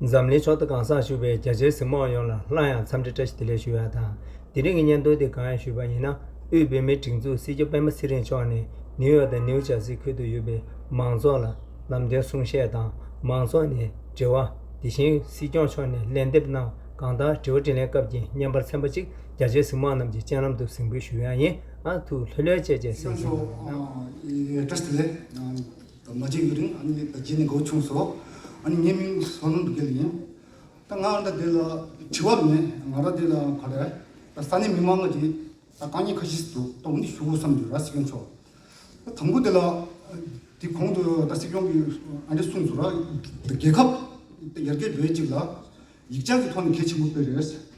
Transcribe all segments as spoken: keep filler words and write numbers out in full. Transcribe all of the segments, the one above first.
འཛམ་གླིང་ཕྱོགས་མཐའ་གང་སར་བཞུགས་པའི་རྒྱ་ཆེའི་གཟིགས་མོ་བ་ཡོངས་ལ་སླར་ཡང་འཚམས་འདྲི་བཀྲ་ཤིས་བདེ་ལེགས་ཞུ་ཡ་དང་། དེ་རིང་གི་བརྙན་ཐུང་འདི་གང་ཡང་ཞུས་པ་ཡིན་ན། དབུས་བོད་མིའི་སྒྲིག་འཛུགས་སྲིད་སྐྱོང་པད་མ་ཚེ་རིང་མཆོག་ནས་ནིའུ་ཡོག་དང་ནིའུ་ཇར་སི་ཁུལ་དུ་ཡོད་པའི་མང་ཚོགས་ལ་ལམ་སྟོན་གསུང་བཤད་དང་། མང་ཚོགས་ནས་དྲི་བ། དེ་བཞིན་སྲིད་སྐྱོང་མཆོག་ནས་ལན་འདེབས་གནང་། གང་ལྟར་དྲི་བ་དྲིས་ལན་སྐབས་ཀྱི་བརྙན་པར་ཚན་པ་གཅིག་རྒྱ་ཆེའི་གཟིགས་མོ་བ་རྣམས་ཀྱི་སྤྱན་ལམ་དུ་གཟིགས་འབུལ་ཞུ་ཡ་ཡིན། ཨ་ཐུགས་ལྷོད་ལྷོད་བྱས་བྱས་གཟིགས་ཞུ། ཨ་བཀྲ་ཤིས་བདེ་ལེགས། ད་མ་བརྗེད་ཡུན་རིང་། ཨ་ནི་ད་རྗེས་ནས་དགའ་བོ་བྱུང་སོང་། ཨ་ནི་ངའི་མིང་བསོད་ནམས་དགེ་ལེགས་ཡིན། ད་ང་ད་འདི་ལ་དྲི་བ་མེད། ང་རང་འདི་ལ་ག་རེ། ད་ས་གནས་མི་མང་ང་གི་ད་དཀའ་ངལ་ཁ་ཤས་འདུག་ད་འོ་འདི་ཞུ་དགོས་བསམ་འདུག་ར། སྲིད་སྐྱོང་མཆོག་ད་དང་པོ་འདི་ལ་འདི་གོང་དུ་ད་སྲིད་སྐྱོང་གིས་ཨ་འདྲ་གསུངས་སོང་ར། ད་རྒྱལ་ཁབ་ད་ཡར་རྒྱས་འགྲོ་ཡ་གཅིག་ལ་ཡིག་ཆ་གི་ཐོག་ནས་གལ་ཆེན་པོ་དཔེ་རེད།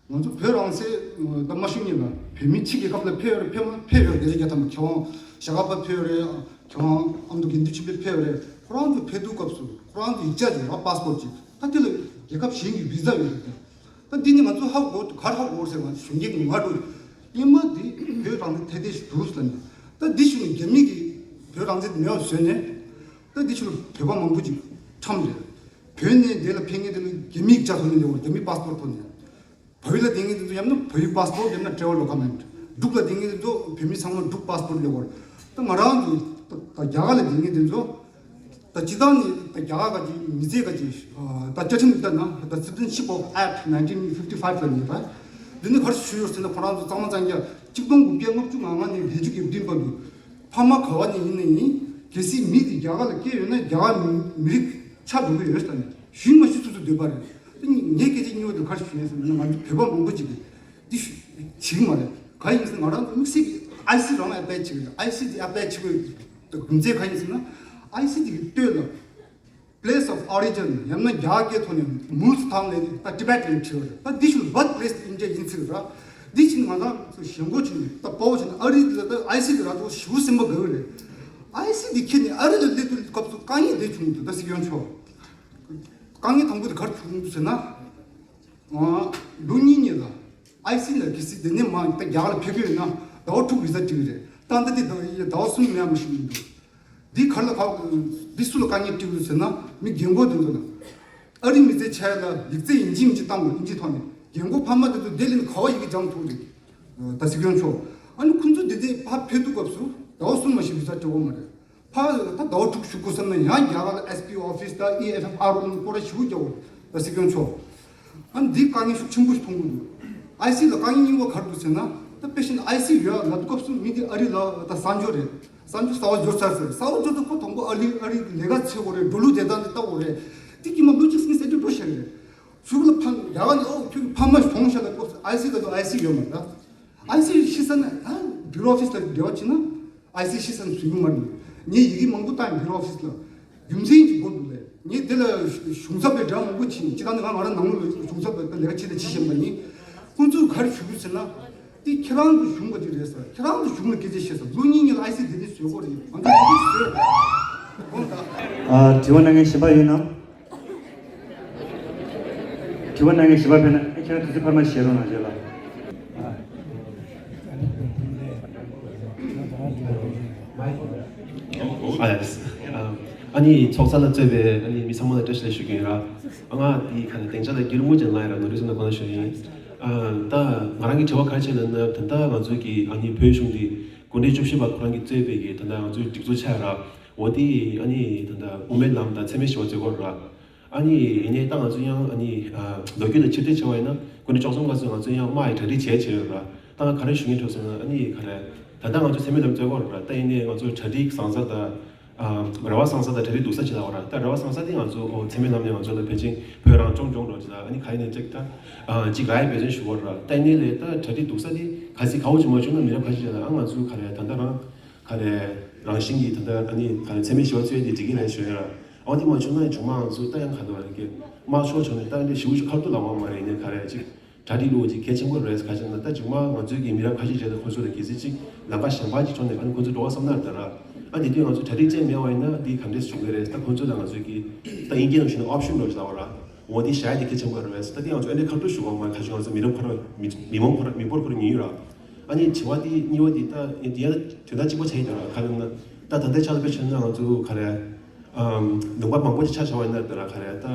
ང་ཚོ་བོད་རང་བཙན་ད་མ་ཤི་ཉིན་ལ་བོད་མི་ཕྱི་རྒྱལ་ཁབ་ལ་ཕེབས་ཡོད་རེད། ཕེབས་མ་ཕེབས་ཡོད་རེད། རྒྱལ་ཁབ་ཐམས་ཅད་མཁས་དབང་ཞྭ་སྒབ་པ་ཕེབས་ཡོད་རེད། མཁས་དབང་ཨ་མདོ་དགེ་འདུན་ཆོས་འཕེལ་ཕེབས་ཡོད་རེད། ཁོ་རང་ཚོ་ཕེབས་དུས་སྐབས་སུ་ཁོ་རང་ཚོ་ཡིག་ཆ་ཅིག་ར། པ་སི་པོར་ཅིག་ད་དེ་ལ་རྒྱལ་ཁབ་གཞན་གྱི་བི་ཟ་ཡོད་རེད། ད་འདི་ནི་ང་ཚོ་ཧ་གོ་ག་རེ་ཧ་གོ་ཟེར་བ་གཞོན་སྐྱེས་ཀྱི་ང་འགྲོ་ཡིན་མ་འདི་བོད་རང་བཙན་ཐད་ཐད་ཞིག་འདུག་ཟེར་ནས། ད་འདི་ཞུ་ནས་རྒྱ་མི་གིས་བོད་རང་བཙན་མེད་པ་བཟོས་ནས། ད་འདི་ཞུ་བོད་པ་མང་པོ་ཅིག་ཁྲམ་རེད། བོད་ནས་འདི་ལ་ཕེབས་མཁན་དེ་ལ་རྒྱ་མིའི་ཡིག་ཆ་ཐོག་ནས་ལེགས་པར། རྒྱ་མིའི་པ་སི་པོར་ཐོག་ནས། བོད་ལ་བསྡད་མཁན་དེ་ཚོ་ཡང་ན་བོད་པའི་པ་སི་པོར་ཡང་ན་ཊེ་རེ་ཝལ་ཌོ་ཀུ་མེན་ཊི། འབྲུག་ལ་བསྡད་མཁན་དེ་ཚོ་བོད་མི་ཚང་མ་འབྲུག་པ་སི་པོར་ལེགས་པར། ད་ང་རང་ཚོ་ད་ད་རྒྱ་གར་ལ་བསྡད་མཁན་དེ་ཚོ་ད་སྤྱི་བཏང་ནས་ད་རྒྱ་གར་ག་ཅིག་མི་སེར་ག་ཅིག་ད་བཅའ་ཁྲིམས་ལ་ལྟ་ན་ད་Citizenship of Act nineteen fifty five ལ་ཉེས་པ། འདི་ནི་ག་རེ་ཞུས་ཡོད་ཟེར་ན། ཁོ་རང་ཚོ་གཙང་མ་གཙང་རྐྱང་གཅིག་སྟོང་དགུ་བརྒྱ་ལྔ་བཅུ་ང་ལྔ་ནས་བརྒྱད་ཅུ་གི་བདུན་བར་དུ་ཕ་མ་ག་བ་ནས་ཡིན་ན་ཡིན། གལ་སྲིད་མི་དེ་རྒྱ་གར་ལ་སྐྱེས་ཡོད་ན་རྒྱ་གར་མི་རིགས་ཆགས་འགྲོ་གི་ཡོད་ཟེར་ནས་ཞུས་མ་ཞུས་སོ་སོའི་འདོད་པ་རེད། ངས་སྐད་ཆ་གཉིས་པ་དེ་ག་རེ་ཞུས་ཡིན་ཟེར་ན། ང་ཚོ་བོད་པ་མང་པོ་ཅིག་གིས་འདི་ཞུ་བྱེད་ཀྱི་མ་རེད། ག་ཡིན་ཟེར་ན་ང་རང་ཚོ་དམིགས་བསལ་གྱི་ཨའི་སི་རང་ཨེབ་ལའི་བྱེད་ཀྱི་རེད། ཨའི་སི་དེ་ཨེབ་ལའི་བྱེད་དགོས་རྒྱུ་མཚན་ག་ཡིན་ཟེར་ན། ཨའི་སི་དེ་གི་སྟོད་ལ་Place of Origin ཡང་ན་རྒྱ་གར་སྐད་ཐོག་ནས་མུལ་ཐང་ལས་ད་ཊི་བེཊ་ལས་བྲིས་པ་རེད། ད་འདི་ཞུ་བར་ཐི་པི་ལེ་སི་དེ་ཨིན་ཌི་ཡ་ཡིན་ཚིག་ར། འདི་ཕྱིན་ང་རང་ཚོ་ཞེན་ཁོག་ཕྱིན་ད་པོ་ཕྱིན་ཨ་རི་ལ་ད་ཨའི་སི་དེ་ར་ཚོ་ཞུ་སེམས་པ་དགའ་གི་རེད། ཨའི་སི་དེ་ཁྱེར་ནས་ཨ་རི་ལ་སླེབས་དུས་སྐབས་སུ་དཀའ་ངལ་དེ་བྱུང་འདུག་ད་སྲིད་སྐྱོང་མཆོག་དཀའ་ངལ་དང་པོ་དེ་ག་རེ་བྱུང་འདུག་ཟེར་ན། ལོ་གཉིས་གཉིས་ལ་ཨའི་སི་ལ་གལ་སྲིད་དེ་ནས་མ་ད་རྒྱ་གར་ལ་ཕེབས་ཀྱི་ཡོད་ན་ཟླ་བ་དྲུག་བི་ཟ་སྤྲད་ཀྱི་རེད། ད་ལྟ་དེ་ཟླ་བ་གསུམ་མེད་མི་ཞིག་ཡིན་འདུག་འདི་ག་ལ་ག་འདི་སུ་ལ་དཀའ་ངལ་སྤྲད་ཀྱི་འདུག་ཟེར་ན། མི་རྒན་གོག་དེ་ཚོ་ལ། ཨ་རི་མི་ཚེ་ཆགས་ལ་ཡིག་ཚད་ཡིན་གཅིག་མིན་གཅིག་བཏང་དགོས། ཨིན་ཇིའི་ཐོག་ནས། རྒན་གོག་ཕ་མ་དེ་ཚོ་དེ་ལས་ག་བ་ཡི་གེ་སྦྱང་ཐུབ་རེད། ད་སྲིད་སྐྱོང་མཆོག་ཨ་ནི་ཁོང་ཚོ་དེ་དེ་ཕ་ཕེབས་དུས་སྐབས་སུ་ཟླ་བ་གསུམ་མ་ཞིག་བི་ཟ་སྤྲད་ཡོད་མ་རེད། ཕ་ད་ཟླ་བ་དྲུག་བཞུགས་དགོས་བསམ་ན་ཡང་རྒྱ་གར་ལ་ཨེས་པི་ཨོ་ཕི་སི་དང་ཨི་ཨེཕ་ཨེཕ་ཨར་ཨོ་ལ་སྐོར་ར་ཞུ་རྒྱག་འོ། ད་སྲིད་སྐྱོང་མཆོག་ཨ་ནི་འདི་དཀའ་ངལ་ཤུགས་ཆེན་པོ་ཞིག་མཐོང་གི་འདུག་ཨའི་སི་ལ་དཀའ་ངལ་གཉིས་པ་ག་རེ་འདུག་ཟེར་ན། ད་དཔེ་བཞིན་ཨའི་སི་ཡོད་ལབ་དུས་སྐབས་སུ་མི་འདི་ཨ་རི་ལ་ད་གསར་འབྱོར་རེད། གསར་འབྱོར་གསར་པ་འབྱོར་ཚར་ཟེར། གསར་པ་འབྱོར་དུས་ཁོ་དང་པོ་ཨ་རི་ཨ་རི་ལས་ཀ་བྱེད་དགོས་རེད། འགྲོ་ལུགས་བདེ་ཐང་དེ་ལྟ་དགོས་རེད། འདི་དཀྱིལ་མ་ལོ་གཅིག་སྔོན་ཟེར་རྒྱུ་འགྲོ་ཤེས་རེད། གཞུག་ལ་ཕ་རྒྱ་གར་ནས་ཨོ་ཁྱོད་ཕ་མ་གྲོངས་ཤག་ལབ་དུས་སྐབས་སུ་ཨའི་སི་ད་དུང་ཨའི་སི་ཡོད་མ་རེད། ཨའི་སི་ཤི་ས་ན་ཨ་བྷི་རོ་ཨོ་ཕི་སི་ལ་འབྲེལ་བ་བྱེད་ན། ཨའི་སི་ཤི་ས་ནས་བཟོས་ཀྱི་མ་རེད། ངས་ཡི་གེ་མང་པོ་བཏང་ཡིན་བྷི་རོ་ཨོ་ཕི་སི་ལ། རྒྱུ་མཚན་གྱི་སྐོར་འདུག་ལས། ངས་དེ་ལ་གཞུང་ཚབ་པའི་འདྲ་མང་པོ་ཕྱིན། སྤྱིར་བཏང་ནི་ང་ང་རང་ནང་ལོགས་ལ་གཞུང་ཚབ་པའི་ལས་ཀ་བྱེད་དང་བྱེད་བཞིན་པ་ཡིན། ཁོང་ཚོས་ག་རེ་ཞུ་གི་ཟེར་ན། དེ་ཁྱེད་རང་ཚོ་གཞུང་ག་ཅིག་རེད་ཟེར། ཁྱེད་རང་ཚོ་གཞུང་ལ་སྐད་ཆ་བཤད་ཟེར། ལོ་གཉིས་གཉིས་ལ་ཨའི་སི་དེ་འདྲ་བཟོས་ཀྱི་རེད། ང་ཚོ་དེ་འདྲ་བཟོས། དགོངས་དག་ཨ། དྲི་བ་གནང་མཁན་གཞན་པ་ཡོད་ན། དྲི་བ་གནང་མཁན་གཞན་པ་ཕེབས་ན། ཨེ། ཁྱེད་རང་དུས་ཚོད་འཕར་མ་བྱེད་རོགས་གནང་། རྗེས་ལ། ཨ་ཡ། ཨ་ནི་ཚོགས་གཙོ་ལ་གཙོས་པའི་ཨ་ནི་མི་ཚང་མ་ལ་བཀྲ་ཤིས་བདེ་ལེགས་ཞུ་གི་ཡིན་ར། ཨ། ང་དེ་ག་ནས་སྡིངས་ཆ་ལ་རྒྱུན་རིང་པོ་ཅིག་ལངས་ཡིན་ར། ནོར་འཁྲུལ་སོང་ན་དགོངས་དག་ཞུ་ཡིན། ཨ། ད་ང་རང་གི་དྲི་བ་ག་རེ་བྱས་ལབ་ན། ད་ལྟ་ང་ཚོའི་གི་ཨ་ནི་བོད་གཞུང་འདི་སྐུ་ཕྲེང་བཅུ་བཞི་པ་ཁོ་རང་གིས་གཙོས་པའི་གི་ད་ལྟ་ང་ཚོའི་སྒྲིག་འཛུགས་ཆགས་ར། འོ་དེ་ཨ་ནི་ད་ལྟ་དབུ་མའི་ལམ་དང་འཚེ་མེད་ཞི་བ་རྩོད་སྐོར་ར། ཨ་ནི་ཡིན་ནའི་ད་ང་ཚོ་ཡང་ཨ་ནི། ཨ། ལོ་རྒྱུས་ལ་ཕྱིར་བལྟས་བྱས་པ་ཡིན་ན། སྐུ་ཕྲེང་བཅུ་གསུམ་པ་ཚོས་ང་ཚོ་ཡང་དམག་གི་གྲ་སྒྲིག་བྱས་བྱས་ཡོད་ར། ད་ང་ག་རེ་ཞུ་སྙིང་འདོད་ཟེར་ན། ཨ་ནི་ག་རེ། ད་ལྟ་ང་ཚོ་འཚེ་མེད་ལམ་རྩོད་སྐོར་ར། ད་ཡིན་ནའི་ང་ཚོ་གྲ་སྒྲིག་བཟང་ས་དང་། ཨ། རེ་བ་བཟང་ས་དང་གྲ་སྒྲིག་སྡུག་ས་ཅིག་ལབ་པ་ར། ད་རེ་བ་བཟང་ས་དེ་ང་ཚོ། ཨོ། འཚེ་མེད་ལམ་ནས་ང་ཚོ་ལ་ཕལ་ཆེར་བོད་རང་སྐྱོང་སྐྱོང་འགྲོ་ཅིག་ལ། ཨ་ནི་ག་ཡིན་ནའི་ཅིག་ད། ཨ། ཅིག་རག་ཡ་འབད་བརྩོན་ཞུ་དགོས་ར། ད་ཡིན་ནའི་ལས་ད་གྲ་སྒྲིག་སྡུག་ས་དེ་གལ་སྲིད་ག་བོ་ཅིག་མ་བྱུང་ན། མི་རབས་ཁ་ཤས་ཅིག་ལ། ཨ། ང་ཚོ་ག་རེ་ད་ལྟ་རང་། ག་རེ། རང་བཞིན་གྱིས་ད་ལྟ་ཨ་ནི་ག་རེ་འཚེ་མེད་ཞི་བ་རྩོད་ཡ་དེ་འགྲིག་གི་རེད་ཞུ་ཡ་ར། འོ་དེ་མ་བྱུང་ན་མཇུག་མ་ང་ཚོ་ད་ཡང་ག་འདྲ་བ་རེད་ཀྱི། དམག་ཤོར་བྱུང་ནས་ད་འདི་ཞེ་པོ་ཞིག་ཁ་ཐུག་ལབ་པ་མ་རེད། ཡིན་ནའི་ག་རེ་ཅིག་གྲ་སྒྲིག་ལུགས་ཅིག་གལ་ཆེན་པོ་རེད། ག་ཅི་ན་ད་མཇུག་མ་ང་ཚོའི་གི་མི་རབས་ཁ་ཤས་བྱས་ཏེ་ཁོ་ཚོ་ལ་གལ་སྲིད་ཅིག་ལམ་ཁ་གཞན་པ་ཅིག་བྱུང་ནས། ཨ་ནི་ཁོ་ཚོ་འགྲོ་བ་བསམ་ན་རེད་ད་ར། ཨ། དེ་དུས་ང་ཚོ་གྲ་སྒྲིག་ཅན་མེད་པ་ཡིན་ན་འདི་ག་འདྲས་བྱུང་གི་རེད། ད་ཁོ་ཚོ་ལ་ང་ཚོའི་གི་ད་དབྱིན་སྐད་ནང་བཤད་ན་ཨོབ་ཤན་འདྲ་ཅིག་ལབ་པ་ར། འོ་དེ་བཞག་ཡ་དེ་གལ་ཆེན་པོ་རེད། ད་དེ་ང་ཚོ་ཨ་འདྲས་ཁ་ཐུག་ཞུ་དགོས་མ་རེད། ག་ཅི། ང་ཚོ་མི་རབས་ཁོ་ར། མི་མི་མང་ཁོ་ར། མི་འབོར་ཁོ་ར་ཉུང་ཉུང་ར། ཨ་ནི་དྲི་བ་དེ་གཉིས་པ་དེ་ད་ཡིན་ཡང་དོན་དག་གཅིག་པ་ཆགས་ཡོད་ར། ག་རེ་ན་ད་ད་ལྟའི་ཆ་ལ་དཔེ་བྱས་ན་ང་ཚོ་ག་རེ། ཨམ། ལུང་པ་མང་པོ་ཅིག་ཆ་བཞག་པ་ཡིན་ན་ད་ར་ག་རེ་ད།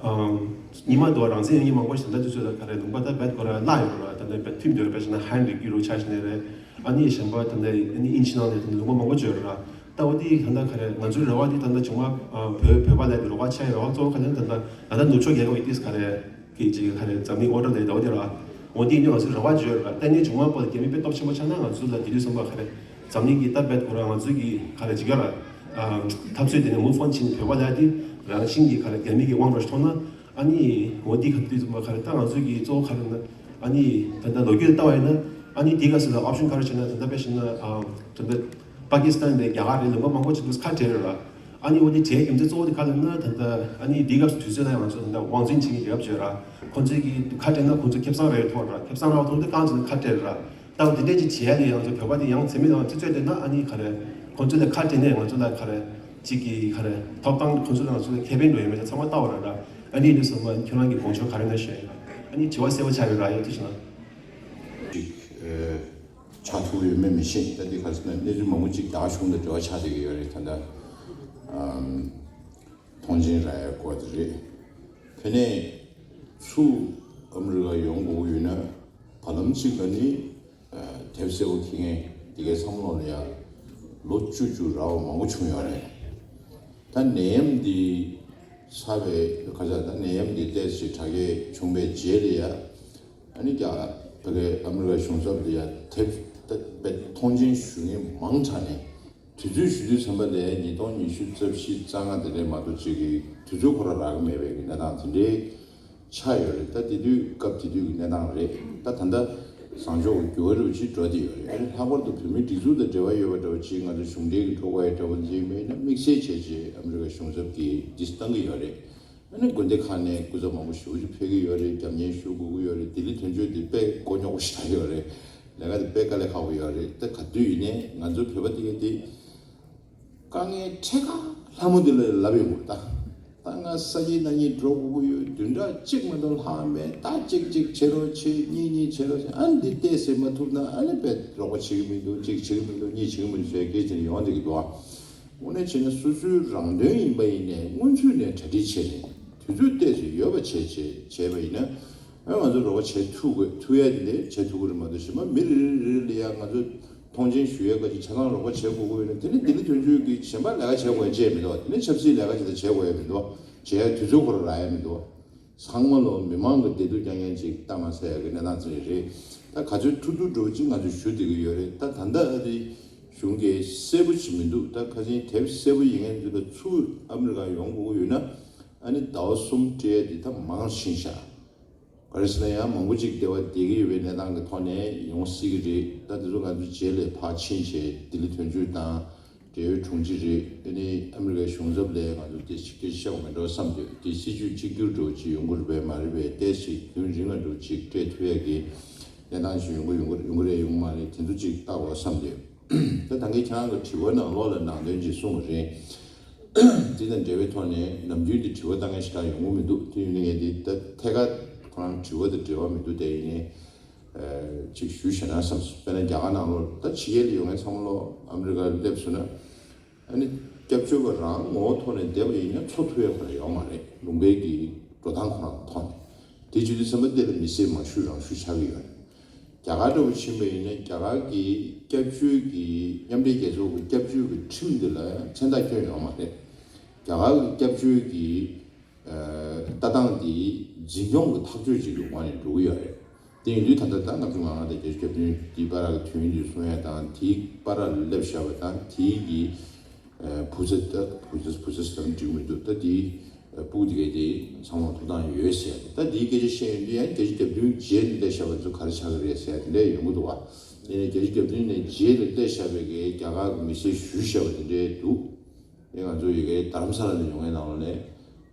ཨམ། ཉི་མ་དུ་རང་བཙན་ཡོད་མཁན་མང་པོ་ཞིག་ད་ལྟ་དུས་ཚོད་ལ་ག་རེ་ལུང་པ་ད་རྦད་ཁོ་རང་བརླག་ཡོད་ར། ད་ལྟ་རྦད་ཐིམ་འདོད་ར། དཔེ་བཞག་ན་ཧན་རི་ཀི་རུ་ཆ་བཞག་ནས་རེད། ཨ་ནི་གཞན་པ་ད་ལྟ་ཨ་ནི་ཨིན་ཇི་ནང་ནས་ད་ལྟ་ལུང་པ་མང་པོ་བརྗོད་ར། ད་འོ་དེ་ད་ལྟ་ག་རེ་ང་ཚོའི་རེ་བ་དེ་ད་ལྟ་བྱུང་བ་བོད་བོད་པ་ལ་རེ་བ་ཆགས་ཡོད་ར། གཙོ་བོ་ག་རེ་ད་ལྟ་ད་ལྟ་ནུབ་ཕྱོགས་རྒྱལ་ཁབ་ཡིན་དུས་ག་རེ་གི་ཅིག་ག་རེ་འཛམ་གླིང་ཨོ་ཌར་ལས་ད་འོ་དེ་ར། འོ་དེ་ནི་ང་ཚོའི་རེ་བ་བརྗོད་ར། ད་ནི་བྱུང་བ་པོ་ལ་རྒྱ་མི་དཔེ་སྟོབས་ཆེན་པོ་ཆགས་ན་ང་ཚོ་ལ་དེ་དུས་ཙམ་པ་ག་རེ་འཛམ་གླིང་གི་ད་རྦད་ཁོ་རང་ང་ཚོའི་གི་ག་རེ་ཅིག་ཡོད་ར། འཐབ་རྩོད་དེ་ནས་མུ་ཕོན་ཕྱིན་བོད་པ་ལ་དེ་རང་བཞིན་གྱི་ག་རེ་རྒྱ་མི་གི་དབང་རོགས་ཤིག་ཐོབ་ན། ཨ་ནི་འོ་འདི་ག་དུས་ཙམ་པ་ག་རེ་ད་ང་ཚོ་གི་གཙོ་བོ་ག་རེ་ན། ཨ་ནི་ད་ལྟ་ལོ་རྒྱུས་ལ་ལྟ་བ་ཡིན་ན། ཨ་ནི་འདི་ག་ཟེར་ལ་ཨོབ་ཤན་ག་རེ་བྱས་ན་ད་ལྟ་དཔེ་བཞག་ན་ཨ་ད་ལྟ་པ་ཀི་སི་ཐན་དེ་རྒྱ་གར་རེད། ལུང་པ་མང་པོ་ཅིག་ཏུ་ཁ་བྲལ་རེད་ར། ཨ་ནི་འོ་འདི་བྲལ་རྒྱུ་མཚན་གཙོ་བོ་དེ་ག་རེ་ན་ད་ལྟ་ཨ་ནི་འདི་སྐབས་སུ་དུས་ཚོད་ལ་ང་ཚོ་ད་ལྟ་དབང་འཛིན་བྱེད་མཁན་རྒྱལ་ཁབ་བྱོས་ར། ཁོང་ཚོས་གི་ཁ་བྲལ་ན་ཁོང་ཚོ་ཁེ་བཟང་རེ་ཐོབ་ར། ཁེ་བཟང་རག་ཐོབ་དུས་གང་ཚོད་ཁ་བྲལ་ར། ད་འོ་འདི་འདྲས་ཅིག་བྱེད་ཡ་ལས་ང་ཚོ་བོད་པ་དེ་ཡང་ཚེ་མི་ལ་ང་ཚོ་རྩོད་དེ་ན་ཨ་ནི་ག་རེ་ཁོང་ཚོ་ལ་ཁ་བྲལ་ནས་ང་ཚོ་ལ་ག་རེ་ཅིག་གི་ག་རེ་ཐོབ་ཐང་ཁོང་ཚོ་ལ་ང་ཚོ་ལ་ཁེ་ཕན་འགྲོ་ཡོད་མེད་ཚང་མ་ལྟ་བ་ར་ར། ཨ་ནི་ཡིན་དུས་ཙམ་པ་ཁྱོད་རང་གི་དགོངས་ཚུལ་ག་རེ་ན་ཞུ་ཡ་ཡིན། ཨ་ནི་དྲི་བ་གསལ་པོ་ཆགས་ཡོད་ར་ཡོད་དུས་ཤིག་ན། ཅིག་ཨེ། ཆགས་ཐུབ་ཡོད་མེད་མི་ཤེས། ད་འདི་ག་རེ་ཟེར་ན་གནས་ཚུལ་མང་པོ་ཅིག་རྒྱ་གཞུང་དང་འབྲེལ་བ་ཆགས་བསྡད་ཀྱི་ཡོད་རེད། ད་ལྟ་ཨམ། ཐོངས་མཆན་རག་ཡའི་སྐོར་དེ་རེད། དེ་ནས་ཚུར་ཨ་མི་རི་ཀ་ཡོང་དགོས་ཀྱི་ཡོད་ན་བར་ལམ་གཅིག་ལ་ནི་དེབ་གསལ་པོ་འཁྱེར་མཁན་དེ་གའི་བསམ་བློ་ལ་ཡ་ལོ་བཅུ་བཅུ་རག་པ་མང་པོ་བྱུང་ཡོད་རེད། ད་ནད་ཡམས་འདི་ཚར་བའི་ཁ་ཆག་ད་ནད་ཡམས་འདི་ཏོག་ཙམ་དྲག་སྐྱེད་བྱུང་བའི་རྗེས་ལ་ཡ། ཨ་ནི་རྒྱ་ཕ་གའི་ཨ་མི་རི་ཀ་གཞུང་ཚབ་ལ་ཡ་དེབ་ད་དཔེ་ཐོངས་མཆན་ཞུ་མཁན་མང་དྲགས་ནས། དུས་ཚོད་ཞུ་དུས་ཙམ་པ་ལས་ཉིས་སྟོང་ཉི་ཤུ་རྩ་བཞི་རྩ་ལྔ་དེ་འདྲའི་མ་གཏོགས་ཅིག་གི་དུས་ཚོད་ཁོ་རང་རག་གི་མེད་པའི་གི་གནས་སྟངས་དེ་འདྲའི་ཆགས་ཡོད་རེད། ད་དེ་དུས་སྐབས་དེ་དུས་ཀྱི་གནས་སྟངས་རེད། ད་ད་ལྟ་བཟང་ཕྱོགས་འགྱུར་བ་འདྲ་བོ་ཅིག་འགྲོ་བསྡད་ཡོད་རེད། ཨ་ནི་ལྷག་པར་དུ་བོད་མིའི་སྒྲིག་འཛུགས་དང་འབྲེལ་བ་ཡོད་པ་འདྲ་བོ་ཅིག་ང་ཚོ་གཞུང་འབྲེལ་གྱི་འགྲོ་དགོས་ཡ་འདྲ་བོ་ཅིག་མེད་ན་དམིགས་བསལ་བྱས་བྱས་ཨ་མི་རི་ཀ་གཞུང་ཚབ་ཀྱིས་འདི་བཏང་གི་ཡོད་རེད། ཨ་ནི་དགོན་སྡེ་ཁག་ནས་སྐུ་ཚབ་མང་པོ་ཞེ་པོ་ཅིག་ཕེབས་ཀྱི་ཡོད་རེད། རྒྱབ་གཉེར་ཞུ་དགོས་ཀྱི་ཡོད་རེད། ལྡི་ལི་དོན་གཅོད་འདི་དཔེ་མགོ་རྙོག་པོ་ཞེ་དྲག་ཡོད་རེད། ལས་ཀ་འདི་དཔེ་དཀའ་ལས་ཁག་པོ་ཡོད་རེད། ད་ག་དུས་ཡིན་ནའི་ང་ཚོ་བོད་པ་དེ་ག་དེ་དཀའ་ངལ་འཕྲད་ཁ་ལྷ་མོ་འདི་ལ་ལབ་ཡོང་གི་རེད། ད་ད་ང་ས་ཡིན་ན་ཡིན་འགྲོ་དགོས་ཀྱི་ཡོད། བདུན་ཕྲག་གཅིག་མ་གཏོགས་ལྷག་མེད། ད་གཅིག་གཅིག་བྱེད་རོགས་བྱེད། གཉིས་གཉིས་བྱེད་རོགས་བྱེད། ཨ་ནི་འདི་ཏོག་ཙམ་མ་ཐུབ་ན་ཨ་ནི་དཔེ་རོགས་པ་བྱེད་ཀྱི་མི་འདུག་གཅིག་བྱེད་ཀྱི་མི་འདུག་གཉིས་བྱེད་ཀྱི་མི་འདུག་ཟེར་སྐད་ཆ་དེ་ཡོང་བསྡད་ཀྱི་འདུག་ཨ། དངོས་གནས་བྱས་ན་སོ་སོའི་རང་དོན་ཡིན་པ་ཡིན་ནའི་སྔོན་ཚུད་ནས་གྲ་སྒྲིག་བྱས་ནས་དུས་ཚོད་ཏོག་ཙམ་ཡོད་པ་བྱས་བྱས་བྱས་པ་ཡིན་ན། ཨ་ང་ཚོ་རོགས་པ་བྱེད་ཐུབ་དགོས། ཐུབ་ཡ་དེ་འདྲ་བྱེད་ཐུབ་ཀྱི་རེད་མ་གཏོགས་གཞན་པ་མི་རེ་རེ་རེ་ལ་ཡ་ང་ཚོ་མཐོང་མཆན་ཞུ་ཡ་ག་ཅིག་ཆ་ཚང་རོགས་པ་བྱེད་དགོས་ཀྱི་ཡོད་ན་དེ་ནི་ལྡི་ལི་དོན་གཅོད་ཀྱིས་གཞན་པ་ལས་ཀ་བྱེད་དགོས་ཡ་ཅི་ཡང་མི་འདུག་དེ་ནི་ཆབ་སྲིད་ལས་ཀ་ཅིག་ད་བྱེད་དགོས་ཡ་མི་འདུག་བྱེད་ཡ་དུས་ཚོད་ཁོ་རང་རག་ཡ་མི་འདུག་ཚང་མ་ལོ་མི་མང་གི་བདེ་སྡུག་རྐྱང་རྐྱང་ཅིག་ལྟ་མ་ཟེར་ཡ་གི་གནས་སྟངས་ཅིག་རེད། ད་ག་ཚོད་ཐུབ་ཐུབ་འགྲོ་ཅིག་ང་ཚོས་ཞུ་བསྡད་ཀྱི་ཡོད་རེད། ད་ད་ལྟ་ཨ་རི་གཞུང་གིས་གསལ་པོ་ཅིག་མི་འདུག་ད་ཁ་སང་དེབ་གསལ་པོ་ཡིན་མཁན་ཚོ་ལ་ཚུར་ཨ་མི་རི་ཀ་ཡོང་དགོས་ཀྱི་ཡོད་ན་ཨ་ནི་ཟླ་བ་གསུམ་སྤྲད་ཡ་འདི་ད་མང་ཕྱིན་ཤག་ག་རེ་ཟེར་ན་ཡང་མང་པོ་ཅིག་འདས་པ་བསྡད་ཀྱི་ཡོད་པའི་གནས་སྟངས་ཀྱི་ཐོག་ནས་ཡོང་སྲིད་ཀྱི་རེད། ད་འདི་ཚོ་ང་ཚོ་རྗེས་ལ་ཕར་ཕྱིན་བྱས་ལྡི་ལི་དོན་གཅོད་དང་འབྲེལ་ཡོད་དྲུང་ཆེ་རེད། ཨ་ནི་ཨ་མི་རི་ཀའི་གཞུང་ཚབ་ལ་ང་ཚོ་དེ་ཞིག་སྐད་ཆ་བཤད་དགོས་མེད་འགྲོ་བསམ་འདུག་དེ་སྲིད་ཇུས་གཅིག་གྱུར་འགྲོ་ཅིག་ཡོང་གི་རེད་པས་མ་རེད་པས། ཏོག་ཙམ་རྒྱུན་རིང་ལ་འགྲོ་ཅིག་སྤྲད་ཐུབ་ཡ་གི་གནས་སྟངས་ཤིག་ཡོང་གི་ཡོང་གི་ཡོང་གི་རེད་ཡོང་གི་མ་རེད། དེ་ཚོ་ཅིག་བལྟ་དགོས་བསམ་འདུག་ད་ད་གིན་ཁྱེད་རང་གི་དྲི་བ་ནང་ལོགས་ལ་ནང་དོན་ཅིག་གསུངས་པ་རེད། དེ་དང་འབྲེལ་བའི་ཐོག་ནས་ནམ་རྒྱུན་དེ་དྲི་བ་བཏང་མཁན་ཞེ་དྲག་ཡོང་གི་མི་འདུག་དེ་ཡིན་ན་ངས་འདི་ད་ཐད་ཀར་ཁོ་རང་དྲི་བ་དང་འབྲེལ་བ་མི་འདུག་དེ་ཡིན་ནའི་ཅིག་ཞུས་བཞག་ན་བསམ་སོང་། དཔེར་ན་རྒྱ་གར་ནང་ལོགས་ད་ཕྱི་རྒྱལ་ལ་ཡོད་མཁན་ཚང་མ་ལོག་ཨ་མི་རི་ཀར་སླེབས་སོང་ན་ཨ་ནི་སྐྱབས་བཅོལ་བ་རང་ངོ་བོ་ཐོག་ནས་བསྡད་པ་ཡིན་ན་འཚོ་ཐུབ་ཡ་ཁོ་རང་ཡོད་མ་རེད། ལུང་པའི་གི་འགྲོ་སྟངས་ཁོ་རང་ཐོག་ནས། དེ་བྱེད་དུས་ཙམ་པ་དེ་ལ་མི་སེར་མང་ཤོས་རང་ཤོས་ཆགས་ཀྱི་ཡོད་རེད། རྒྱ་གར་འདྲ་བོ་ཕྱིན་པ་ཡིན་ན་རྒྱ་གར་གྱི་སྐྱབས་བཅོལ་གྱི་མཉམ་འབྲེལ་རྒྱལ་ཚོགས་ཀྱི་སྐྱབས་བཅོལ་གྱི་ཁྲིམས་འདི་ལ་མཚན་རྟགས་བསྐྱོན་ཡོད་མ་རེད། རྒྱ་གར་གྱི་སྐྱབས་བཅོལ་གྱི་ལྟ་སྟངས་འདི་འཛིན་སྐྱོང་གི་ཐག་གཅོད་ཅིག་གི་ངོས་ནས་འགྲོ་གི་ཡོད་རེད། དེ་ཡིན་དུས་ད་ལྟ་ད་ལྔ་བཅུ་ང་ལྔ་དང་བརྒྱད་ཅུ་གྱ་བདུན་དེའི་བར་གྱི་དུས་ཡུན་འདི་སོང་ཡ་དང་དེའི་བར་ལ་སླེབས་བཞག་པ་དང་དེའི་གི་བུ་ཚ་ད་བུ་ཚ་བུ་ཚ་ཟེར་ན་འགྲིག་མི་འདུག་ད་དེའི་སྤུ་གུ་དེ་གའི་དེ་ཚང་མ་ཐོབ་ཐང་ཡོད་ཟེར་ཡ་དེ། ད་དེའི་སྐད་ཆ་བཤད་ཡོང་དུས་ཡང་བརྒྱད་ཅུ་གྱ་བདུན་རྗེས་ལ་སླེབས་བཞག་པ་ཚོ་ག་རེ་ཆགས་ཀྱི་རེད་ཟེར་ཡ་དེ་འདྲ་ཡོང་གི་འདུག་བ། དེ་ནས་བརྒྱད་ཅུ་གྱ་བདུན་ནས་རྗེས་ལ་སླེབས་བཞག་པའི་གི་རྒྱ་གར་གྱི་མི་སེར་ཞུས་བཞག་པ་དེ་འདྲའི་འདུག་དེ་ང་ཚོ་ཡི་གེ་དྷ་རམ་ས་ལ་ནས་ཡོང་མཁན་ནང་ལོགས་ནས་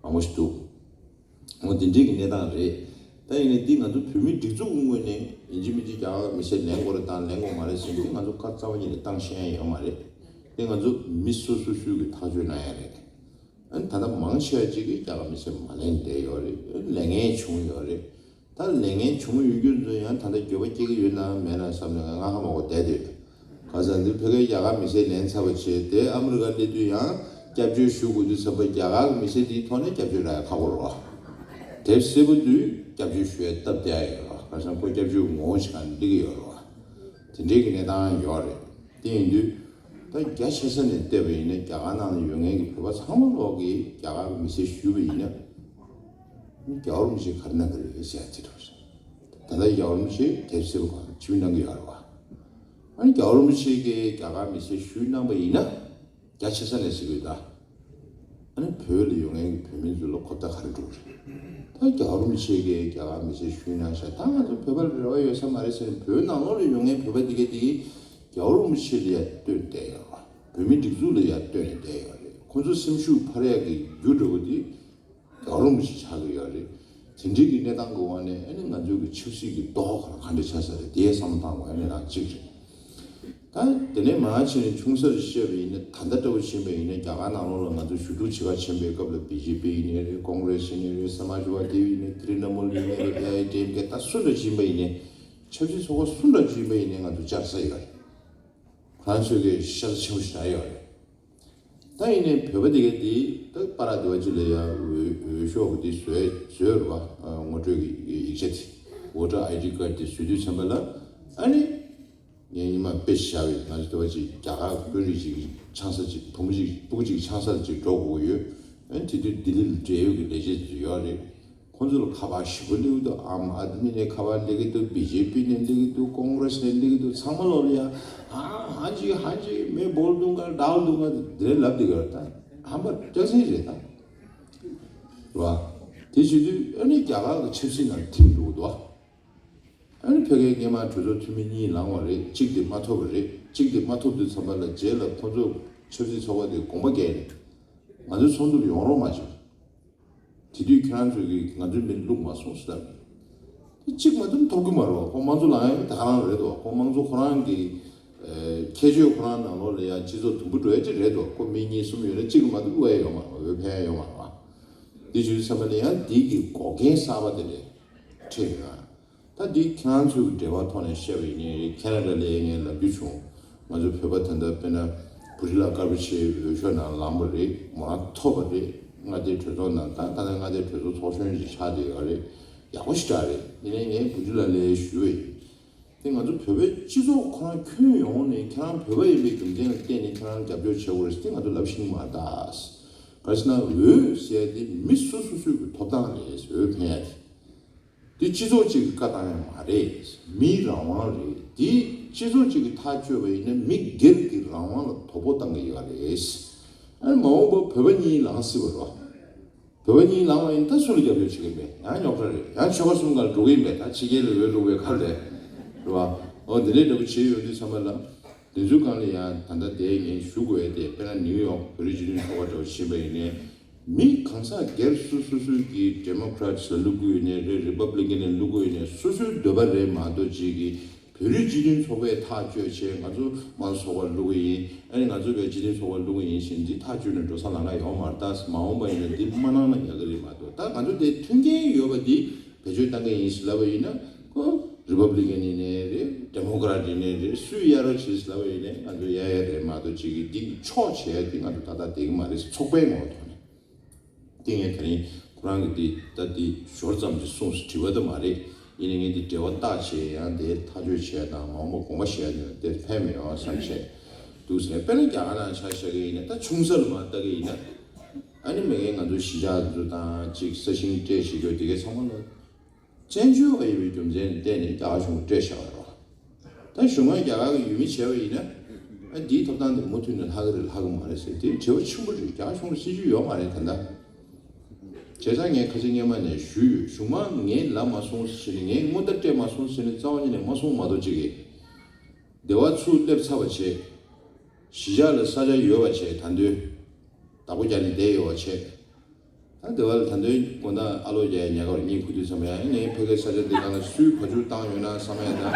མང་པོ་ཞིག་འདུག་འོ་དེ་འདྲའི་གི་གནས་སྟངས་རེད། ད་ཡིན་ནའི་འདི་ང་ཚོ་བོད་མིའི་སྒྲིག་འཛུགས་ཀྱི་ངོས་ནས་ཡིན་གཅིག་མིན་གཅིག་རྒྱ་གར་མི་སེར་ལེན་དགོས་རེད་དང་ལེན་དགོས་མ་རེད་ཟེར་ནས་ང་ཚོ་བཀའ་རྩ་བ་ཉིད་ནས་བཏང་ཤེས་ཡ་ཡོད་མ་རེད། དེ་ང་ཚོ་མི་སོ་སོ་སོའི་གི་ཐག་གཅོད་གནང་ཡ་རེད། ཨ་ནི་ད་ལྟ་མང་ཆེ་བ་ཅིག་གིས་རྒྱ་གར་མི་སེར་མ་ལེན་བསྡད་ཡོད་རེད། ལེན་མཁན་བྱུང་ཡོད་རེད། ད་ལེན་མཁན་བྱུང་ཡོད་རྒྱུ་ཚོ་ཡང་ད་ལྟ་འགྱོད་པ་སྐྱེ་གི་ཡོད་ན་མེད་ན་བསམ་ནས་ང་ཧ་མ་གོ་བསྡད་དེ་ཡོད། ག་ས་འདི་ཕ་གིར་རྒྱ་གར་མི་སེར་ལེན་ཚར་བ་བྱས་དེ་ཨ་མི་རི་ཀ་སླེབས་དུས་ཡང་སྐྱབས་བཅོལ་ཞུ་དགོས་དུས་ཙམ་པ་རྒྱ་གར་གྱི་མི་སེར་དེའི་ཐོག་ནས་སྐྱབས་བཅོལ་རག་ཡ་ཁག་པོ་རེད་བ། དེབ་སེར་པོ་དུས་སྐྱབས་བཅོལ་ཞུ་ཡ་སྟབས་བདེ་ཡ་ཡོད་རེད་བ། ག་རེ་ཟེར་ན་ཁོ་སྐྱབས་བཅོལ་ངོ་བོ་ཞིག་ག་ནས་སླེབས་ཀྱི་ཡོད་རེད་བ། དེ་འདྲའི་གི་གནས་སྟངས་ཡོད་རེད། དེ་ཡིན་དུས་ད་རྒྱ་ཆེ་ས་ནས་བལྟས་པ་ཡིན་ན་རྒྱ་གར་ནང་ལ་ཡོད་མཁན་གྱི་བོད་པ་ཚང་མ་ལོག་གིས་རྒྱ་གར་གྱི་མི་སེར་ཞུས་པ་ཡིན་ན། རྒྱལ་བ་རིན་པོ་ཆེ་ག་རེ་གནང་གི་རེད་ཟེར་ཡ་དེ་འདྲ་རེད། ད་ལྟ་རྒྱལ་བ་རིན་པོ་ཆེ་དེབ་སེར་པོ་གང་ཕྱིར་གནང་གི་ཡོད་རེད་བ། ཨ་ནི་རྒྱལ་བ་རིན་པོ་ཆེ་གིས་རྒྱ་གར་མི་སེར་ཞུས་གནང་པ་ཡིན་ན། རྒྱ་ཆེ་ས་ནས་ཟེར་གི་ཡོད་ད། ཨ་ནི་བོད་ལ་ཡོད་མཁན་གྱི་བོད་མི་ཚོ་ལ་གོ་བརྡ་ག་རེ་འགྲོ་གི་རེད། ད་རྒྱལ་བ་རིན་པོ་ཆེ་གིས་རྒྱ་གར་མི་སེར་ཞུས་གནང་ཤག་ད་ང་ཚོ་བོད་པ་ལ་རེ་བ་ཡོད་ས་མ་རེད་ཟེར་ནས་བོད་ནང་ལོགས་ལ་ཡོད་མཁན་བོད་པ་དེ་གས་དེ་གས་རྒྱལ་བ་རིན་པོ་ཆེ་ལ་ཡ་ལྟོས་ནས་བསྡད་ཡོད་རེད། བོད་མི་སྒྲིག་འཛུགས་ལ་ཡ་ལྟོས་ནས་བསྡད་ཡོད་རེད། ཁོང་ཚོ་སེམས་ཤུགས་འཕར་ཡག་གི་རྒྱུ་འདྲ་བོ་དེ་རྒྱལ་བ་རིན་པོ་ཆེ་ཆགས་ཀྱི་ཡོད་རེད། དེ་འདྲའི་གི་གནས་སྟངས་ཀྱི་འོག་ནས་ཨ་ནི་ང་ཚོའི་གི་ཆབ་སྲིད་ཀྱི་རྡོ་ཁོ་རང་ག་འདྲ་ཆགས་ས་རེད་དེ་བསམ་བློ་བཏང་དགོས་ཡ་གནས་སྟངས་གཅིག་རེད། ད་དེ་ནས་མར་ཕྱིན་ནས་ཆུང་ས་རུ་བཤད་པ་ཡིན་ན་ད་ལྟ་འདྲ་བོ་ཕྱིན་པ་ཡིན་ན་རྒྱ་གར་ནང་ལོགས་ལ་ང་ཚོ་ཞུ་གཏུག་བྱེད་ག་ཕྱིན་པའི་སྐབས་ལ་བི་ཇེ་པི་ཡིན་ནའི་རེད། ཀོང་རེ་སི་ཡིན་ནའི་རེད། ས་མཱ་ཇ་ཝ་དི་ཡིན་ནའི་ཏྲི་ན་མུལ་ཡིན་ནའི་རེད། ཨེ་ཨའི་ཌི་ཨེམ་ཀེ་ད་སུ་འདྲ་ཕྱིན་པ་ཡིན་ནའི་ཆབ་སྲིད་ཚོགས་པ་སུ་འདྲ་ཕྱིན་པ་ཡིན་ནའི་ང་ཚོ་བཅར་ས་ཡོད་རེད། ཁོ་རང་ཚོས་གི་ཤ་ཚ་ཆེན་པོ་ཞིག་རག་ཡོད་རེད། ད་ཡིན་ནའི་བོད་པ་དེ་ག་དེ་ད་པ་ར་དེ་བ་ཅིག་ལ་ཡ་འོས་འོས་ཤོག་གི་དེ་བཟོས་བཟོས་རེད་བ། ངོ་སྤྲོད་ཀྱི་ཡིག་ཆ་དེ་ཝོ་ཊར་ཨའི་ཌི་ཀར་དེ་བཟོས་དུས་ཙམ་པ་ལ་ཨ་ནི་ངས་ཉི་མ་དཔེ་བཞག་པའི་ང་ཚོ་དེ་བ་ཅིག་རྒྱ་གར་དཔོན་རིགས་ཅིག་ཆང་ས་ཅིག་བུ་མོ་ཅིག་སྤུ་གུ་ཅིག་ཆང་ས་ཅིག་འགྲོ་དགོས་ཀྱི་ཡོད། ཨ་ནི་དེ་དུས་ལྡི་ལི་ལ་འབྲེལ་ཡོད་ཀྱི་ལས་བྱེད་དེ་ཚོ་ཡོད་རེད། ཁོང་ཚོ་ལ་ཁ་པར་ཞེ་པོ་སླེབས་འདུག་ཨམ་ཨ་དམི་ནས་ཁ་པར་སླེབས་ཀྱི་འདུག་བི་ཇེ་པི་ནས་སླེབས་ཀྱི་འདུག་ཀོང་རེ་སི་ནས་སླེབས་ཀྱི་འདུག་ཚང་མ་ལོག་ལ་ཡ། ཧ་ཧ་ཅི་ཧ་ཅི་མེ་བོལ་དུང་ག་ཌལ་དུང་ག་དེ་ལབ་འདུག་ག་ད་ཧམ་པ་སྐྱག་ཟིན་རེད་ད། རེད་བ། དེ་བྱེད་དུས་ཨ་ནི་རྒྱ་གར་གྱི་ཆབ་སྲིད་ནང་ཐིམ་འགྲོ་གི་འདུག་ཨ་ནི་ཕ་གིའི་སྔོན་མ་གྲོས་ཚོགས་འཐུས་མི་གཉིས་ལངས་པ་རེད། གཅིག་དེ་མ་ཐོབ་པ་རེད། གཅིག་དེ་མ་ཐོབ་དུས་ཙམ་པ་ལ་རྗེས་ལ་ཁོང་ཚོ་ཆབ་སྲིད་ཚོགས་པ་དེ་དགོངས་པ་འགལ་ནས་ང་ཚོའི་ཚོགས་འདུར་ཡོང་རོགས་མ་བྱེད། དེ་དུས་ཁྱེད་རང་ཚོས་ཀྱིས་ང་ཚོའི་མི་བླུག་མ་སོང་ཟེར་ལབ་ནས། དེ་གཅིག་མ་གཏོགས་ཐོབ་ཀྱི་མ་རེད་བ། ཁོ་དམངས་གཙོ་ལངས་ཡག་ད་ག་རང་རེད་དོ། ཁོ་དམངས་གཙོ་ཁོ་རང་གི་ཁྱད་ཆོས་ཁོ་རང་ནང་ལོགས་ལ་ཡང་སྤྱི་ཚོགས་དུམ་བུ་འགྲོ་ཡག་ཅིག་རེད་དོ། ཁོ་མི་གཉིས་གསུམ་ཡོད་ན་གཅིག་གིས་མ་གཏོགས་དབུ་ཡག་ཡོད་མ་རེད་བ། འོས་འཕེན་ཡག་ཡོད་མ་རེད་བ། དེ་བྱས་ཙམ་པ་ལ་ཡང་འདི་གི་འགོག་རྐྱེན་གསར་པ་དེ་འདྲ་འཕྲད་ཡོད་ན། ད་འདི་ཁྱེད་རང་ཚོའི་འབྲེལ་བ་ཐོག་ནས་བཤད་པ་ཡིན་ནའི་ཁེ་ན་ཌ་ལ་ངས་ལབ་རྒྱུ་བྱུང་། ང་ཚོ་བོད་པ་ད་ལྟ་དཔེར་ན་བྷུ་ཊི་ལ་དཀར་པོ་ཆེའི་འོས་ཤོག་ནང་ལངས་པ་རེད། མོ་རང་ཐོབ་པ་རེད། མངའ་སྡེའི་གྲོས་ཚོགས་ནང་ད་ད་ལྟ་མངའ་སྡེའི་གྲོས་ཚོགས་ཚོགས་གཞོན་ཞིག་ཆགས་བསྡད་ཡོད་རེད། ཡག་པོ་ཞེ་དྲག་རེད། ཡིན་ནའི་ངས་བྷུ་ཊི་ལ་ལ་ཞུས་པ་ཡིན། དེ་ང་ཚོ་བོད་པའི་སྤྱི་ཚོགས་ཁོ་རང་ཁྱོན་ཡོངས་ནས་ཁྱེད་རང་བོད་པ་ཡིན་པའི་རྒྱུ་མཚན་ལ་བརྟེན་ནས་ཁྱེད་རང་རྒྱབ་སྐྱོར་བྱེད་དགོས་རེད་ཟེར་དེ་ང་ཚོ་ལབ་ཤེས་ཀྱི་མ་རེད་ད། ག་རེ་ཟེར་ན་འོས་ཟེར་ཡ་དེ་མི་སོ་སོ་སོའི་གི་ཐོབ་ཐང་རེད། འོས་འཕེན་ཡ་དེ། འདི་སྤྱི་ཚོགས་གཅིག་གི་བཀའ་བཏང་ཡ་མ་རེད། མིའི་རང་དབང་རེད། འདི་སྤྱི་ཚོགས་གཅིག་གིས་ཐག་གཅོད་པ་ཡིན་ན་མི་སྒེར་གྱི་རང་དབང་ལ་དོ་ཕོག་བཏང་གི་ཡོད་རེད། ཨ་ནི་མ་འོངས་པར་བོད་པ་གཉིས་ལངས་སྲིད་པ་རེད། བོད་པ་གཉིས་ལངས་པ་ཡིན་ད་སུ་ལ་རྒྱབ་སྐྱོར་བྱེད་ཀྱི་མེད། ཡང་རྙོག་དྲ་རེད། ཡང་ཆོལ་ཁ་གསུམ་ཀ་ལ་འགྲོ་གི་ཡིན་པས། ད་ཕྱི་རྒྱལ་ལ་འོས་བླུག་པའི་ཁར་ལས་རེད་བ། འོ་འདི་འདྲའི་འདྲ་པོ་བྱེད་ཡོང་དུས་ཚང་མ་ལ། དེ་ཚོའི་སྒང་ལ་ཡང་ད་ལྟ་དེ་ངས་ཞུ་དགོས་ཡ་དེ་དཔེར་ན་ནིའུ་ཡོག་བོད་རིགས་སྤྱི་མཐུན་ཚོགས་པ་འདྲ་བོ་ཕྱིན་པ་ཡིན་ནའི། མི་གང་ཟག་སྒེར་སུ་སོ་སོའི་གི་ཌེ་མོ་ཀ་རེ་ཊི་ལ་བླུག་གི་ཡོད་ནའི་རེད། རི་པབ་ལི་ཀན་ལ་བླུག་གི་ཡོད་ནའི་སོ་སོའི་འདོད་པ་རེད་མ་གཏོགས་ཅིག་གི་བོད་རིགས་སྤྱི་མཐུན་ཚོགས་པས་ཐག་གཅོད་བྱས་ང་ཚོ་དམངས་གཙོ་ཚོགས་པ་བླུག་གི་ཡིན། ཨ་ནི་ང་ཚོ་བས་སྤྱི་མཐུན་ཚོགས་པ་བླུག་གི་ཡིན་ཞེས་འདི་ཐག་གཅོད་ནས་འགྲོ་ས་ལམ་ཁ་ཡོད་མ་རེད། ད་མ་འོངས་པ་ཡིན་ན་འདི་མ་གནང་ན་ཡག་གི་རེད་མ་གཏོགས། ད་ང་ཚོ་དེ་མཐུན་རྐྱེན་ཡོད་པ་འདི། བེད་སྤྱོད་བཏང་གི་ཡིན་ཞེས་ལབ་པ་ཡིན་ན་ཁོ་རི་པབ་ལི་ཀན་ཡིན་ནའི་རེད། ཌེ་མོ་ཀ་ར་ཊི་ཡིན་ནའི་རེད། སུས་གཡར་རོགས་བྱེད་ཞེས་ལབ་པ་ཡིན་ནའི་ང་ཚོ་གཡར་ཡ་རེད་མ་གཏོགས་ཅིག་གིས་འདི་ཕྱོགས་བྱེད་ཡ་འདི་ང་ཚོ་ཏག་ཏག་བསྡད་ཀྱི་མ་རེད། ཚོགས་པའི་ངོ་བོ་ཐོག་ནས་འདི་ངས་དེ་རིང་ཁོ་རང་གི་འདི་ད་འདི་ཞོར་ཙམ་ཅིག་གསུངས་སོང་། དྲི་བ་ད་མ་རེད། ཡིན་ནའི་ངས་འདི་འབྲེལ་བ་བཏགས་བྱས་ཡང་དེ་ཐག་གཅོད་བྱས་དང་མ་འོངས་པ་དགོངས་པ་བཞེས་ཡ་འདི་ལ་དེ་ཕན་མི་ཡོང་བསམ་བྱས་འདུག་ཟེར། དཔེར་ན་རྒྱ་གར་ནང་ཆ་བཞག་གི་ཡིན་ན་ད་ཆུང་ས་ལ་མར་ལྟ་གི་ཡིན་ན། ཨ་ནི་མི་ངན་ང་ཚོའི་གཞིས་ཆགས་འདི་ཚོ་དང་གཅིག་ས་ཞིང་སྤྲད་བཞག་རྒྱུ་དེ་གའི་ཚང་མ་ལ་བཙན་བྱོལ་བ་ཡིན་པའི་རྒྱུ་མཚན་ལ་བརྟེན་ནས་རྒྱ་གར་གཞུང་གིས་སྤྲད་བཞག་པ་རེད་བ། ད་གཞུང་ང་རྒྱ་གར་གྱི་ཡུལ་མི་བྱས་པ་ཡིན་ན་ཨ་འདིའི་ཐོབ་ཐང་དེ་མུ་མཐུད་ནས་ལྷག་གི་རེད་ལྷག་གི་མ་རེད་ཟེར་དེ་འབྲེལ་བ་ཆེན་པོ་རེད། རྒྱ་གར་གཞུང་ལ་སྲིད་ཇུས་ཡོད་མ་རེད་ད་ལྟ། བྱས་ཙང་ངས་ཁ་སང་སྔོན་མ་ནས་ཞུས་ཡོད། གཞུང་མང་ངས་ལབ་མ་སོང་ཟེར་ནས་ངས་སྔོན་བརྡ་སྤྲད་མ་སོང་ཟེར་ནས་རྩ་བ་ཉིད་ནས་མ་གསུངས་མ་གཏོགས་ཅིག་གིས། སྡེ་བ་ཚུར་སླེབས་ཚར་བ་བྱས། གཞིས་ཆགས་ལ་ས་ཆ་ཡོད་པ་བྱས། ད་དུང་བདག་པོ་རྒྱག་ནས་བསྡད་ཡོད་པ་བྱས། ད་སྡེ་བ་ལ་ད་དུང་དགོང་དག་ཨ་ལོ་རྒྱག་ཡ་ཉལ་ཁ་རུ་གཉིད་ཁུག་དུས་ཙམ་ཡང་ངའི་ཕ་གིའི་ས་ཆ་འདི་གང་ལ་སུས་བ་ཕྱུགས་བཏང་ཡོད་ན་བསམ་ཡ་དང་།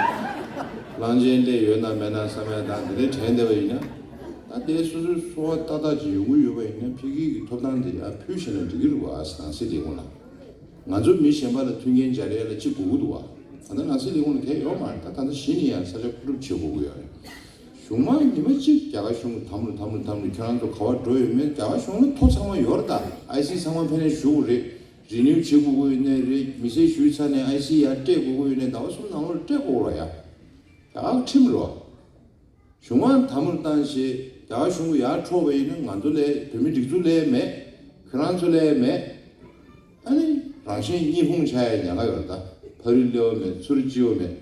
གླང་ཆེན་སླེབས་ཡོད་ན་མེད་ན་བསམ་ཡ་དང་དེ་འདྲའི་དྲན་བསྡད་པ་ཡིན་ན། ད་དེ་སོ་སོའི་འཚོ་བ་ཏག་ཏག་ཅིག་ཡོང་གི་ཡོད་པ་ཡིན་ན་ཕ་གི་གི་ཐོབ་ཐང་དེ་ཡར་ཕུལ་ཤེས་ན་འགྲིག་གི་རེད་བ། ནང་སྲིད་ལས་ཁུངས་ལ། ང་ཚོ་མི་གཞན་པ་ལ་མཐུན་རྐྱེན་སྦྱར་ཡ་ལ་གཅིག་དགོས་ཀྱི་འདུག་བ། ད་ལྟ་ནང་སྲིད་ལས་ཁུངས་ལ་གལ་ཡོད་མ་རེད། ད་ད་ལྟ་གཞི་ནས་ཡང་ས་ཆ་མཁོ་སྒྲུབ་བྱེད་དགོས་ཀྱི་ཡོད་རེད། གཞུང་མང་ཉི་མ་གཅིག་རྒྱ་གར་གཞུང་གི་དམ་ལ་དམ་ལ་དམ་ལ་ཁྱོད་རང་ཚོ་ག་བར་འགྲོ་ཡོད་མེད་རྒྱ་གར་གཞུང་ལ་ཐོ་ཚང་མ་ཡོད་རེད། ད་ཨའི་སི་ཚང་མ་ཕན་ནས་ཞུ་དགོས་རེད། རི་ནིའུ་བྱེད་དགོས་ཀྱི་ཡོད་ནའི་རེད། མི་སེར་ཞུས་ཚར་ནས་ཨའི་སི་ཡར་སྤྲད་དགོས་ཀྱི་ཡོད་ནའི་ཟླ་བ་གསུམ་ནང་ལོགས་ལ་སྤྲད་དགོས་རོགས་ཡ། རྒྱ་གར་ཁྲིམས་རོགས། གཞུང་དབང་དམ་པོར་བཏང་བྱས་རྒྱ་གར་གཞུང་གི་ཡར་འཕྲོག་པ་ཡིན་ན་ང་ཚོ་ལས་བོད་མི་སྒྲིག་འཛུགས་ལས་མེད། ཁྱོད་རང་ཚོ་ལས་མེད། ཨ་ནི་རང་གཞན་གཉིས་ཕུང་ཆགས་ཡ་ཉེན་ཁ་ཡོད་རེད་ད། ཕ་རི་སླེ་བ་མེད། ཚུ་རི་སྤྱི་བ་མེད།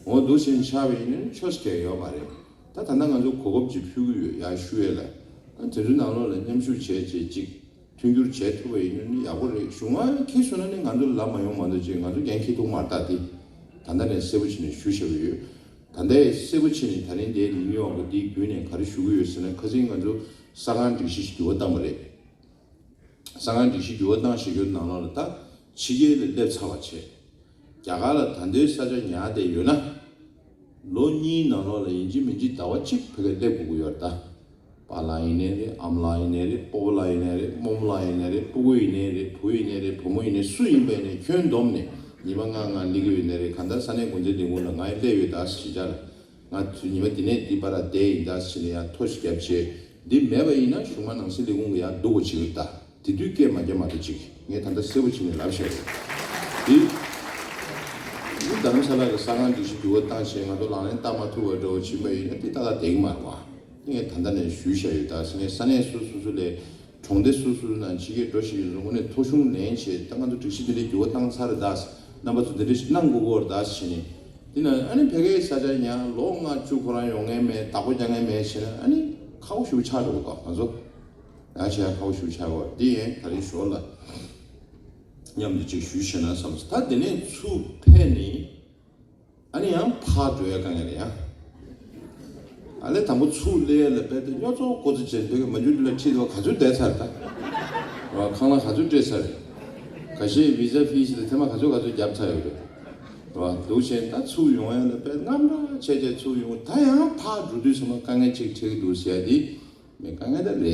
འོ་འདུག་བཞིན་ཆགས་པ་ཡིན་ན་ཆོས་སྐད་ཡོད་མ་རེད། ད་ད་ལྟ་ང་ཚོ་གོ་སྐབས་ཅིག་ཕུལ་གྱི་ཡོད་ཡ་ཞུ་ཡས་ལ། ཨ་དེ་ཚོའི་ནང་ལོགས་ལ་མཉམ་ཞུགས་བྱས་བྱས་ཅིག་མཐུན་འགྱུར་བྱེད་ཐུབ་པ་ཡིན་ན་ནི་ཡག་པོ་རེད། གཞུང་དབང་འཁྱེར་སོང་ན་ནི་ང་ཚོ་ལ་ལབ་མ་ཡོང་མ་གཏོགས་ཅིག་ང་ཚོ་འགན་འཁྱེར་ཐུབ་མ་རེད་ད། དེ་ད་ལྟ་ནས་གསལ་པོ་བྱས་ནས་ཞུ་བཞག་གི་ཡོད། ད་ལྟའི་གསལ་པོ་བྱས་ནས་ད་རིང་འདིའི་ཉི་ཉི་ཝོག་འདིའི་བརྒྱུད་ནས་ག་རེ་ཞུ་གི་ཡོད་ཟེར་ན། ཁ་སང་ང་ཚོ་ས་ཁང་སྒྲིག་གཞི་འགྱུར་བ་བཏང་བ་རེད། ས་ཁང་སྒྲིག་གཞི་འགྱུར་བ་བཏང་བཞག་རྒྱུ་ནང་ལོགས་ལ་ད་ཕྱི་རྒྱལ་ལ་སླེབས་ཚར་བ་བྱས། རྒྱ་གར་ལ་ད་ལྟའི་ས་ཆ་ཉར་བསྡད་ཡོད་ན། ལོ་གཉིས་ནང་ལོགས་ལ་ཡིན་གཅིག་མིན་གཅིག་ཟླ་བ་གཅིག་ཕ་གིར་སླེབས་དགོས་ཀྱི་ཡོད་རེད་ད། པཱ་ལགས་ཡིན་ནའི་རེད། ཨ་མ་ལགས་ཡིན་ནའི་རེད། སྤོ་བོ་ལགས་ཡིན་ནའི་རེད། རྨོ་མོ་ལགས་ཡིན་ནའི་རེད། སྤུ་གུ་ཡིན་ནའི་རེད། བུ་ཡིན་ནའི་རེད། བུ་མོ་ཡིན་ནའི་སུ་ཡིན་པ་ཡིན་ནའི་ཁྱོན་བསྡོམས་ནས་ཉི་མ་ལྔ་ལྔ་སླེབས་ཀྱི་ཡོད་ནའི་རེད། གང་ལྟར་ས་གནས་འགོ་འཛིན་ལས་ཁུངས་ལ་ང་ཡི་སླེབས་ཡོད་ད་ཟེར་བྱས་ལ། ང་ཚོ་ཉི་མ་འདི་ནས་འདི་བར་ལ་བསྡད་ཡིན་ད་ཟེར་ནས་ཡང་ཐོ་ཞིག་བརྒྱབ་བྱས། འདི་མེད་པ་ཡིན་ན་གཞུང་མ་ནང་སྲིད་ལས་ཁུངས་ཀྱི་ཡང་སྡུག་གོ་བྱེད་ཀྱི་ད། དེ་དུས་སྐད་མ་རྒྱབ་མ་གཏོགས་ཅིག་ངས་ད་ལྟ་གསལ་པོ་བྱས་ནས་ལབ་བཞག་ཡོད། འདི་འདི་རྡ་རམ་ས་ལ་གི་ས་ཁང་སྒྲིག་གཞི་འགྱུར་བ་བཏང་བྱས་ང་ཚོ་ལག་ལེན་བསྟར་མ་ཐུབ་པ་འདྲ་བོ་ཕྱིན་པ་ཡིན་ན་འདི་ཏག་ཏག་བསྡད་ཀྱི་མ་རེད་བ། འདི་ངས་ད་ལྟ་ནས་ཞུས་བཞག་ཡོད་ད་ཟེར། ངས་ས་གནས་སོ་སོ་སོ་ལས་གྲོང་སྡེ་སོ་སོའི་ནང་ཕྱི་རྒྱལ་འགྲོ་བཞིན་ཡོད་ཚོ་དངོས་གནས་ཐོ་གཞུང་ལེན་བྱས་ད་ང་ཚོ་སྒྲིག་གཞི་འདི་འདྲའི་འགྱུར་བ་བཏང་ཚར་རེད་ད། རྣམ་པ་ཚོ་འདི་འདྲ་ཞིག་གནང་དགོས་ཀྱི་ཡོད་རེད་ད་ཟེར་ནས། འདི་ན་ཨ་ནི་ཕ་གིའི་ས་ཆ་ཡང་ལོ་ལྔ་བཅུ་ཁོ་རང་ཡོང་མཁན་མེད། བདག་པོ་རྒྱག་མཁན་མེད་བྱས་ན་ཨ་ནི་ཁག་པོ་ཞེ་པོ་ཆགས་འགྲོ་གི་འདུག་ང་ཚོ་ཡང་བྱས་ཡང་ཁག་པོ་ཞེ་པོ་ཆགས་ཀྱི་ཡོད་རེད། འདི་ཡིན་ད་རིང་ཞོར་ལ་མཉམ་དུ་ཅིག་ཞུས་བྱས་ན་བསམ་སོང་། ད་འདི་ནས་ཚུར་ཕེབས་ནས་ཨ་ནི་ཡང་ཕར་འགྲོ་ཡ་དཀའ་ངལ་རེད་ཡ། ཨ་ལས་དང་པོ་ཚུར་སླེབས་ཡ་ལ་དཔེ་དེ་རྙོག་ཚོགས་ཀོ་ཚོད་བྱས་འདུག་གི། མ་འཇུ་འདི་ལ་ཁྲིད་དོ་ག་ཚོད་བསྡད་ཚར་ད། རོ་ཁང་གླ་ག་ཚོད་སྤྲད་ཚར་རེད། ཁ་ཤས་བི་ཟ་ཕི་ཞིག་ལ་ཐེངས་མ་ག་ཚོད་ག་ཚོད་བརྒྱབ་ཚར་ཡོད་རེད། རོ་འདུག་བྱས་ད་ཚུར་ཡོང་ཡ་ལ་དཔེ་རྔམ་དྲག་བྱས་བྱས་ཚུར་ཡོང་། ད་ཡང་ཕར་འགྲོ་དུས་ཚང་མ་དཀའ་ངལ་ཅིག་འཕྲད་ཀྱི་འདུག་ཟེར་ཡ་དེ་མི་དཀའ་ངལ་ད་རེད།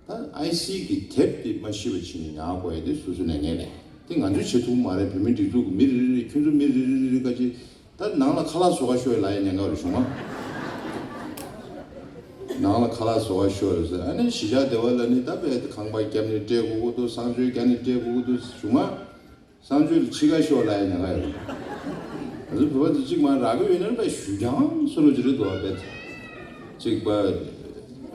ད་ཨའི་སི་གི་དེབ་དེ་མ་ཤེས་པ་ཕྱིན་ནས་ཉར་དགོས་ཡ་དེ་སོ་སོ་ནས་ངས་ལས་དེ་ང་ཚོས་བྱེད་ཐུབ་མ་རེད། བོད་མི་སྒྲིག་འཛུགས་ཀྱི་མི་རེ་རེ་རེ་ཁྱོད་ཚོ་མི་རེ་རེ་རེ་རེ་ག་ཅི། ད་ནང་ལ་ཁ་ལག་བཟོ་ག་ཤོག་ལབ་ཡ་ཉེན་ཁ་རེད་བྱུང་ང་། ནང་ལ་ཁ་ལག་བཟོ་ག་ཤོག་ཟེར། ཨ་ནི་གཞིས་ཆགས་སྡེ་བ་ལ་ནི་ད་དཔེ་ཁང་པ་བརྒྱབ་ནས་སྤྲད་དགོས་ཀྱི་འདུག་སྲང་མཆོད་བརྒྱབ་ནས་སྤྲད་དགོས་ཀྱི་འདུག་བྱུང་ང་། སྲང་མཆོད་ལ་ཕྱི་ཁ་ཤོག་ལབ་ཡ་ཉེན་ཁ་ཡོད། ང་ཚོ་བོད་པ་ཚོ་གཅིག་མ་རག་གི་ཡོད་ན་དཔེ་ཞུ་རྐྱང་བཟོ་འདྲ་ཅིག་རེད་འདུག་དཔེ་གཅིག་པ།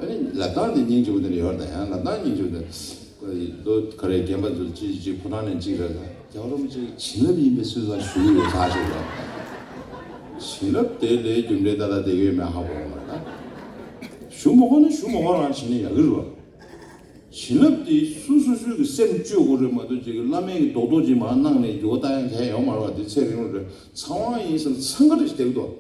ཨ་ནི་ལབ་སྟངས་དེ་སྙིང་རྗེ་པོ་དེ་འདྲ་ཡོད་རེད་ད། ཡང་ལབ་སྟངས་སྙིང་རྗེ་པོ་དེ། ལོ་ག་རེ་རྒན་པ་ཚོ་གཅིག་གཅིག་ཕོ་བྲང་ནས་གཅིག་རེད་ད། རྒྱལ་བ་རིན་པོ་ཆེ་བྱིན་རླབས་ཡིན་པའི་སྲོལ་ལ་ཞུ་གི་ཡོད་ད་ཞེས་ལ། བྱིན་རླབས་དེ་ལས་རྒྱུ་འབྲས་ཏག་ཏག་བསྡད་ཀྱི་ཡོད་མེད་ཧ་གོ་མ་རེད་ད། ཞུ་མ་གོ་ན་ཞུ་མ་གོ་རང་བྱས་ན་ཡག་གི་རེད་བ། བྱིན་རླབས་དེ་སོ་སོ་སོའི་གི་སེམས་བཅོས་དགོས་རེད་མ་གཏོགས་ཅིག་གི་བླ་མའི་གི་རྡོག་རྡོག་ཅིག་མར་གནང་ནས་འགྱུར་བ་གཏང་ཡ་གང་ཡང་ཡོད་མ་རེད་བ། དེ་ཚེ་རིང་རུ་རེད། ཚང་བ་ཡིན་ཟེར་ན་འཚང་ཁ་རེ་ཞིག་བསྡད་ཀྱི་འདུག་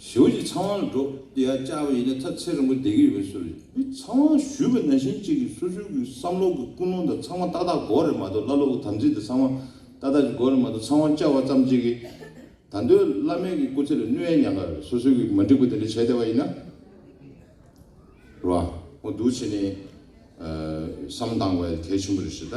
ཞེ་པོ་ཅིག་ཚང་བ་ལ་འགྲོ་དེ་ཡར་བཅར་བ་ཡིན་ན་ད་ཚེ་རིང་པོ་བསྡད་ཀྱི་ཡོད་པའི་བཟོ་རེད། མི་ཚང་བ་ཞུས་པ་ནང་བཞིན་གཅིག་གིས་སོ་སོའི་གི་བསམ་བློ་གི་ཀུན་སློང་དང་ཚང་མ་ཏག་ཏག་དགོས་རེད་མ་གཏོགས། བླ་སློབ་གི་དམ་ཚིག་དང་ཚང་མ་ཏག་ཏག་ཅིག་དགོས་རེད་མ་གཏོགས། ཚང་བ་བཅར་བ་ཙམ་གཅིག་གིས་ད་འདོད་བླ་མའི་གི་སྐུ་ཚེ་ལ་གནོད་ཡ་ཉག་ག་རེད། སོ་སོའི་གི་མ་འགྲིག་པ་དེ་འདྲ་བྱས་བསྡད་པ་ཡིན་ན། རེད་བ། འོ་འདུག་བྱས་ནས་ཨ་བསམ་བློ་བཏང་དགོས་ཡ་གལ་ཆེན་པོ་རེད་ཤག་ད་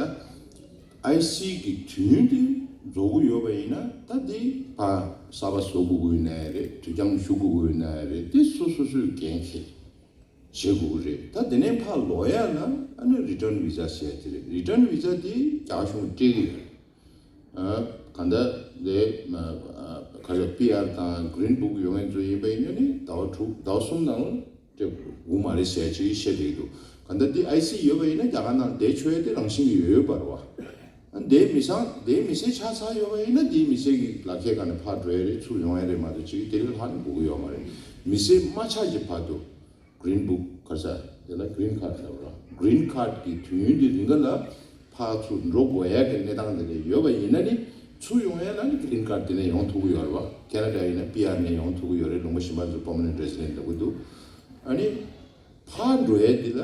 ཨའི་སི་གི་དུས་ཡུན་དེ་རྫོགས་ཀྱི་ཡོད་པ་ཡིན་ན་ད་དེ་ཕར་གསར་པ་བཟོ་དགོས་ཀྱི་ཡོད་ན་ཡང་རེད། དུས་འགྱངས་ཞུ་དགོས་ཀྱི་ཡོད་ན་ཡང་རེད། དེ་སོ་སོ་སོའི་འགན་འཁྱེར་བྱེད་དགོས་ཀྱི་རེད། ད་དེ་ནས་ཕར་ལོག་ཡ་ན་ཨ་ནི་རི་ཊརན་བི་ཟ་ཟེར་ཡ་དེ་རེད། རི་ཊརན་བི་ཟ་དེ་རྒྱ་གཞུང་སྤྲད་ཀྱི་ཡོད་རེད། ཨ་གང་ལྟར་དེ་ཨ་ག་རེ་པི་ཨར་དང་གི་རིན་བུག་ཡོད་མཁན་ཚོ་ཡིན་པ་ཡིན་ན་ནི་ཟླ་བ་དྲུག་ཟླ་བ་གསུམ་ནང་ལ་སྤྲད་དགོས་མ་རེད་ཟེར་ཅིག་བཤད་བསྡད་ཀྱི་འདུག་གང་ལྟར་འདི་ཨའི་སི་ཡོད་པ་ཡིན་ན་རྒྱ་གར་ནང་བསྡད་ཆོག་ཡ་དེ་རང་བཞིན་གྱིས་ཡོད་ཡོད་པ་རེད་བ། ཨ་བསྡད་མི་ཚང་བསྡད་མི་སེར་ཆགས་ཚར་ཡོད་པ་ཡིན་ན་དེའི་མི་སེར་གྱི་ལག་ཁྱེར་སྒང་ནས་ཕར་འགྲོ་ཡ་རེད། ཚུར་ཡོང་ཡ་རེད་མ་གཏོགས་ཅིག་དེ་ལས་ལྷག་ནས་དགོས་ཀྱི་ཡོད་མ་རེད། མི་སེར་མ་ཆགས་ཀྱི་བར་དུ་གི་རིན་བུག་ག་རེ་ཟེར་དེ་ལ་གི་རིན་ཁཱཌ་ལབ་ར། གི་རིན་ཁཱཌ་ཀྱི་དུས་ཡུན་དེ་རིང་ག་ལ་ཕར་ཚུར་འགྲོ་དགོས་ཡ་གི་གནས་སྟངས་དེ་འདྲ་ཡོད་པ་ཡིན་ན་ནི་ཚུར་ཡོང་ཡ་ལ་ནི་གི་རིན་ཁཱཌ་དེ་ནས་ཡོང་ཐུབ་ཀྱི་ཡོད་རེད་བ། ཁེ་ན་ཌ་ཡིན་ན་པི་ཨར་ནས་ཡོང་ཐུབ་ཀྱི་ཡོད་རེད། ལུང་པ་གཞན་པ་ཚོ་པར་མ་ནེན་ཊི་རེ་སི་ཌེན་ཊི་ལབ་ཀྱི་འདུག་ཨ་ནི་ཕར་འགྲོ་ཡ་འདི་ལ་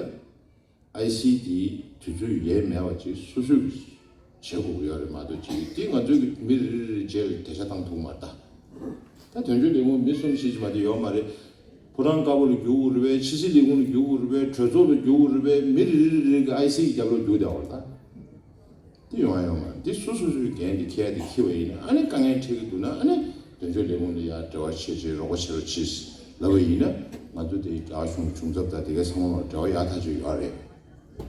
ཨའི་སི་འདིའི་དུས་ཚོད་ཡས་མེད་པ་ཅིག་སོ་སོས་བྱེད་དགོས་ཀྱི་ཡོད་རེད་མ་གཏོགས་ཅིག་འདི་ང་ཚོའི་གི་མི་རེ་རེ་རེ་རྗེས་ལ་འགྲེལ་བཤད་བཏང་ཐུབ་མ་རེད་ད། ད་དོན་གཅོད་ལས་ཁུངས་མི་གསུམ་བཞི་ཅིག་མ་གཏོགས་ཡོད་མ་རེད། ཕོ་བྲང་དཀར་པོ་ལ་རྒྱུག་དགོས་རེད་པས། ཕྱི་སྲིད་ལས་ཁུངས་ལ་རྒྱུག་དགོས་རེད་པས། གྲོས་ཚོགས་ལ་རྒྱུག་དགོས་རེད་པས། མི་རེ་རེ་རེ་གི་ཨའི་སི་གི་རྒྱབ་ལོགས་རྒྱུག་བསྡད་པ་རེད་ད། འདི་ཡོང་ཡ་ཡོད་མ་རེད། འདི་སོ་སོ་སོའི་འགན་འདི་འཁྱེར་ཏེ་འཁྱེར་བ་ཡིན་ན་ཨ་ནི་དཀའ་ངལ་འཕྲད་ཀྱི་འདུག་ན་ཨ་ནི་དོན་གཅོད་ལས་ཁུངས་ལ་ཡར་འབྲེལ་བ་བྱེད་ཅིག་རོགས་པ་བྱེད་རོགས་གྱིས་ལབ་པ་ཡིན་ན་ང་ཚོ་དེ་རྒྱ་གཞུང་སྐྱོང་ཚབ་དང་དེ་གའི་ཚང་མ་ལ་འབྲེལ་བ་ཡག་ཐག་ཆོད་ཡོད་རེད།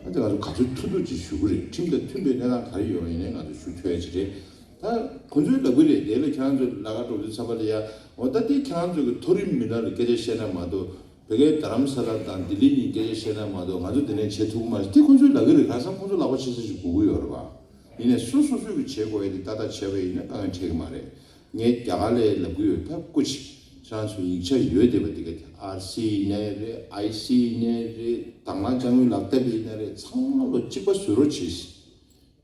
ཨ་དེ་ང་ཚོ་ག་ཚོད་ཐུབ་ཐུབ་ཅིག་ཞུ་གི་རེད། ཁྲིམས་དང་མཐུན་པའི་གནས་སྟངས་ག་རེ་ཡོད་ཡིན་ནའི་ང་ཚོ་ཞུ་ཐུབ་ཡ་ཅིག་རེད། ད་ཁོང་ཚོས་ལབ་གི་རེད། དེ་ལ་ཁྱེད་རང་ཚོས་ལ་ཁ་འགྲོ་དུས་ཙམ་པ་ལ་ཡ། འོ་ད་དེ་ཁྱེད་རང་ཚོ་གི་མཐོ་རིམ་མི་སྣ་ལ་སྐད་ཆ་བཤད་ན་མ་གཏོགས། བོད་སྐད་རྡ་རམ་ས་ལ་དང་ལྡི་ལི་གཉིས་སྐད་ཆ་བཤད་ན་མ་གཏོགས་ང་ཚོ་དེ་ནས་བྱེད་ཐུབ་ཀྱི་མ་རེད། དེ་ཁོང་ཚོས་ལབ་གི་རེད། གང་ཟག་ཁོང་ཚོ་ལག་པ་ཆེ་ས་ཞིག་དགོས་ཀྱི་ཡོད་རེད་པ། ཡིན་ནའི་སོ་སོ་སོས་ཀྱི་བྱེད་དགོས་ཡ་དེ་ཏག་ཏག་བྱས་པ་ཡིན་ན་དཀའ་ངལ་འཕྲད་ཀྱི་མ་རེད། ངས་རྒྱ་གར་ལ་ལབ་གི་ཡོད། ད་སྐུ་མཁྱེན། ཁྱེད་རང་ཚོ་ཡིག་ཆ་ཡོད་བསྡད་པ་དེ་ག་དེ་ཨར་སི་ཡིན་ནའི་རེད། ཨའི་སི་ཡིན་ནའི་རེད། དང་བླངས་དཔྱ་དངུལ་ལག་དེབ་ཡིན་ནའི་རེད། ཚང་མ་ལོ་གཅིག་པ་བཟོ་རོགས་བྱེད།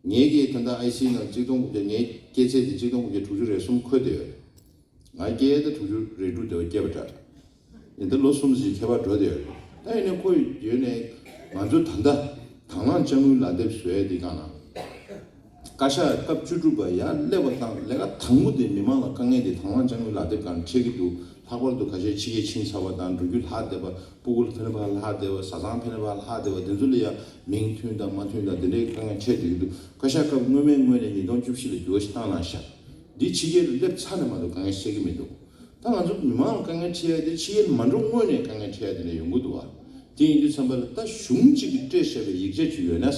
ངས་ཀྱིས་ད་ལྟ་ཨའི་སི་ནང་གཅིག་སྟོང་དགུ་བརྒྱ། ངའི་སྐྱེས་ཚེས་དེ་གཅིག་སྟོང་དགུ་བརྒྱ་དྲུག་ཅུ་རེ་གསུམ་འཁོད་བསྡད་ཡོད། ང་སྐྱེས་ད་དྲུག་ཅུ་རེ་དྲུག་དེ་བ་སྐྱེས་པ་འདྲ། ཡིན་ད་ལོ་གསུམ་ཞིག་ཁྱད་པར་འགྲོ་བསྡད་ཡོད་རེད། ད་ཡིན་ནའི་ཁོ་ཡོད་ནའི་ང་ཚོ་ད་ལྟ་དང་བླངས་དཔྱ་དངུལ་ལག་དེབ་བཟོ་ཡ་དེ་སྒང་ལ། བཀའ་ཤག་སྐབས་བཅུ་དྲུག་པ་ཡར་སླེབས་པ་དང་ལས་ཀ་དང་པོ་དེ་མི་མང་ལ་དཀའ་ངལ་དེ་དང་བླངས་དཔྱ་དངུལ་ལག་དེབ་སྒང་འཕྲད་ཀྱི་འདུག་ལྷག་པར་དུ་ཁ་ཤས་ཕྱི་རྒྱལ་ཕྱིན་ཚར་བ་དང་འགྲོ་རྒྱུ་ལྷག་བསྡད་པ། སྤུ་གུ་ལ་ཕན་པ་ལྷག་བསྡད་པ། བཟའ་ཚང་ཕན་པ་ལྷག་བསྡད་པ་དེ་ཚོ་ལ་ཡང་མིང་མཐུན་དང་མ་མཐུན་དང་དེ་འདྲའི་དཀའ་ངལ་འཕྲད་བསྡད་ཀྱི་འདུག་བཀའ་ཤག་སྐབས་སྔོན་མའི་ངོས་ནས་ཉིས་སྟོང་བཅུ་བཞི་ལ་འགྱུར་བ་ཞིག་བཏང་གནང་ཤག་འདི་ཕྱི་རྒྱལ་ལ་སླེབས་ཚར་ནས་མ་གཏོགས་དཀའ་ངལ་བཤད་ཀྱི་མི་འདུག་ད་ང་ཚོ་མི་མང་ལ་དཀའ་ངལ་འཕྲད་ཡ་དེ་ཕྱི་རྒྱལ་མ་འགྲོ་སྔོན་ནས་དཀའ་ངལ་འཕྲད་ཡ་དེ་འདྲ་ཡོང་གི་འདུག་བ། དེ་ཡིན་དུས་ཙམ་པ་ལ་ད་གཞུང་གཅིག་གིས་སྤྲད་བཞག་པའི་ཡིག་ཆ་ཅིག་ཡོད་ན།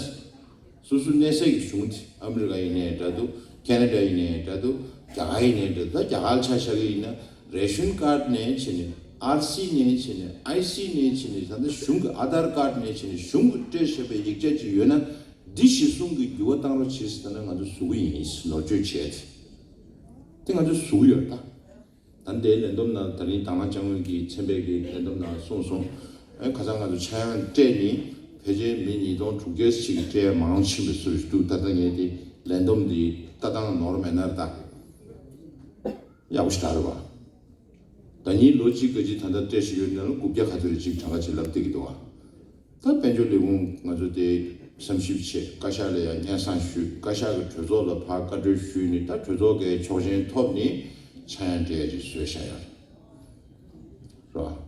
སོ་སོ་གནས་སའི་གཞུང་དེ་ཨ་མི་རི་ཀ་ཡིན་ནའི་འདྲ་འདུག་ཁེ་ན་ཌ་ཡིན་ནའི་འདྲ་འདུག་རྒྱ་གར་ཡིན་ནའི་འདྲ་འདུག་ད་རྒྱ་གར་ཆ་བཞག་གི་ཡིན་ན་རེ་ཤོན་ཀར་ནས་བྱས་ནས། ཨར་སི་ནས་བྱས་ནས། ཨའི་སི་ནས་བྱས་ནས། ད་ལྟ་གཞུང་གི་ཨ་དྷར་ཀར་ནས་བྱས་ནས་གཞུང་གིས་སྤྲད་བཞག་པའི་ཡིག་ཆ་ཅིག་ཡོད་ན། འདི་གཞིར་བཟུང་གིས་འགྱུར་བ་བཏང་རོགས་བྱེད་ཟེར་ན་ང་ཚོ་བཟོ་གི་ཡིན། ནོར་བཅོས་བྱས་ཏེ། དེ་ང་ཚོ་བཟོ་གི་ཡོད་ད། ད་ལྟའི་ལས་བསྡོམས་ནང་ད་རིང་དང་བླངས་དཔྱ་དངུལ་གྱི་ཚན་པའི་གི་ལས་བསྡོམས་ནང་གསུངས་སོང་། ཨེ་ཁ་སང་ང་ཚོ་ཆག་ཡང་སྤྲད་ནི་ཕལ་ཆེར་མི་ཉིས་སྟོང་དྲུག་བརྒྱ་ཞིག་གིས་སྤྲད་ཡ་མང་ཕྱིན་པའི་བཟོ་ཞིག་འདུག་ད་ལྟ་ངས་དེ་ལས་བསྡོམས་འདི་ལྟ་སྟངས་ནོར་མེད་ན་ད་ཡག་པོ་ཞིག་རག་རེད་བ། ད་ནི་ལོ་གཅིག་ག་གཅིག་ད་ལྟ་སྤྲད་བཞིན་ཡོད་ན་ལོ་དགུ་བརྒྱ་ག་ཚོད་རེ་གཅིག་གྲངས་ཀ་ཅིག་ལབ་བསྡད་ཀྱི་འདུག་བ། ད་དཔལ་འབྱོར་ལས་ཁུངས་ང་ཚོ་དེ་བསམ་ཞིབ་བྱས། བཀའ་ཤག་ལ་ཡང་སྙན་སེང་ཞུས། བཀའ་ཤག་གི་གྲོས་ཚོགས་ལ་ཕར་བཀའ་འཁྲོལ་ཞུས་ནས་ད་གྲོས་ཚོགས་ཀྱི་ཆོག་མཆན་ཐོབ་ནས་ཆག་ཡང་སྤྲད་ཡ་ཅིག་བཟོས་བཞག་ཡོད་རེད། རེད་བ།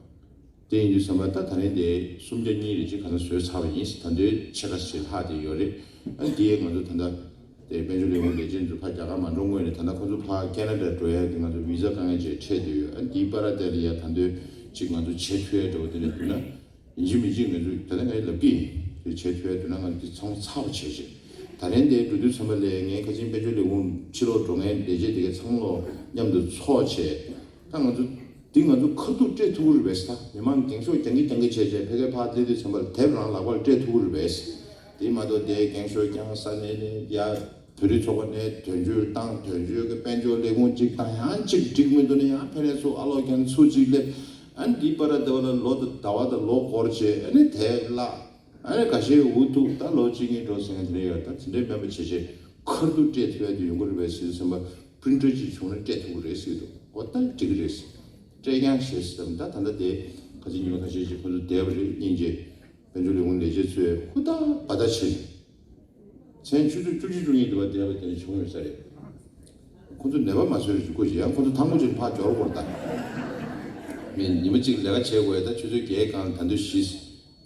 དེ་ཡིན་དུས་ཙམ་པ་ད་ད་རིང་དེ་སུམ་བརྒྱ་གཉིས་རེ་ཅིག་ག་ཚོད་བཟོས་ཚར་བ་ཡིན། ད་དུང་ཕྱེད་ཀ་ཞིག་ལྷག་བསྡད་ཡོད་རེད། ཨ་དེ་ང་ཚོ་ད་ལྟ་དེ་དཔལ་འབྱོར་ལས་ཁུངས་ལས་བྱེད་ཚོ་ཕར་རྒྱ་གར་མ་འགྲོ་སྔོན་ནས་ད་ལྟ་ཁོ་ཚོ་ཕར་ཁེ་ན་ཌ་འགྲོ་ཡ་དེ་ང་ཚོ་བི་ཛ་དཀའ་ངལ་ཅིག་འཕྲད་བསྡད་ཡོད། ཨ་དེའི་བར་དེ་ལ་ཡ་ད་དུང་ཅིག་ང་ཚོ་བྱེད་ཐུབ་ཡ་འདྲ་བོ་དེ་འདྲ་འདུག་ན། ཡིན་གཅིག་མིན་གཅིག་ང་ཚོས་ད་ལྟ་ངས་ལབ་ཀྱི་ཡིན། དེ་བྱེད་ཐུབ་ཡ་འདུག་ན་ང་ཚོ་དེ་ཚང་མ་ཚར་བ་བྱས་བྱས། ད་རིང་དེ་འགྲོ་དུས་ཙམ་པ་ལས་ངས་ཁ་ཆེམས་དཔལ་འབྱོར་ལས་ཁུངས་ཕྱི་ལོགས་འགྲོ་མཁན་ལས་བྱེད་དེ་གའི་ཚང་མ་ལོ་མཉམ་དུ་ཚོགས་བྱས། ད་ང་ཚོ་འདི་ང་ཚོ་ཁ་ཐུག་སྤྲད་ཐུབ་ཀྱི་རེད་པས། ད་མི་མང་འགེངས་ཤོག་རྒྱག་གི་རྒྱག་གི་བྱས་བྱས་ཕ་གིར་ཕར་སླེབས་དུས་ཙམ་པ་ལ་དེབ་རང་ལག་པར་སྤྲད་ཐུབ་ཀྱི་རེད་པས། དེ་མ་གཏོགས་དེ་འགེངས་ཤོག་རྐྱང་ས་གནས་ནས་ཡ། བོད་རིགས་ཚོགས་པ་ནས་དོན་གཅོད་བཏང་། དོན་གཅོད་ཀྱི་དཔལ་འབྱོར་ལས་ཁུངས་གཅིག་བཏང་། ཡང་གཅིག་འགྲིག་མི་འདུག་ན་ཡང་ཕན་ནས་ཚུར་ཨ་ལོག་ཀྱང་ཚུར་གཅིག་སླེབས། ཨ་ནི་འདི་པར་དེ་བ་ལ་ལོ་དང་ཟླ་བ་དང་ལོ་འགོར་བྱས། ཨ་ནི་དེབ་བརླག་ཨ་ནི་འགའ་ཤས་འུ་ཐུག་ད་ལོ་གཅིག་གཉིས་འགྲོ་ཟེར་མཁན་དེ་འདྲ་ཡོད། ད་དེ་འདྲའི་མིན་པ་བྱས་བྱས་ཁ་ཐུག་སྤྲད་ཐུབ་ཡ་དེ་ཡོང་གི་རེད་པས་ཟེར་དུས་ཙམ་པ། པི་རིན་ཊར་ཅིག་བྱུང་ན་སྤྲད་ཐུབ་ཀྱི་རེད་ཟེར་འདུག་འོ་ད་འགྲིག་གི་རེད། སྤྲད་རྐྱང་བྱས་ཟེར། ད་ད་ལྟ་དེ་ཁ་ཆེ་ཉི་མ་ཁ་ཤས་ཅིག་ཁོ་ཚོ་བསྡད་པ་རེད། སྙིང་རྗེ། དཔལ་འབྱོར་ལས་ཁུངས་ལས་བྱེད་ཚོས་ཧུར་ཐག་འབད་ཐག་བྱས་ནས། མཚན་ཆུ་ཚོད་བཅུ་གཅིག་བཅུ་གཉིས་དུ་བ་བསྡད་པ་དེ་ནས་བྱུང་ཡོད་ས་རེད། ཁོ་ཚོ་ནད་པ་མ་བཟོས་རེ་བཅུག་དགོས་ཀྱི། ཡང་ཁོ་ཚོ་ཐང་མོ་ཅན་ཕར་འབྱོར་དགོས་རེད་ད། མི་ཉི་མ་གཅིག་ལས་ཀ་བྱེད་དགོས་ཡ། ད་ཆུ་ཚོད་བརྒྱད་སྒང་ད་དུང་བཞི་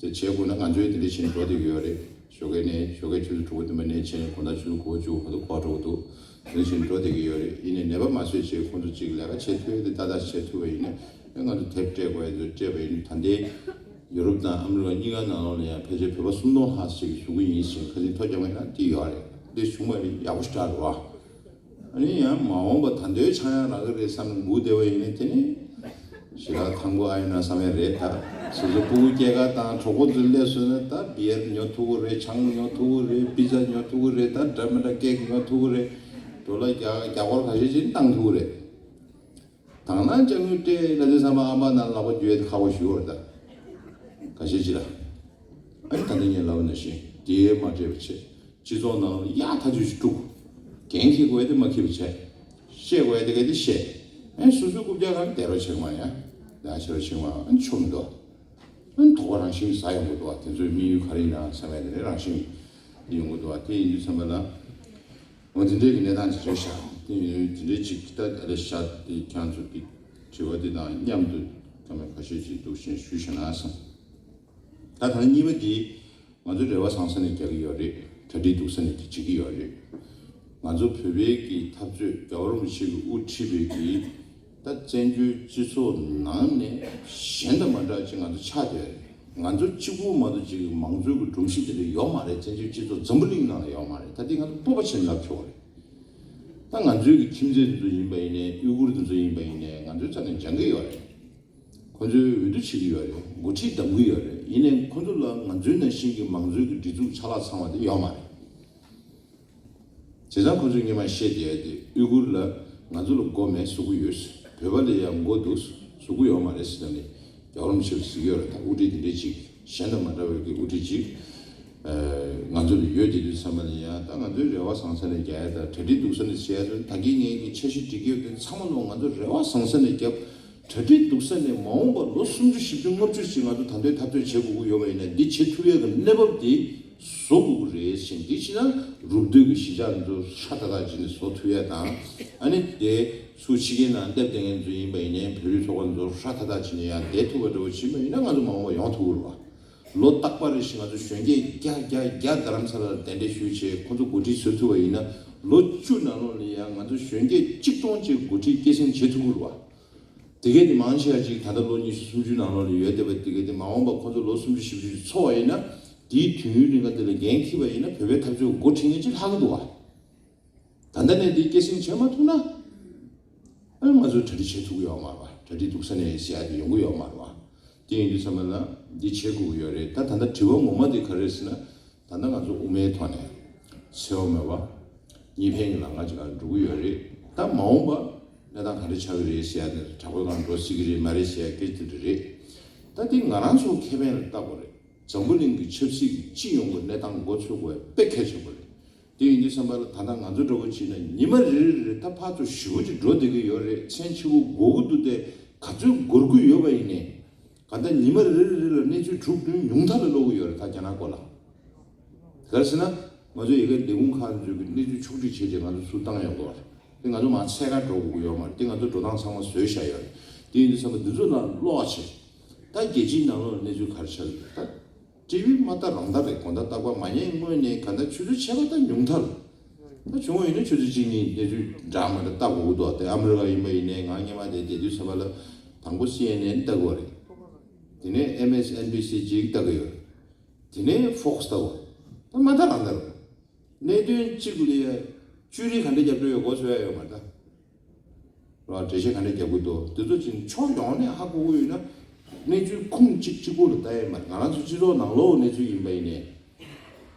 དེ་བྱེད་དགོས་ན་ང་ཚོའི་དེ་འདྲ་བྱས་ནས་འགྲོ་བསྡད་ཀྱི་ཡོད་རེད། ཞོགས་ཀས་ནས་ཞོགས་ཀས་ཆུ་ཚོད་དྲུག་པ་བདུན་པ་ནས་བྱས་ནས་དགོང་དག་ཆུ་ཚོད་དགུ་པ་བཅུ་པ་བར་དུ་འགོར་འགྲོ་གི་འདུག་དེ་འདྲ་བྱས་ནས་འགྲོ་བསྡད་ཀྱི་ཡོད་རེད། ཡིན་ནའི་ནད་པ་མ་བཟོས་བྱས་ཁོ་ཚོ་གཅིག་ལས་ཀ་བྱེད་ཐུབ་ཡ་དེ་ཏག་ཏག་བྱེད་ཐུབ་པ་ཡིན་ན་ང་ཚོ་དེབ་སྤྲད་དགོས་ཡ་དེ་སྤྲད་པ་ཡིན་ན། ད་ལྟའི་ཡུ་རོབ་དང་ཨ་མི་རི་ཀ་གཉིས་ཀ་ནང་ལོགས་ལ་ཡང་ཕལ་ཆེར་བོད་པ་སུམ་སྟོང་ལྷག་ཞིག་གིས་བཟོ་གི་ཡིན་ཞེས་ཁ་ཆེམས་ཐོ་རྒྱག་མཁན་ཡང་དེ་ཡོད་རེད། འདི་བྱུང་བ་རེད། ཡག་པོ་ཞེ་དྲག་རེད་བ། ཨ་ནི་ཡང་མ་འོངས་པ་ད་ལྟའི་ཆག་ཡང་རག་གི་རེད་བསམ་ནས་སྒུག་བསྡད་པ་ཡིན་ན་དེ་ནི་ཞེ་དྲག་ཐང་པོ་ཨ་ཡིན་ན་བསམ་ཡ་རེད། ད་སོ་སོ་སྤུ་གུ་སྐྱེས་སྐར་དང་གྲོགས་པོ་ཚོ་སླེབས་སོང་ན་ད་བི་ཡར་ཉོ་ཐུབ་ཀྱི་རེད། ཆང་ཉོ་ཐུབ་ཀྱི་རེད། པི་ཛ་ཉོ་ཐུབ་ཀྱི་རེད། ད་འདྲ་མི་འདྲ་ཀེག་ཉོ་ཐུབ་ཀྱི་རེད། ཌོ་ལར་རྒྱ་རྒྱ་སྒོར་ཁ་ཤས་ཅིག་བཏང་ཐུབ་ཀྱི་རེད། དང་བླངས་དཔྱ་དངུལ་སྤྲད་ལབ་དུས་ཙམ་པ་ཨམ་པ་ནང་ལག་པ་འགྱུར་ཡས་དེ་ཁག་པོ་ཞིག་ཡོད་རེད་ད། ཁ་ཤས་ཅིག་ལ། ཨ་ནི་ད་ལྟ་ངས་ལབ་པ་ནང་བཞིན་དེ་མ་སྤྲད་པ་བྱས། སྤྱི་ཚོགས་ནང་ལ་ཡག་ཐག་ཆོད་ཅིག་དཀྲུགས། འགན་འཁྱེར་དགོས་ཡས་དེ་མ་འཁྱེར་བ་བྱས། བཤད་དགོས་ཡས་དེ་ག་དེ་བཤད། ཨ་ནི་སོ་སོའི་རྐུབ་བཀྱག་སྒང་བསྡད་རོགས་བྱེད་མ་ཡ། ཡང་བྱེད་རོགས་བྱེད་མ། ཨ་ནི་ཆོ་མི་འདུག་ཨ་ནི་དོ་ག་རང་བཞིན་ཟ་ཡོང་གི་འདུག་བ། དེ་ཚོའི་དམིགས་ཡུལ་ག་རེ་ཡིན་ན་བསམ་ཡས་དེ་འདྲ་རང་བཞིན་ཡོང་གི་འདུག་བ། དེ་ཡིན་དུས་ཙམ་པ་ལ། འོ་དེ་འདྲའི་གི་གནས་སྟངས་ཅིག་རེད་ཤག་དེ་ཡིན་དུས་དེ་འདྲའི་ཅིག་ད་ད་ལྟ་ཤག་དེ་ཁྱེད་རང་ཚོ་གི་དྲི་བ་དེ་དང་མཉམ་དུ་བཀའ་མོལ་ཁ་ཤས་ཅིག་འདུག་བཞིན་ཞུས་བཞག་ན་བསམ། ད་ད་ལྟ་གཉིས་པ་དེ་ང་ཚོ་རེ་བ་བཟང་ས་ནས་རྒྱག་གི་ཡོད་རེད། གྲ་སྒྲིག་སྡུག་ས་ནས་བྱེད་ཀྱི་ཡོད་རེད། ང་ཚོ་བོད་པའི་གི་འཐབ་རྩོད་རྒྱལ་བ་རིན་པོ་ཆེ་གིས་དབུ་ཁྲིད་པའི་གི་ད་བཙན་བྱོལ་སྤྱི་ཚོགས་ནང་ནས་གཞན་དང་མ་འདྲ་ཅིག་ང་ཚོ་ཆགས་བསྡད་ཡོད་རེད། ང་ཚོ་གཅིག་པུ་མ་གཏོགས་ཅིག་མང་གཙོའི་གི་སྒྲོམ་གཞི་དེ་འདྲ་ཡོད་མ་རེད། བཙན་བྱོལ་སྤྱི་ཚོགས་འཛམ་བུ་གླིང་ནང་ལ་ཡོད་མ་རེད། ད་དེ་ང་ཚོ་སྤོབས་པ་བྱས་ནས་ལབ་ཆོག་རེད། ད་ང་ཚོའི་གི་ཁྱིམ་མཚེས་དེ་ཚོ་ཡིན་པ་ཡིན་ནའི། ཨུ་གུར་དེ་ཚོ་ཡིན་པ་ཡིན་ནའི། ང་ཚོའི་རྩ་ནས་སྦྱང་གི་ཡོད་རེད། ཁོ་ཚོའི་འོས་བསྡུ་བྱེད་ཀྱི་ཡོད་རེད། འགོ་ཁྲིད་གདམ་གྱི་ཡོད་རེད། ཡིན་ནའི་ཁོ་ཚོ་ལ་ང་ཚོའི་ནང་བཞིན་གྱི་མང་གཙོའི་གི་སྒྲིག་འཛུགས་ཆ་ལག་ཚང་བ་དེ་ཡོད་མ་རེད། བྱས་ཙང་ཁོ་ཚོས་སྔོན་མ་བཤད་བསྡད་ཡ་དེ། ཨུ་གུར་ལ་ང་ཚོ་ལ་མགོ་མེད་ཟེར་གྱི་ཡོད། བོད་པ་ལ་ཡང་མགོ་འདུག་ཟེར་གྱི་ཡོད་མ་རེད་ཟེར་ནས་རྒྱལ་བ་རིན་པོ་ཆེ་ལ་ཟེར་གྱི་ཡོད་རེད། ད་དབུ་ཁྲིད་དེ་འདྲ་ཅིག་གཞན་དང་མ་འདྲ་བའི་གི་དབུ་ཁྲིད་ཅིག་ཨ་ང་ཚོ་ལ་ཡོད་དེ་དུས་ཙམ་པ་ལ་ཡང་། ད་ང་ཚོའི་རེ་བ་བཟང་ས་ནས་རྒྱག་ཡ་དང་། གྲ་སྒྲིག་སྡུག་ས་ནས་བྱེད་ཡ་དང་། ད་གིན་ངས་ཀྱི་འཆར་གཞི་སྒྲིག་གི་ཡོད་དེ་ཚང་མ་ལོ་ང་ཚོ་རེ་བ་བཟང་ས་ནས་བརྒྱབ། གྲ་སྒྲིག་སྡུག་ས་ནས་མ་འོངས་པ་ལོ་སུམ་ཅུ་བཞི་བཅུ་ལྔ་བཅུ་ཞིག་ང་ཚོ་ད་ལྟའི་འཐབ་རྩོད་བྱེད་དགོས་ཀྱི་ཡོད་པ་ཡིན་ན། འདི་བྱེད་ཐུབ་ཡས་ཀྱི་གནས་བབ་འདི་བཟོ་དགོས་ཀྱི་རེད་ཟེར། འདི་བྱས་ན་རུབ་རྡོལ་གྱི་གཞིས་ཆགས་ཚོ་ཧྲ་ཐག་ཐག་བྱས་ནས་བཟོ་ཐུབ་ཡས་དང་། ཨ་ནི་དེ་ཚུར་ཕྱི་རྒྱལ་ནང་སླེབས་བསྡད་མཁན་ཚོ་ཡིན་པ་ཡིན་ནའི། བོད་རིགས་ཚོགས་པ་ཚོ་ཧྲ་ཐག་ཐག་བྱས་ནས་ཡར་བསྡད་ཐུབ་པ་འདྲ་བོ་བྱས་པ་ཡིན་ན། ང་ཚོ་མ་འོངས་པ་ཡོང་ཐུབ་ཀྱི་རེད་བ། ལོ་རྟག་པར་རེ་བཞིན་ང་ཚོ་གཞོན་སྐྱེས་བརྒྱ་བརྒྱ་བརྒྱ་རྡ་རམ་ས་ལར་གདན་འདྲེན་ཞུས་བྱས་ཁོང་ཚོ་འགོ་ཁྲིད་བཟོ་ཐུབ་པ་ཡིན་ན། ལོ་བཅུ་ནང་ལོགས་ལ་ཡང་ང་ཚོ་གཞོན་སྐྱེས་གཅིག་སྟོང་ཅིག་འགོ་ཁྲིད་སྐྱེད་སྲིང་བྱེད་ཐུབ་ཀྱི་རེད་བ། དེ་གས་དེ་མང་ཆེ་བ་ཅིག་ད་ལྟ་ལོ་ཉི་ཤུ་སུམ་ཅུ་ནང་ལོགས་ལ་ཡོད་བསྡད་པ་དེ་གས་དེ་མ་འོངས་པ་ཁོང་ཚོ་ལོ་སུམ་ཅུ་བཞི་བཅུ་ཅིག་འཚོ་བ་ཡིན་ན། དེའི་དུས་ཡུན་རིང་ག་དེ་ལ་འགན་འཁྱེར་བ་ཡིན་ན། བོད་པའི་འཐབ་རྩོད་འགོ་ཁྲིད་མཁན་ཅིག་ལྷག་གི་འདུག་བ། ད་ལྟ་ནས་འདི་སྐྱེད་སྲིང་བྱེད་མ་ཐུབ་ན། ཨ་ང་ཚོ་གྲ་སྒྲིག་བྱེད་ཐུབ་ཀྱི་ཡོད་མ་རེད་བ། གྲ་སྒྲིག་སྡུག་ས་ནས་ཟེར་ཡ་དེ་ཡོང་གི་ཡོད་མ་རེད་བ། དེ་ཡིན་དུས་ཙམ་པ་ལ་འདི་བྱེད་དགོས་ཀྱི་ཡོད་རེད། ད་ད་ལྟ་དྲི་བ་ངོ་མ་དེ་ག་རེ་རེད་ཟེར་ན། ད་ལྟ་ང་ཚོ་དབུ་མའི་ཐོག་ནས་འཚེ་བ་མེད་པ་གཉིས་ཕན་གྱི་ལམ་ཁ་ཅིག་ལ་འགྲོ་གི་ཡོད་རེད། ད་མ་འོངས་པ་གནས་སྟངས་ག་འདྲ་ཆགས་ཀྱི་རེད་ཟེར་ཡ་དེ། དྲག་པོའི་སྒང་འགྲོ་སྲིད་ཀྱི་རེད་མ་རེད་ཟེར་ཡ་སྐད་ཆ་དེ་རེད། ད་དེ་ང་རང་ཚོ་ཁེ་ཕན་ལ་བལྟ་དགོས་རེད། འཛམ་བུ་གླིང་གི་ཆབ་སྲིད་ཀྱི་སྤྱི་ཡོངས་ཀྱི་གནས་སྟངས་མགོ་ཚོད་དགོས་པ་དཔེ་གལ་ཆེན་པོ་རེད། དེ་ཡིན་དུས་ཙམ་པ་ལ་ད་ལྟ་ང་ཚོ་འདྲ་བོ་བྱས་ན་ཉི་མ་རེ་རེ་རེ་ད་ཕར་ཚུར་ཞེ་པོ་ཅིག་འགྲོ་བསྡད་ཀྱི་ཡོད་རེད། མཚན་ཕྱི་པོ་འགོར་གྱི་འདུག་སྟེ། ག་ཚོད་འགོར་གྱི་ཡོད་པ་ཡིན་ནའི། གང་ལྟར་ཉི་མ་རེ་རེ་རེ་ལ་གནས་ཚུལ་དྲུག་བདུན་ཉུང་མཐའ་ལ་ཀློག་གི་ཡོད་རེད། ད་རྒྱ་ནག་སྐོར་ལ། ག་རེ་ཟེར་ན། ང་ཚོ་ཡ་གིའི་ལས་ཁུངས་ཁག་ཚོས་ཀྱི་གནས་ཚུལ་ཕྱོགས་སྒྲིག་བྱས་རྗེས་ང་ཚོ་ཚུར་བཏང་ཡོང་གི་ཡོད་རེད། དེ་ང་ཚོ་མར་འཚོལ་ག་འགྲོ་དགོས་ཀྱི་ཡོད་མ་རེད། དེ་ང་ཚོ་འགྲོ་སྟངས་ཚང་མ་བཟོས་བཞག་ཡོད་རེད། དེ་ཡིན་དུས་ཙམ་པ་འདི་ཚོ་ལ་ཀློག་བྱས། ད་རྒྱལ་སྤྱིའི་ནང་ལོགས་ལ་གནས་ཚུལ་ག་རེ་ཆགས་ཀྱི་ཡོད། ད་ཊི་ཝི་མ་ལྟ་རང་ལྟ་རེད། དགོང་དག་རྟག་པར་མ་ཉལ་སྔོན་ནས་གང་ལྟར་ཆུ་ཚོད་ཕྱེད་ཀ་ད་ཉུང་མཐའ་ལ། ད་བྱུང་བ་ཡིན་ན་ཆུ་ཚོད་གཅིག་གཉིས་གནས་ཚུལ་འདྲ་མི་འདྲ་ལྟ་དགོས་ཀྱི་འདུག་དེ་ཨ་མི་རི་ཀ་ཡིན་པ་ཡིན་ནའི། ང་སྔོན་མ་དེ་བསྡད་དུས་ཙམ་པ་ལ་དང་པོ་སི་ཨེན་ཨེན་ལྟ་དགོས་རེད། དེ་ནས་ཨེམ་ཨེས་ཨེན་བི་སི་ཅིག་ལྟ་གི་ཡོད་རེད། དེ་ནས་ཕོག་སི་ལྟ་དགོས་རེད། ད་མ་ལྟ་རང་ལྟ་རེད། གནད་དོན་གཅིག་ལ་ཡ་བཅོས་སྒྲིག་ག་འདྲ་རྒྱབ་འགྲོ་ཡོད་མགོ་ཚོད་ཡ་ཡོད་མ་རེད་ད། ར་འགྲེལ་བཤད་ག་འདྲ་རྒྱག་གི་འདུག་དེ་ཚོ་ཅིག་ཕྱོགས་ཡོངས་ནས་ཧ་གོ་གི་ཡོད་ན། གནས་ཚུལ་ཁུངས་གཅིག་གཅིག་པོ་ལ་ལྟ་ཡས་མ་རེད། ང་རང་ཚོ་སྤྱི་ཚོགས་ནང་ལོགས་གནས་ཚུལ་ཡིན་པ་ཡིན་ནའི།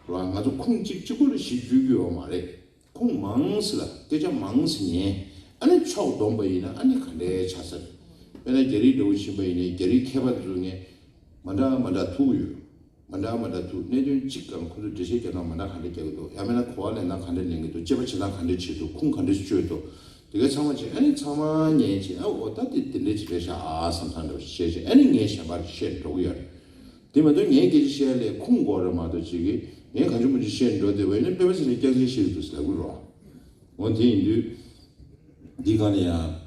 ར་ང་ཚོ་ཁུངས་གཅིག་གཅིག་པོ་ལ་གཞི་བཅོལ་རྒྱུ་ཡོད་མ་རེད། ཁུངས་མང་ཙམ་ལ་སྐད་ཆ་མང་ཙམ་ཉན། ཨ་ནི་ཕྱོགས་བསྡོམས་པ་ཡིན་ན་ཨ་ནི་ག་འདྲའི་ཆགས་ས་རེད། དཔེར་ན་རྒྱ་རིགས་འདྲ་བོ་ཕྱིན་པ་ཡིན་ནའི་རྒྱ་རིགས་མཁས་པ་ཚོ་ངས་མ་འདྲ་མ་འདྲ་ཐུག་ཡོད། མ་འདྲ་མ་འདྲ་འདུག་གནད་དོན་གཅིག་སྒང་ཁོ་ཚོས་འགྲེལ་བཤད་རྒྱག་སྟངས་མ་འདྲ་ག་འདྲ་རྒྱག་གི་འདུག་ཡང་མིན་ན་གོ་བ་ལེན་སྟངས་ག་འདྲ་ལེན་གི་འདུག་དཔྱད་པ་བྱེད་སྟངས་ག་འདྲ་བྱེད་འདུག་ཁུངས་ག་འདྲ་བཅོལ་འདུག་དེ་ག་ཚང་མ་བྱས། ཨ་ནི་ཚང་མ་ཉན་བྱས། ཨ་འོ་ད་དེ་དེ་འདྲ་ཅིག་རེད་ཤག་ཨ་བསམ་བསམ་འདྲ་བོ་བཤད་བྱས། ཨ་ནི་ངས་གཞན་པར་བཤད་འགྲོ་གི་ཡོད་རེད། དེ་མ་གཏོགས་ངས་སྐད་ཆ་བཤད་ལས་ཁུངས་དགོས་རེད་མ་གཏོགས་ཅིག་གིས་ངས་གང་བྱུང་མང་བྱུང་བཤད་འགྲོ་བསྡད་པ་ཡིན་ན་དཔེ་མ་ཚད་ནས་སྐྱག་རྫུན་བཤད་ཀྱི་འདུག་ཟེར་ལབ་གི་རེད་བ། འོ་དེ་ཡིན་དུས་འདི་སྒང་ལ་ཡང་།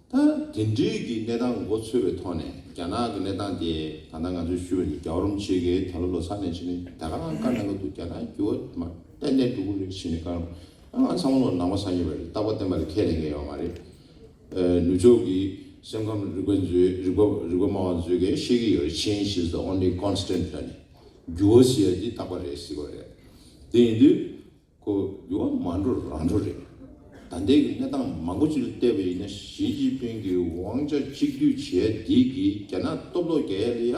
ད་དེ་འདྲའི་གི་གནས་སྟངས་མགོ་ཚོས་པའི་ཐོག་ནས། རྒྱ་ནག་གི་གནས་སྟངས་དེ་ད་ལྟ་ང་ཚོས་ཞུས་པ་ནི་རྒྱལ་བ་རིན་པོ་ཆེ་གིས་ད་ལོ་ལོ་གསར་ནས་བྱས་ནས་ད་ག་རང་བཀའ་གནང་གི་འདུག་རྒྱ་ནག་འགྱུར་བ་མ་གཏན་གཏན་འགྲོ་གི་རེད་བྱས་ནས་བཀའ་གནང་། ཨ་ང་ཚང་མ་ལོ་ནང་པ་སངས་རྒྱས་པ་རེད། རྟག་པ་བརྟན་པ་ལ་ཁས་ལེན་མཁན་ཡོད་མ་རེད། ཨ་ནུབ་ཕྱོགས་ཀྱི་སེམས་ཁམས་རིག་པ་ཚོས་རིག་པ་རིག་པ་སྨྲ་བ་ཚོས་གིས་བཤད་ཀྱི་ཡོད་རེད། Change is the only constant ལབ་ནས། འགྱུར་བ་ཟེར་ཡ་འདི་རྟག་པ་རེད་ཟེར་གྱི་ཡོད་རེད། དེ་ཡིན་དུས། ཁོ་འགྱུར་བ་མ་འགྲོ་རང་འགྲོ་རེད། ད་ལྟའི་གི་གནས་སྟངས་མང་པོ་ཅིག་ལ་བལྟས་པ་ཡིན་ན། ཞི་ཅིན་ཕིང་གི་དབང་ཆ་གཅིག་སྡུད་བྱས་འདི་གིས་རྒྱ་ནག་སྟོབས་ལོག་རྒྱག་ཡ་ལ་ཡ་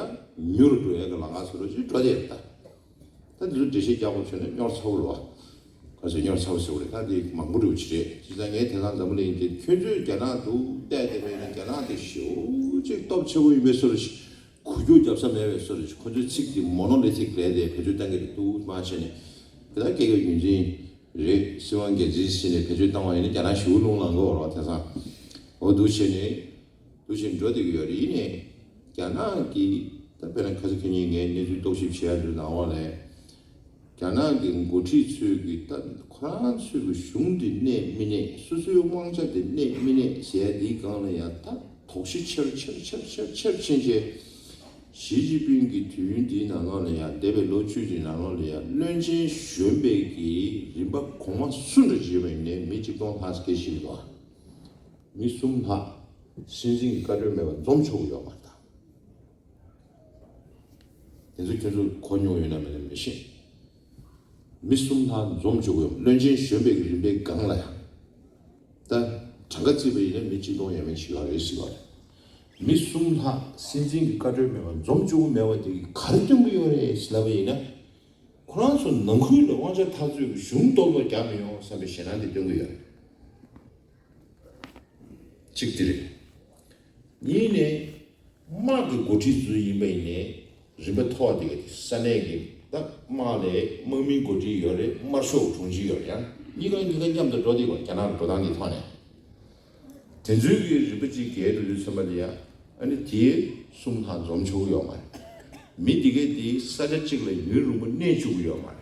མྱུར་འགྲོ་ཡ་གི་ལམ་ཁ་བཟོ་འདྲ་ཅིག་འགྲོ་བསྡད་ཡོད་ད། ད་འདི་ཚོ་འགྲེལ་བཤད་རྒྱག་དགོས་བྱུང་ན་རྙོག་ཚ་པོ་རེད་བ། ག་ཚོད་རྙོག་ཚ་པོ་ཟེར་བ་རེད། ད་འདི་མང་པོ་འདྲ་བོ་ཅིག་རེད། བྱས་ཙང་ངས་དེང་སང་འཛམ་བུ་གླིང་འདི་ཁྱོད་ཚོས་རྒྱ་ནག་འདུག་བལྟས་བསྡད་པ་ཡིན་ན། རྒྱ་ནག་དེ་ཞེ་པོ་ཅིག་སྟོབས་ཆེ་པོ་ཡིན་པའི་བཟོ་འདྲ་ཞིག་འགུལ་སྐྱོད་རྒྱབ་ས་མེད་པའི་བཟོ་འདྲ་ཞིག་ཁོ་ཚོའི་ཚིག་དེ་མོ་ནོ་ལི་ཐིག་རེད་དེ། བེད་སྤྱོད་གཏང་གི་རེད་འདུག་མ་བྱས་ནས། དེ་ལ་སྐད་ཡིག་རྒྱུན་འཛིན་རེད། སྲིད་དབང་སྒེར་འཛིན་ཟེར་ནས་བེད་སྤྱོད་བཏང་བ་ཡིན་ན་རྒྱ་ནག་ཞེ་པོ་རླུང་ལངས་གི་ཡོད་རེད་བ། དེང་སང་འོ་འདུག་བྱས་ནས་འདུག་བྱས་འགྲོ་བསྡད་ཀྱི་ཡོད་རེད། ཡིན་ནའི་རྒྱ་ནག་གིས་ད་དཔེར་ན་ཁ་སང་ཁ་ཉིན་ངས་གནས་ཚུལ་རྟོག་ཞིབ་བྱས་ཡ་ཚོའི་ནང་ལོགས་ནས། རྒྱ་ནག་གི་འགོ་ཁྲིད་ཚོས་ཀྱི་ད་ཁོ་རང་ཚོའི་གི་གཞུང་འདི་གནས་མི་གནས། སོ་སོའི་དབང་ཆ་འདི་གནས་མི་གནས་ཟེར་ཡ་འདིའི་སྒང་ལ་ཡང་ད་དོགས་གཞི་ཆེར་ཆེར་ཆེར་ཆེར་ཆེར་ཕྱིན་བྱས། ཞི་ཅིན་ཕིང་གི་དུས་ཡུན་འདིའི་ནང་ལོགས་ལ་ཡང་། འདས་པའི་ལོ་བཅུ་འདིའི་ནང་ལོགས་ལ་ཡང་བློན་ཆེན་གཞོན་པའི་གི་རིམ་པ་གོང་མ་སུ་འདྲ་བྱས་པ་ཡིན་ནའི་མི་གཅིག་སྟོང་ལྷག་སྐད་ཤེས་འདུག་མི་གསུམ་ལྷག་སྲིད་འཛིན་གྱི་བཀའ་འཁྲོལ་མེད་པར་འཛོམས་ཆོག་གི་ཡོད་མ་རེད་ད། དེ་ཚོ་ཁྱོད་ཚོ་གོ་མྱོང་ཡོད་ན་མེད་ན་མི་ཤེས། མི་གསུམ་ལྷག་འཛོམས་བཅུག་གི་ཡོད། བློན་ཆེན་གཞོན་པའི་རིམ་པའི་སྒང་ལ་ཡང་། ད་གྲངས་ཀ་བརྩིས་པ་ཡིན་ན་མི་གཅིག་སྟོང་ཡས་མས་བྱེད་ཡོད་རེད་ཟེར་བ་རེད། མི་གསུམ་ལྷག་སྲིད་འཛིན་གྱི་བཀའ་འཁྲོལ་མེད་པར་འཛོམས་བཅུག་གི་མེད་པ་དེ་གིས་ག་རེ་སྟོན་གྱི་ཡོད་རེད་ཟེར་ལབ་པ་ཡིན་ན། ཁོ་རང་ཚོ་ནང་ཁུལ་ལ་དབང་ཆ་འཐབ་རྩོད་ཀྱི་གཞུང་གཏོར་བརླག་རྒྱག་མི་ཡོང་བསམ་པའི་ཞེད་སྣང་དེ་སྟོན་གྱི་ཡོད་རེད། གཅིག་དེ་རེད། གཉིས་ནས། དམག་གི་འགོ་ཁྲིད་ཚོ་ཡིན་པ་ཡིན་ནའི་རིམ་པ་མཐོ་བ་དེ་ག་དེ་ས་གནས་ཀྱི་ད་དམག་ལས་དམག་མིའི་འགོ་ཁྲིད་ཡོད་རེད། དམར་ཤོག་དྲུང་ཆེ་ཡོད་རེད། ཡང་གཉིས་ཀ་གཉིས་ཀ་མཉམ་དུ་འགྲོ་བསྡད་དགོས། རྒྱ་ནག་གི་འགྲོ་སྟངས་འདི་ཐོག་ནས། དེ་ཚོའི་གི་རིམ་པ་གཅིག་བརྒལ་འགྲོ་དུས་ཙམ་པ་ལ་ཡ། ཨ་ནི་དེའི་གསུམ་ལྷག་འཛོམས་ཆོག་གི་ཡོད་མ་རེད། མི་དེ་གས་དེ་ས་ཆ་གཅིག་ལ་ཡུན་རིང་པོ་གནས་བཅུག་གི་ཡོད་མ་རེད།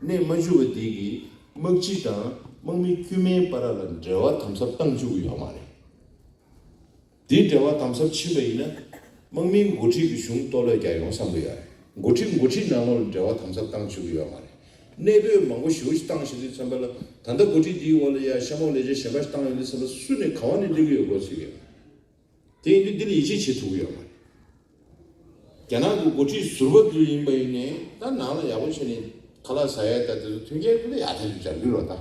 གནས་མ་བཅུག་པ་དེ་གིས་དམག་སྤྱི་དང་དམག་མི་དཀྱུས་མའི་བར་ལ་འབྲེལ་བ་དམ་ཟབ་བཏང་བཅུག་གི་ཡོད་མ་རེད། དེ་འབྲེལ་བ་དམ་ཟབ་ཕྱིན་པ་ཡིན་ན། དམག་མིའི་འགོ་ཁྲིད་ཀྱི་གཞུང་གཏོར་བརླག་རྒྱག་ཡོང་བསམ་གྱི་ཡོད་རེད། འགོ་ཁྲིད་འགོ་ཁྲིད་ནང་ལོགས་ལ་འབྲེལ་བ་དམ་ཟབ་བཏང་བཅུག་གི་ཡོད་མ་རེད། གནས་སྤོས་མང་པོ་ཞེ་པོ་ཞིག་བཏང་ཤེས་དུས་ཙམ་པ་ལ། ད་ལྟ་འགོ་ཁྲིད་འདིའི་འོག་ལ་ཡ་གཤམ་འོག་ལས་བྱེད་གཞན་པ་ཞིག་བཏང་ཡོང་དུས་ཙམ་པ་སུ་ནས་ག་བ་ནས་སླེབས་ཀྱི་ཡོད་སྐོར་ཟེར་གྱི་ཡོད། དེ་ཡིན་དུས་འདི་ལ་ཡིད་ཆེས་བྱེད་ཐུབ་ཀྱི་ཡོད་མ་རེད། རྒྱ་ནག་གི་འགོ་ཁྲིད་ཟུར་པ་ཚོ་ཡིན་པ་ཡིན་ནའི་ད་ནང་ལ་ཡག་པོ་བྱས་ནས་ཁ་ལག་ཟ་ཡས་ད་དེ་ཚོ་མཐུན་རྐྱེན་ཁོ་ན་ཡག་ཐག་ཆོད་སྦྱར་གྱི་རེད་ད།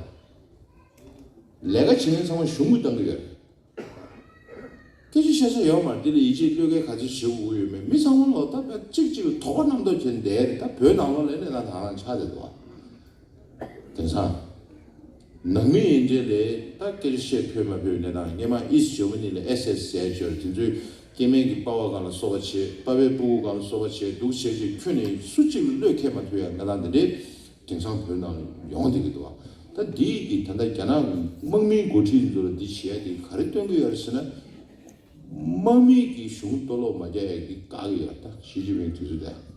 ལས་ཀ་བྱེད་མཁན་ཚང་མ་གཞུང་གིས་བཏང་གི་ཡོད་རེད། སྐད་ཆ་བཤད་ས་ཡོད་མ་རེད། འདི་ལ་ཡིད་ཆེས་བློས་འགེལ་ག་ཚོད་བྱེད་དགོས་ཀྱི་ཡོད་མེད། མི་ཚང་མ་ལོག་ལྟ་བས་གཅིག་གཅིག་ལ་དོགས་པ་རྣམ་རྟོག་བྱས་ནས་བསྡད་རེད། ད་བོད་ནང་ལོགས་ལ་གནས་སྟངས་དེ་རང་ཆགས་བསྡད་འདུག་བ། དེང་སང་། ནང་མི་ཡིན་འདྲ་ལས་ད་སྐད་ཆ་བཤད་ཕོད་མ་ཕོད་གནས་སྟངས། སྔོན་མ་ཨིསི་ཇར་མ་ནི་ལ་ཨེས་ཨེས་ཟེར་ཡ་ཅིག་ཡོད་རེད། དེ་ཚོས་སྐྱེ་དམན་གྱི་པ་ཕ་སྒང་ལ་སོགས་པ་བྱས། པ་ཕའི་སྤུ་གུ་སྒང་ལ་སོགས་པ་བྱས། འདུག་བྱས་རྗེས་ཁྱོན་ནས་སུ་གཅིག་ལ་བློས་འཁེལ་མ་ཐུབ་ཡ་གནས་སྟངས་དེ་འདྲས་དེང་སང་བོད་ནང་ཡོང་བསྡད་ཀྱི་འདུག་བ། ད་འདི་གི་ད་ལྟ་རྒྱ་ནག་གི་དམག་མིའི་འགོ་ཁྲིད་ཚོ་ལ་འདི་བྱེད་ཡ་དེ་ག་རེ་སྟོན་གྱི་ཡོད་རེད་ཟེར་ན། དམག་མི་གི་གཞུང་གཏོར་བརླག་མ་རྒྱག་ཡ་གི་བཀག་གི་ཡོད་རེད། ད་ཞི་ཅིན་ཕིང་དུས་ཚོད་དེ།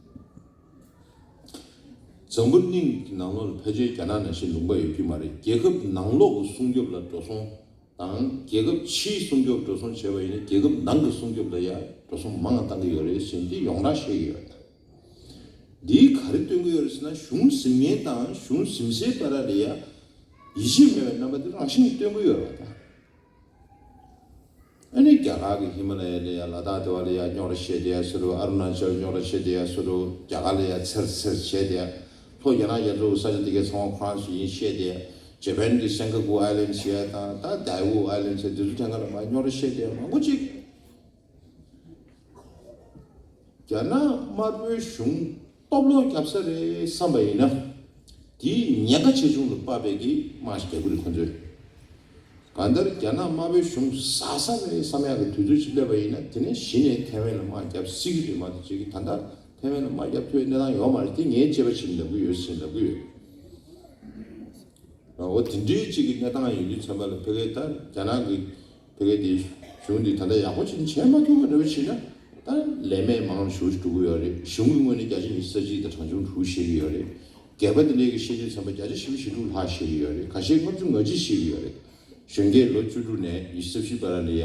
འཛམ་བུ་གླིང་གི་ནང་ལོགས་ལ་ཕལ་ཆེར་རྒྱ་ནག་ནང་བཞིན་ལུང་པ་ཡོད་ཀྱི་མ་རེད། རྒྱལ་ཁབ་ནང་ལོགས་ཀྱི་སྲུང་སྐྱོབ་ལ་འགྲོ་སོང་དང་། རྒྱལ་ཁབ་ཕྱིའི་སྲུང་སྐྱོབ་འགྲོ་སོང་བྱས་པ་ཡིན་ན། རྒྱལ་ཁབ་ནང་གི་སྲུང་སྐྱོབ་ལ་ཡ་འགྲོ་སོང་མང་བ་བཏང་གི་ཡོད་རེད་ཟེར་འདི་ཡོངས་གྲགས་བཤད་ཀྱི་ཡོད་རེད། འདིས་ག་རེ་སྟོན་གྱི་ཡོད་རེད་ཟེར་ན། གཞུང་འཛིན་མཁན་དང་གཞུང་འཛིན་སའི་བར་ལ་ཡ་ཡིད་ཆེས་མེད་པའི་རྣམ་པ་འདི་རང་བཞིན་སྟོན་གྱི་ཡོད་རེད་ད། ཨ་ནི་རྒྱ་གར་གྱི་ཧི་མ་ལ་ཡ་ལ་ཡ་ལ་དྭགས་དེ་བ་ལ་ཡ་རྙོག་དྲ་བཤད་བསྡད་ཡ་བཟོ་འདྲ། ཨ་རུ་ན་ཅལ་རྙོག་དྲ་བཤད་བསྡད་ཡ་བཟོ་འདྲ། རྒྱ་གར་ལ་ཡ་ཚེར་ཚེར་བྱས་བསྡད་ཡ། ལྷོ་རྒྱ་ནག་རྒྱ་མཚོའི་ས་ཆ་དེ་གའི་ཚང་མ་ཁོ་རང་ཚོ་ཡིན་བཤད་བསྡད་ཡ། ཇེ་པན་གྱི་སེན་ཀ་ཀུ་ཨའི་ལན་ཌི་བྱས་ཡ་དང་། ད་དའེ་ཝུ་ཨའི་ལན་ཌི་བྱས། དེ་ཚོ་ཐད་ཀར་ལ་མར་རྙོག་དྲ་བཤད་བསྡད་ཡ་མང་པོ་ཅིག་རྒྱ་ནག་དམར་པོའི་གཞུང་སྟོབས་ལོག་བརྒྱབ་ས་རེད་བསམ་པ་ཡིན་ན། དེའི་ཉེན་ཁ་ཆེ་ཆུང་ལ་དཔག་པའི་གི་དམག་ཞིག་རྒྱག་གི་རེད་ཁོ་ཚོས། གང་ལྟར་རྒྱ་ནག་དམར་པོའི་གཞུང་ཟ་ས་རེད་བསམ་ཡག་གི་དུས་ཚོད་ཅིག་སླེབས་པ་ཡིན་ན། དེ་ནས་གཞི་ནས་ཐའེ་ཝན་ལ་དམག་བརྒྱབ་སྲིད་ཀྱི་རེད་མ་གཏོགས། ཅིག་གིས་ད་ལྟ་ཐའེ་ཝན་ལ་དམག་བརྒྱབ་ཐུབ་པའི་གནས་སྟངས་ཡོད་མ་རེད། དེ་ངས་དཔྱད་པ་བྱས་ནས་ལབ་ཀྱི་ཡོད་ཟེར་ལབ་ཀྱི་ཡོད། འོ་དེ་འདྲའི་གཅིག་གི་གནས་སྟངས་ཡིན་དུས་ཙམ་པ་ལ། ཕ་གིའི་ད་རྒྱ་ནག་གི་ཕ་གིའི་དེ་གཞུང་འདི་ད་ལྟ་ཡག་པོ་ཅིག་བྱས་མ་ཐུབ་པ་འདྲ་བོ་བྱས་ན། ད་ལས་མེད་མང་ཞེ་པོ་ཅིག་འགྲོ་གི་ཡོད་རེད། གཞུང་གི་ངོས་ནས་བརྒྱ་ཆ་ཉི་ཤུ་རྩ་གཅིག་དང་གྲངས་ཆུང་དྲུག་བཤད་ཀྱི་ཡོད་རེད། སྒེར་པ་དེ་འདྲའི་གི་བཤད་དུས་ཙམ་པ་བརྒྱ་ཆ་བཞི་བཅུ་ཞེ་དྲུག་ལྷག་བཤད་ཀྱི་ཡོད་རེད། ཁ་ཤས་ལྔ་བཅུ་ང་གཅིག་བཤད་ཀྱི་ཡོད་རེད། གཞོན་སྐྱེས་ལོ་བཅུ་དྲུག་ནས་ཉི་ཤུ་རྩ་བཞི་བར་ལ་ཡ།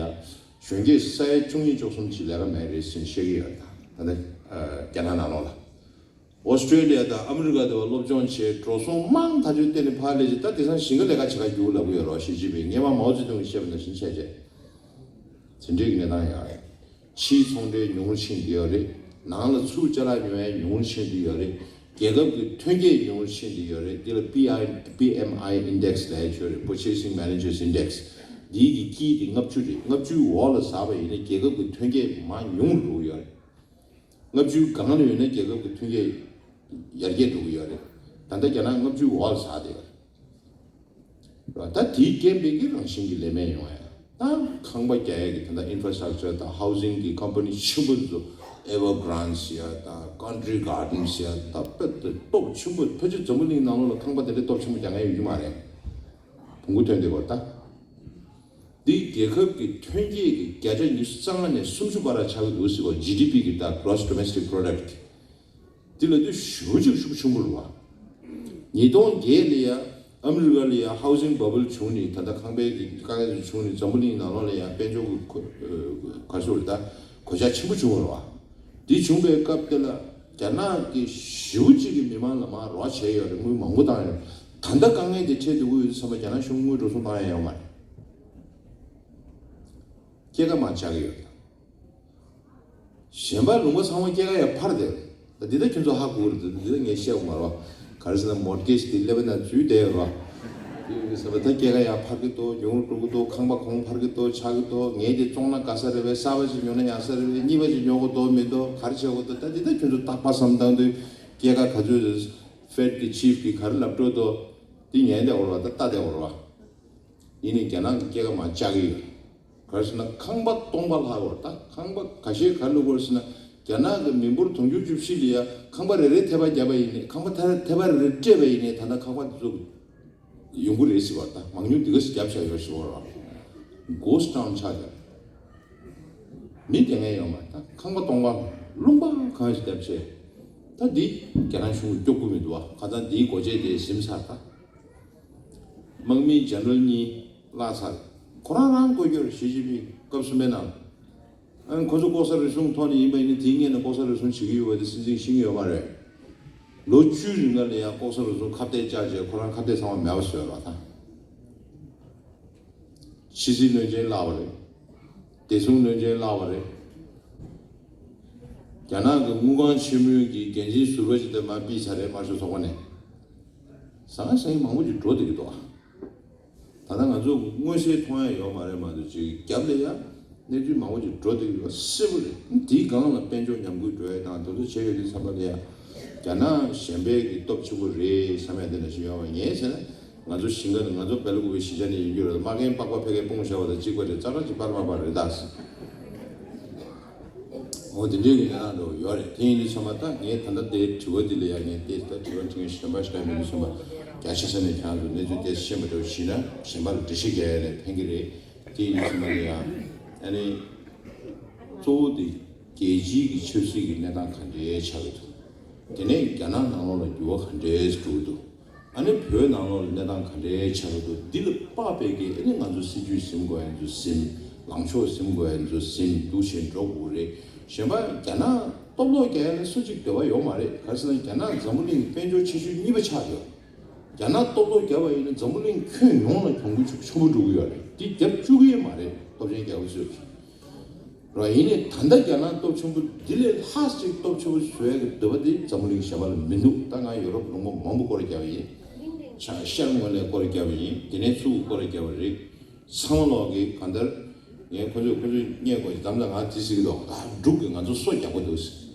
གཞོན་སྐྱེས་ས་ཡ་བཅུ་གཉིས་བཅུ་གསུམ་ཅིག་ལས་ཀ་མེད་རེད་ཟེར་ནས་བཤད་ཀྱི་ཡོད་རེད། ད་ད་ལྟ་རྒྱ་ནག་ནང་ལོགས་ལ། ཨོ་སི་ཀྲེ་ལི་ཡ་དང་ཨ་མི་རི་ཀ་དེ་བ་སློབ་སྦྱོང་བྱས། འགྲོ་སོང་མང་ཐག་ཆོད་བཏོན་ནས་ཕར་སླེབས་རྗེས། ད་དེང་སང་ཞིང་ཁ་ལས་ཀ་བྱེད་ག་རྒྱུགས་ལབ་ཀྱི་ཡོད་རེད་བ། ཞི་ཅིན་ཕིང་སྔོན་མ་མའོ་ཙེ་ཏུང་གིས་བཤད་པ་ནང་བཞིན་བྱས་རྗེས། དེ་འདྲའི་གི་གནས་སྟངས་ཡོད་རེད། ཕྱིའི་ཚོང་འབྲེལ་ཉུང་རུ་ཕྱིན་བསྡད་ཡོད་རེད། ནང་ལ་ཚུར་ཅ་ལག་ཉོ་ཡ་ཉུང་རུ་ཕྱིན་བསྡད་ཡོད་རེད། རྒྱལ་ཁབ་ཀྱི་ཐོན་སྐྱེད་ཉུང་རུ་ཕྱིན་བསྡད་ཡོད་རེད། འདི་ལ་པི་ཨའི་པི་ཨེམ་ཨའི་ཨིན་ཌེག་སི་ལབ་ཡ་ཅིག་ཡོད་རེད། Purchasing Managers Index། འདིའི་གི་དཀྱིལ་དེ་ལྔ་བཅུ་རེད། ལྔ་བཅུའི་འོག་ལ་ཟགས་པ་ཡིན་ན་རྒྱལ་ཁབ་ཀྱི་ཐོན་སྐྱེད་མར་ཉུང་རུ་འགྲོ་གི་ཡོད་རེད། ལྔ་བཅུའི་སྒང་ལ་ཡོད་ན་རྒྱལ་ཁབ་ཀྱི་ཐོན་སྐྱེད་ཡར་རྒྱས་འགྲོ་གི་ཡོད་རེད། ད་ལྟ་རྒྱ་ནག་ལྔ་བཅུའི་འོག་ལ་ཟགས་བསྡད་ཡོད་རེད། ད་དེའི་རྐྱེན་པས་ཀྱི་རང་བཞིན་གྱི་ལས་མེད་ཡོང་ཡ། ད་ཁང་པ་རྒྱག་ཡ་གི་ད་ལྟ་ཨིན་ཕ་ར་སི་ཊག་ཅར་དང་ཧའུ་སིང་གི་ཀམ་པ་ནི་ཆེན་པོ་ཚོ། Evergrande ཟེར་ཡ་དང་Country Gardens ཟེར་ཡ། ད་དཔེ་ད་སྟོབས་ཆེན་པོ། ཕལ་ཆེར་འཛམ་བུ་གླིང་ནང་ལོགས་ལ་ཁང་པ་དེ་འདྲའི་སྟོབས་ཆེན་པོ་རྒྱག་མཁན་ཡོད་ཀྱི་མ་རེད། བོང་གུ་ཐོན་བསྡད་པ་ད། འདི་རྒྱལ་ཁབ་ཀྱི་ཐོན་སྐྱེད་ཀྱི་བརྒྱ་ཆ་ཉི་ཤུ་རྩ་ལྔ་ནས་སུམ་ཅུ་བར་ལ་ཆགས་ཀྱི་འདུག་ཟེར་བ། ཇི་ཌི་པི་གི་ད་Gross Domestic Product། འདི་ལབ་དུས་ཞེ་པོ་ཅིག་ཤུགས་ཆེན་པོ་རེད་བ། ཉིས་སྟོང་བརྒྱད་ལ་ཡ་ཨ་མི་རི་ཀ་ལ་ཡ་ཧའུ་སིང་བ་བལ་བྱུང་ནས། ད་ལྟ་ཁང་པའི་གི་དཀའ་ངལ་དེ་བྱུང་ནས་འཛམ་བུ་གླིང་ནང་ལོགས་ལ་ཡ་དཔལ་འབྱོར་གྱི་གོ་ག་ཚོད་རེད། ད་གོད་ཆག་ཆེན་པོ་བྱུང་བ་རེད་བ། འདི་བྱུང་བའི་སྐབས་དེ་ལ་རྒྱ་ནག་གི་ཞེ་པོ་ཅིག་གི་མི་མང་ལ་མར་རོགས་བྱས་ཡོད་རེད། དངུལ་མང་པོ་བཏང་ཡོད་རེད། ད་ལྟ་དཀའ་ངལ་དེ་འཕྲད་འགྲོ་གི་ཡོད་དུས་ཙམ་པ་རྒྱ་ནག་གཞུང་དངུལ་འགྲོ་སོང་བཏང་ཡ་ཡོད་མ་རེད། སྐྱེད་ཀ་མར་ཆག་གི་ཡོད་རེད། གཞན་པ་ལུང་པ་ཚང་མ་སྐྱེད་ཀ་ཡ་འཕར་བསྡད་རེད། ད་ འདི་ད་ཁྱོད་ཚོ་ཧ་གོ་རེད། འདི་ད་ངས་བཤད་དགོས་མ་རེད་བ། ག་རེ་ཟེར་ན་མོར་གེཇ་འདི་སླེབས་ན་འཛུལ་བསྡད་ཡོད་རེད་བ། དེ་ཡོད་ཟེར་བ་ད་སྐྱེད་ཀ་ཡར་འཕར་གི་འདུག་ཉུང་རུ་འགྲོ་གི་འདུག་ཁང་པ་གོང་འཕར་གི་འདུག་ཆག་གི་འདུག་ངས་དེ་བཙོང་ན་དགའ་ས་རེད་བས། གསར་པ་ཅིག་ཉོ་ན་ཡག་ས་རེད་བས། གཉིས་པ་ཅིག་ཉོ་དགོས་འདུག་མི་འདུག་ག་རེ་བྱེད་དགོས་འདུག་ད་འདི་ད་ཁྱོད་ཚོ་རྟག་པར་བསམ་བཏང་དུས་སྐྱེད་ཀ་ག་ཚོད་ཕེཌ་གི་ཆིབ་གི་ག་རེ་ལབ་འགྲོ་འདུག་འདི་ཉན་བསྡད་ཡོད་རེད་བ། ད་ལྟ་བསྡད་ཡོད་རེད་བ། ཡིན་ནའི་རྒྱ་ནག་གི་སྐྱེད་ཀ་མར་བཅག་གི་ཡོད། ག་རེ་ཟེར་ན་ཁང་པ་སྟོང་པ་ལྷག་ཡོད་རེད། ད་ཁང་པ་ཁ་ཤས་ག་རེ་བླུགས་པ་རེད་ཟེར་ན། རྒྱ་ནག་གི་མི་འབོར་དུང་ཕྱུར་བཅུ་བཞི་ལ་ཡ་ཁང་པ་རེ་རེ་ཐེ་བ་བརྒྱབ་པ་ཡིན་ནའི། ཁང་པ་ཐེ་ཐེ་བ་རེ་རེ་སྤྲད་པ་ཡིན་ནའི་ད་ལྟ་ཁང་པ་འདི་ཚོ་ཡོང་གི་རེད་ཟེར་བ། ད་མང་ཉུང་འདི་ག་ཞིག་བརྒྱབ་བཞག་ཡོད་ཟེར་བ་རེད། གྷོ་སི་ཊི་ཊའུན་ཆགས་བསྡད། མི་སྡོད་མཁན་ཡོད་མ་རེད། ད་ཁང་པ་སྟོང་པ་ལུང་པ་གང་ཞིག་བརྒྱབ་བྱས། ད་འདི་རྒྱ་ནག་གཞུང་གིས་སྐྱོབ་ཀྱི་མི་འདུག་བ། ཁ་སང་འདིའི་སྒོ་འབྱེད་དེ་ཟིན་ཚར་ད། དམག་མི་ཇེ་ནེ་རལ་གཉིས་བརླག་ཚར། ཁོ་རང་རང་བསྐོས་རྒྱུ་རེད། ཞི་ཅིན་ཕིང་སྐབས་གསུམ་པའི་ནང་། ཨ་ནི་ཁོ་ཚོ་ལྐོག་ཟ་རུལ་སུངས་ཐོག་ནས་ཡིན་པ་ཡིན་ན། དེའི་སྔོན་ནས་ལྐོག་ཟ་རུལ་སུངས་བྱེད་ཀྱི་ཡོད་པ་དེ་སྲིད་འཛིན་ཤེས་ཀྱི་ཡོད་མ་རེད། ལོ་བཅུའི་རིང་ལ་ཡང་ལྐོག་ཟ་རུལ་སུངས་ཁ་གཏད་བཅག་བྱས་ཁོ་རང་ཁ་གཏད་ཚང་མ་མེད་པ་བཟོས་པ་དང་། ཕྱི་སྲིད་བློན་ཆེན་བརླགས་པ་རེད། བདེ་སྲུང་བློན་ཆེན་བརླགས་པ་རེད། རྒྱ་ནག་གི་དངུལ་ཁང་ཆེན་མོའི་གི་འགན་འཛིན་ཟུར་པ་ཅིག་དེ་མར་ཕུད་ཚར་རེད། དམར་ཤོག་ཚོགས་པ་ནས། ཟང་ཟིང་མང་པོ་ཅིག་འགྲོ་བསྡད་ཀྱི་འདུག་ཨ། ད་ལྟ་ང་ཚོ་མངོན་གསལ་མཐོང་ཡ་ཡོད་མ་རེད་མ་གཏོགས། ཅིག་རྒྱབ་ལ་ཡ་གནས་ཚུལ་མང་པོ་ཅིག་འགྲོ་བསྡད་ཀྱི་ཡོད་པ་གསལ་པོ་རེད། དེའི་སྒང་ལ་དཔལ་འབྱོར་ཉམས་རྒུད་འགྲོ་ཡ་དང་དེ་ཚོ་བྱས་ཡོད་དུས་ཙམ་པ་ལ་ཡ། རྒྱ་ནག་གཞན་པའི་གི་སྟོབས་ཆེན་པོ་རེད་བསམ་ཡ་དེ་འདྲ་ཞིག་ཡོད་པ་ངས་བྱས་ན། ང་ཚོ་ཞིང་ཁ་ནས། ང་ཚོ་སྦེལ་ཀོབ་གཞིས་ཆགས་ནས་ཡིན་རྒྱུ་རེད། མ་རྒན་པགས་པ་ཕ་གིར་སྤུངས་བཞག་པ་དང་གཅིག་པ་རེད། ཙག་ར་གཅིག་པར་མ་པར་རེད་ད། འོ་དེ་འདྲའི་གི་གནས་སྟངས་འདྲ་བོ་ཡོད་རེད། དེ་ཡིན་དུས་ཙམ་པ་ད་ངས་ད་ལྟ་དེ་དྲི་བ་འདི་ལ་ཡ་ངས་དེ་ད་དྲི་བ་དྲི་མཁན་གཞན་པ་ཞིག་མེད་དུས་ཙམ་པ། རྒྱ་ཆེ་ས་ནས་ཁྱེད་རང་ཚོ་གནས་ཚུལ་དེ་ཤེས་པ་འདྲ་བོ་ཞིག་ན་གཞན་པ་ལ་འགྲེལ་བཤད་རྒྱག་ཡ་ལ་ཕན་གི་རེད། དེ་ཡིན་དུས་ཙམ་པ་ལ་ཡ། ཨ་ནི། གཙོ་བོ་དེ་རྒྱལ་སྤྱིའི་གི་ཆབ་སྲིད་ཀྱི་གནས་སྟངས་ག་འདྲའི་ཆགས་ཀྱི་འདུག་དེ་ནས་རྒྱ་ནག་ནང་ལོགས་ལ་འགྱུར་བ་ག་འདྲའི་འགྲོ་གི་འདུག་ཨ་ནི་བོད་ནང་ལོགས་ལ་གནས་སྟངས་ག་འདྲའི་ཆགས་ཀྱི་འདུག་འདི་ལ་དཔག་པའི་གི་ཨ་ནི་ང་ཚོ་སྲིད་ཇུས་ཟིན་དགོས་ཡ་ཚོ་ཟིན། ལངས་ཕྱོགས་ཟིན་དགོས་ཡ་ཚོ་ཟིན། འདུག་བྱས་འགྲོ་དགོས་རེད། གཞན་པ་རྒྱ་ནག་སྟོབས་ལོག་རྒྱག་ཡ་ལ་སུ་གཅིག་འདོད་པ་ཡོད་མ་རེད། ག་རེ་ཟེར་ན་རྒྱ་ནག་འཛམ་བུ་གླིང་གི་དཔལ་འབྱོར་ཆེ་ཤོས་གཉིས་པ་ཆགས་ཡོད། རྒྱ་ནག་སྟོབས་ལོག་བརྒྱབ་པ་ཡིན་ན་འཛམ་བུ་གླིང་ཁྱོན་ཡོངས་ལ་གྱོང་གུན་ཆེན་པོ་འགྲོ་གི་ཡོད་རེད། འདི་བརྒྱབ་བཅུག་གི་ཡོད་མ་རེད། སྟོབས་ཆེན་རྒྱལ་ཁབ་ཚོས་ར། ཡིན་ནའི་ད་ལྟ་རྒྱ་ནག་སྟོབས་ཆེན་པོ་འདི་ལས་ལྷག་ཅིག་སྟོབས་ཆེན་པོ་བཟོ་ཡ་གི་འདོད་པ་དེ་འཛམ་བུ་གླིང་གཞན་པ་ལ་མི་འདུག་ད་ང་ཡོ་རོབ་ལུང་པ་མང་པོ་སྐོར་རྒྱབ་པ་ཡིན། ཤར་ཤར་ངོས་ལ་སྐོར་རྒྱབ་པ་ཡིན། དེ་ནས་ཚུར་སྐོར་རྒྱབ་པ་རེད། ཚང་མ་ལོག་གི་གང་ལྟར། ངས་ཁོ་ཚོས་ཁོ་ཚོས་བརྙས་དགོས་ཀྱི་གདམ། ད་ང་དེ་ཟེར་གྱི་འདུག་ད་འབྲུག་གིས་ང་ཚོ་སོ་རྒྱག་གི་འདུག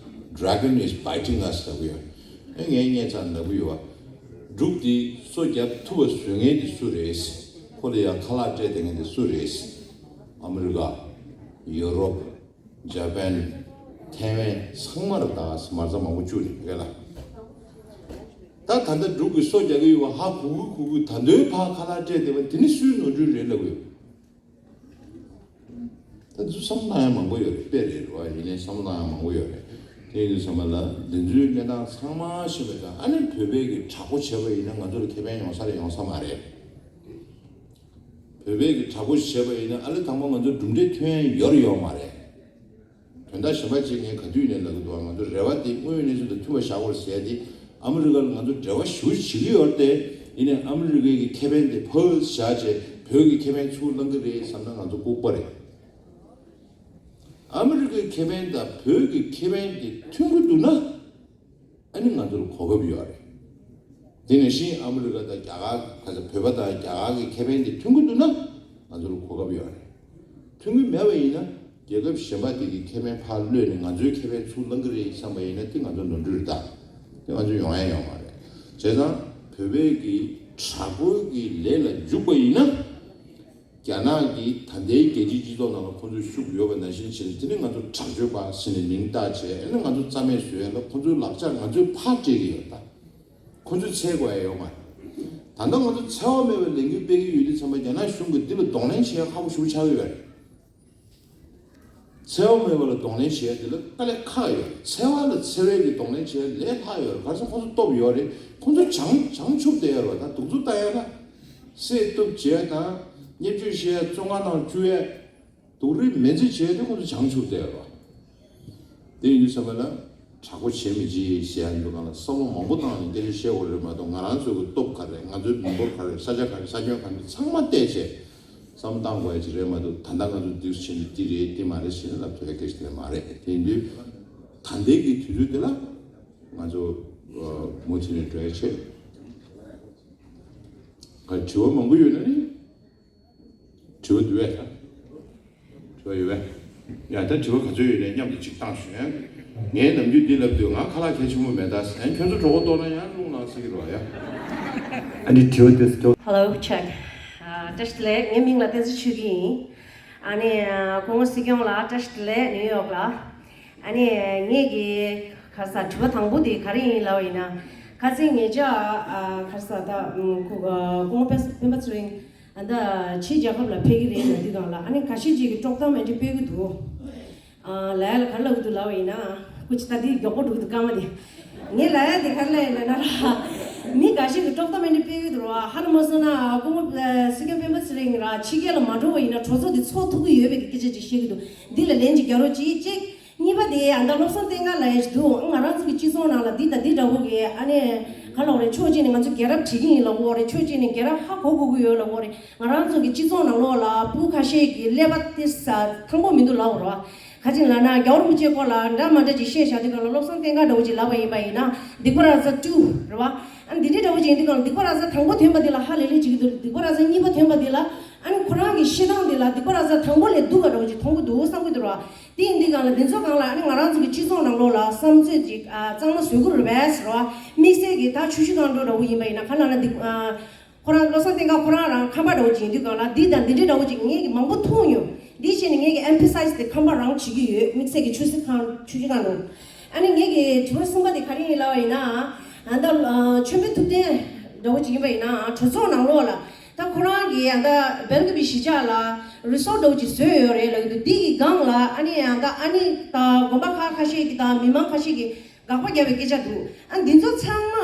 Dragon is biting us ལབ་གི་ཡོད། ཨེ་ངས་བརྙས་ཚར་ལབ་གི་ཡོད་པ། འབྲུག་དེ་སོ་རྒྱབ་ཐུབ་པ་བཟོ་མཁན་དེ་སུ་རེད། ཁོ་ལ་ཡང་ཁ་ལག་སྤྲད་བསྡད་མཁན་དེ་སུ་རེད། ཨ་མི་རི་ཀ། ཡོ་རོབ། ཇ་པན། ཐའེ་ཝན། ཚང་མ་ར་ད་མ་རྩ་མང་པོ་བཅུག་རེད་རེད་ལ། ད་ད་ལྟ་འབྲུག་གིས་སོ་རྒྱག་གི་ཡོད་པ་ཧ་གོ་གི་གོ་གི། ད་དུང་ཕར་ཁ་ལག་སྤྲད་བསྡད་པ་དེ་ནི་སུའི་ནོར་འཁྲུལ་རེད་ལབ་གི་ཡོད། ད་འདི་ཚོ་བསམ་བློ་བཏང་ཡ་མང་པོ་ཡོད་རེད། དཔེ་རེད་རེད་བ། ཡིན་ནའི་བསམ་བློ་བཏང་ཡ་མང་པོ་ཡོད་རེད། དེ་ཡིན་དུས་ཙམ་པ་ལ་འདི་ཚོའི་གནས་སྟངས་ཚང་མ་ཤེས་པ་དང་། ཨ་ནི་བོད་པས་ཀྱི་དྲག་པོ་བྱས་པ་ཡིན་ན་ང་ཚོ་ལ་ཁེ་ཕན་ཡོང་ས་རེད་ཡོང་ས་མ་རེད། བོད་པས་ཀྱི་དྲག་པོ་བྱས་པ་ཡིན་ན་ཨ་ལེ་དང་པོ་ང་ཚོ་གྲུབ་འབྲས་ཐོན་ཡ་ཡོད་རེད་ཡོད་མ་རེད། དོན་དག་གཞན་པ་ཅིག་ངས་ག་དུས་ནས་ལབ་ཀྱི་འདུག་ང་ཚོ་རེ་བ་དེ་དངོས་ཡོད་གནས་ཚུལ་དང་མཐུན་པ་བཞག་དགོས་ཟེར་ཏེ། ཨ་མི་རི་ཀ་ལ་ང་ཚོ་འབྲེལ་བ་ཞུ་བྱེད་ཀྱི་ཡོད་རེད་དེ། ཡིན་ནའི་ཨ་མི་རི་ཀའི་གི་ཁེ་ཕན་དེ་ཕར་བཞག་བྱས་བོད་ཀྱི་ཁེ་ཕན་ཚུར་བླང་གི་རེད་བསམ་ན་ང་ཚོ་ལྐུགས་པ་རེད། ཨ་མི་རི་ཀའི་ཁེ་ཕན་དང་བོད་ཀྱི་ཁེ་ཕན་དེ་མཐུན་གྱི་འདུག་ན། ཨ་ནི་ང་ཚོར་གོ་སྐབས་ཡོད་རེད། དེ་ནང་བཞིན་ཨ་མི་རི་ཀ་དང་རྒྱ་གར། ག་ཚོད་བོད་པ་དང་རྒྱ་གར་གྱི་ཁེ་ཕན་དེ་མཐུན་གྱི་འདུག་ན་ང་ཚོར་གོ་སྐབས་ཡོད་རེད། མཐུན་གྱི་མེད་པ་ཡིན་ན་རྒྱལ་ཁབ་གཞན་པ་དེ་གི་ཁེ་ཕན་ཕར་གློད་ནས་ང་ཚོའི་ཁེ་ཕན་ཚུར་བླང་གི་རེད་བསམ་པ་ཡིན་ན་དེ་ང་ཚོ་ནོར་འཁྲུལ་རེད་ད། དེ་ང་ཚོ་ཡོང་ཡ་ཡོད་མ་རེད། བྱས་ཙང་བོད་པའི་གི་དྲག་པོའི་གི་ལས་ལ་འཇུག་པ་ཡིན་ན། རྒྱ་ནག་གིས་ད་ལྟའི་རྒྱལ་སྤྱིའི་སྤྱི་ཚོགས་ནང་ལ་ཁོང་ཚོའི་ཤུགས་ཡོད་པ་ནང་བཞིན་བྱས་ནས། དེ་ནི་ང་ཚོ་དྲག་སྤྱོད་པ་ཟེར་ནས་མིང་བཏགས་བྱས། ཨ་ནི་ང་ཚོ་རྩ་མེད་བཟོ་ཡ་ལ་ཁོང་ཚོའི་ལག་ཆ་ང་ཚོས་ཕར་སྤྲད་ཀྱི་ཡོད་ད། ཁོང་ཚོས་འཚོལ་དགོས་ཡ་ཡོད་མ་རེད། ད་ལྟ་ང་ཚོ་འཚེ་བ་མེད་པའི་ལས་འགུལ་སྤེལ་གྱི་ཡོད་དུས་ཙམ་པ་རྒྱ་ནག་གཞུང་གིས་འདི་ལ་གདོང་ལེན་བྱེད་ཡ་ཁག་པོ་ཞེ་པོ་ཆགས་ཀྱི་ཡོད་རེད། འཚེ་བ་མེད་པ་ལ་གདོང་ལེན་བྱེད་ཡ་དེ་ལ་དཀའ་ལས་ཁག་ཡོད། འཚེ་བ་ལ་འཚེ་བའི་གི་གདོང་ལེན་བྱེད་ཡ་ལས་ལྷག་ཡོད་རེད། ག་རེ་ཟེར་ན་ཁོང་ཚོ་སྟོབས་ཡོད་རེད། ཁོང་ཚོ་བྱང་བྱང་ཆུབ་བསྡད་ཡོད་རེད་བ། ད་གདུག་རྩུབ་བཏང་ཡ་ན། བསད་གཏུབ་བྱས་དང་། བརྙས་བཅོས་བྱས། བཙོན་ཁང་ནང་བཅུག་ཡ། སྡུག་རུས་མེད་མཛད་བྱས་ཏེ་ཁོང་ཚོ་བྱང་ཆུབ་བསྡད་ཡོད་རེད་བ། དེ་ཡིན་དུས་ཙམ་པ་ལ་དྲག་པོ་བྱེད་མི་བྱེད་ཟེར་ཡ་འདུག་ག་ལ། བསམ་བློ་མང་པོ་བཏང་ནས་སྐད་ཆ་བཤད་དགོས་རེད་མ་གཏོགས། ང་རང་ཚོ་གི་སྟོབས་ག་རེ། ང་ཚོའི་མི་འབོར་ག་རེ། ས་ཆ་ག་རེ། ས་ཁྱོན་ག་རེ། ཚང་མ་བལྟས་བྱས་བསམ་བློ་བཏང་དགོས་ཡ་ཅིག་རེད་མ་གཏོགས། ད་ལྟ་ང་ཚོ་འདི་བྱེད་འདི་འདི་རེད་འདི་མ་རེད་ཟེར་ནས་ལབ་ཐུབ་ཡ་སྐད་ཆ་དེ་མ་རེད། དེ་ཡིན་དུས་ད་ལྟའི་གི་དུས་ཚོད་དེ་ལ། ང་ཚོ་མུ་མཐུད་ནས་འགྲོ་ཡ་བྱེད། ང་དྲི་བ་མང་པོ་ཡོད་ན་ནི། དྲི་བ་འདུག་བས། དྲི་བ་ཡོད་བས། ཡ་ད་དྲི་བ་ག་ཚོད་ཡོད་ནས་མཉམ་དུ་གཅིག་བཏང་ཞུ་ཡ། ངས་ནམ་རྒྱུན་འདི་ལབ་དུས་ང་ཁ་ལག་གལ་ཆེན་པོ་མེད་ད་ཟེར། ཁྱོད་ཚོ་གྲོད་ཁོག་ལྟོགས་ན་ཡང་རླུང་ལངས་ཟེར་གི་རེད་བ་ཡ། ཨ་ནི་དྲི་བ་དེ་སྐྱོ། Hello, check. བཀྲ་ཤིས་བདེ་ལེགས། ངའི་མིང་ལ་བསྟན་འཛིན་ཆོས་སྐྱིད་ཡིན། ཨ་ནི་སྐུ་ངོ་སྲིད་སྐྱོང་ལགས་བཀྲ་ཤིས་བདེ་ལེགས། ནིའུ་ཡོག་ལ། ཨ་ནི་ངེད་ཀྱི་ག་རེ་ཟ། དྲི་བ་དང་པོ་དེ་ག་རེ་ཡིན་ལབ་པ་ཡིན་ན། ཁ་སང་ངེད་ཅག་ག་རེ་ཟ་ད་སྐུ་ངོ་སྤེན་པ་ཚེ་རིང་ཨ་ད་ཕྱིའི་རྒྱལ་ཁབ་ལ་ཕེབས་ཀྱི་རེད་ལབ་དུས་སྒང་ལ། ཨ་ནི་འགའ་ཤས་ཅིག་གིས་དཀྲོག་གཏམ་ཨེ་འདྲ་སྤེལ་གྱི་འདུག་ཨ་ལབ་ཡ་ལ་ག་རེ་ལབ་ཀྱི་འདུག་ལབ་པ་ཡིན་ན། སྐུ་མཁྱེན། ད་འདི་མགྱོགས་པོ་འགྲོ་གི་འདུག་སྐར་མ་དེ། ངས་ལབ་ཡ་དེ་ག་རེ་ལབ་ཡིན་ལབ་ན་ར། མི་འགའ་ཤས་ཀྱིས་དཀྲོག་གཏམ་ཨེ་འདྲ་སྤེལ་གྱི་འདུག་ར། ཧ་ལམ་མ་སོང་ན་སྐུ་ངོ་སྲིད་སྐྱོང་སྤེན་པ་ཚེ་རིང་ར་ཕྱི་རྒྱལ་ལ་མ་འགྲོ་བ་ཡིན་ན་གྲོས་ཚོགས་དེ་ཚོགས་ཐུབ་ཀྱི་ཡོད་པའི་སྐད་ཆ་ཅིག་བཤད་ཀྱི་འདུག་འདི་ལ་ལན་ཅིག་རྒྱག་རོགས་གྱིས། གཅིག་གཉིས་པ་དེ་ཨ་ད་བློ་བཟང་བསྟན་དགའ་ལབ་ཡ་ཞིག་འདུག་ང་རང་ཚོ་གི་སྤྱི་ཚོགས་ནང་ལ་འདི་དང་འདི་འདྲ་བོ་གི་ཨ་ནི་ག་ལབ་རེད། ཕྱོགས་གཅིག་ནས་ང་ཚོ་རྒྱལ་རབས་བྲིས་ཀྱི་ཡིན་ལབ་ཀྱི་ཡོད་རེད། ཕྱོགས་གཅིག་ནས་རྒྱལ་རབས་ཧ་གོ་དགོས་ཀྱི་ཡོད་ལབ་ཀྱི་ཡོད་རེད། ང་རང་ཚོ་གི་སྤྱི་ཚོགས་ནང་ལོགས་ལ་ཕྲུ་གུ་ཁ་ཤས་ཀྱི་ཀླད་པ་དེ་ས་ཐང་པོ་མི་འདུག་ལབ་ཀྱི་ཡོད་རེད་བ། ག་ཅི་ལབ་ན་རྒྱལ་བ་རིན་པོ་ཆེའི་སྐོར་ལ་འདྲ་མ་འདྲ་ཅིག་བཤད་བཞག་དུས་སྒང་ལ་བློ་བཟང་བསྟན་དགའ་འདྲ་བོ་ཅིག་ལབ་པ་ཡིན་པ་ཡིན་ན། སྡིག་པ་ར་ཛ་ཊུ་རེད་བ། ཨ་འདི་འདྲའི་འདྲ་བོ་ཅིག་ཡིན་དུས་སྒང་ལ་སྡིག་པ་ར་ཛ་དང་པོ་ཐོན་པ་འདི་ལ་ཧ་ལས་ལས་བྱེད་ཀྱི་འདུག་སྡིག་པ་ར་ཛ་གཉིས་པ་ཐོན་པ་འདི་ལ་ཨ་ནི་ཁོ་རང་གི་བཤད་སྟངས་འདི་ལ་སྡིག་པ་ར་ཛ་དང་པོ་ལས་སྡུག་ག་འདྲ་བོ་ཅིག་མཐོང་གི་འདུག་བསམ་གྱི་འདུག་ར། དེ་ཡིན་དུས་སྒང་ལ་འདི་ཚོ་སྒང་ལ་ཨ་ནི་ང་རང་ཚོ་གི་སྤྱི་ཚོགས་ནང་ལོགས་ལ་བསམ་ཚོད་ཅིག་ཨ་གཙང་མ་བཟོ་དགོས་རེད་པས་ཟེར་བ། དམིགས་བསལ་གྱི་ད་ཆུ་བཞི་སྒང་དྲུག་འདྲ་བོ་ཡིན་པ་ཡིན་ན། ག་ལབ་ན་འདི་ཨ་ཁོ་རང་བློ་བཟང་བསྟན་དགའ་ཁོ་རང་རང་ཁམས་པ་འདྲ་བོ་ཅིག་ཡིན་དུས་སྒང་ལ་འདི་དང་འདི་འདྲའི་འདྲ་བོ་ཅིག་ངས་ཀྱི་མང་པོ་མཐོང་མྱོང་། འདི་བྱས་ནས་ངས་ཀྱི་ཨེམ་ཕི་སའི་ཛི་དེ་ཁམས་པ་རང་བྱེད་ཀྱི་ཡོད། དམིགས་བསལ་གྱི་ཆུ་བཞི་སྒང་ཆུ་བཞི་སྒང་དྲུག་ཨ་ནི་ངས་ཀྱི་དྲི་བ་གསུམ་པ་དེ་ག་རེ་ཡིན་ལབ་པ་ཡིན་ན། ཨ་ད་ཨ་ཆོས་འཕེལ་ཐུབ་བསྟན་འདྲ་བོ་ཅིག་ཡིན་པ་ཡིན་ན་གྲོས་ཚོགས་ནང་ལོགས་ལ་ད་ཁོ་རང་གིས་ཨ་ད་སྦེལ་ཀོབ་གཞིས་ཆགས་ལ་རི་སོར་ཊི་འདྲ་བོ་ཅིག་བཟོས་ཡོད་རེད་ལབ་ཀྱི་འདུག་འདི་གི་སྒང་ལ་ཨ་ནི་ཨ་ད་ཨ་ནི་ད་དགོན་པ་ཁག་ཁ་ཤས་ཀྱིས་དང་མི་མང་ཁ་ཤས་ཀྱིས་དགག་པ་བརྒྱབ་པའི་སྐད་ཆ་འདུག་ཨ་འདི་ཚོ་ཚང་མ་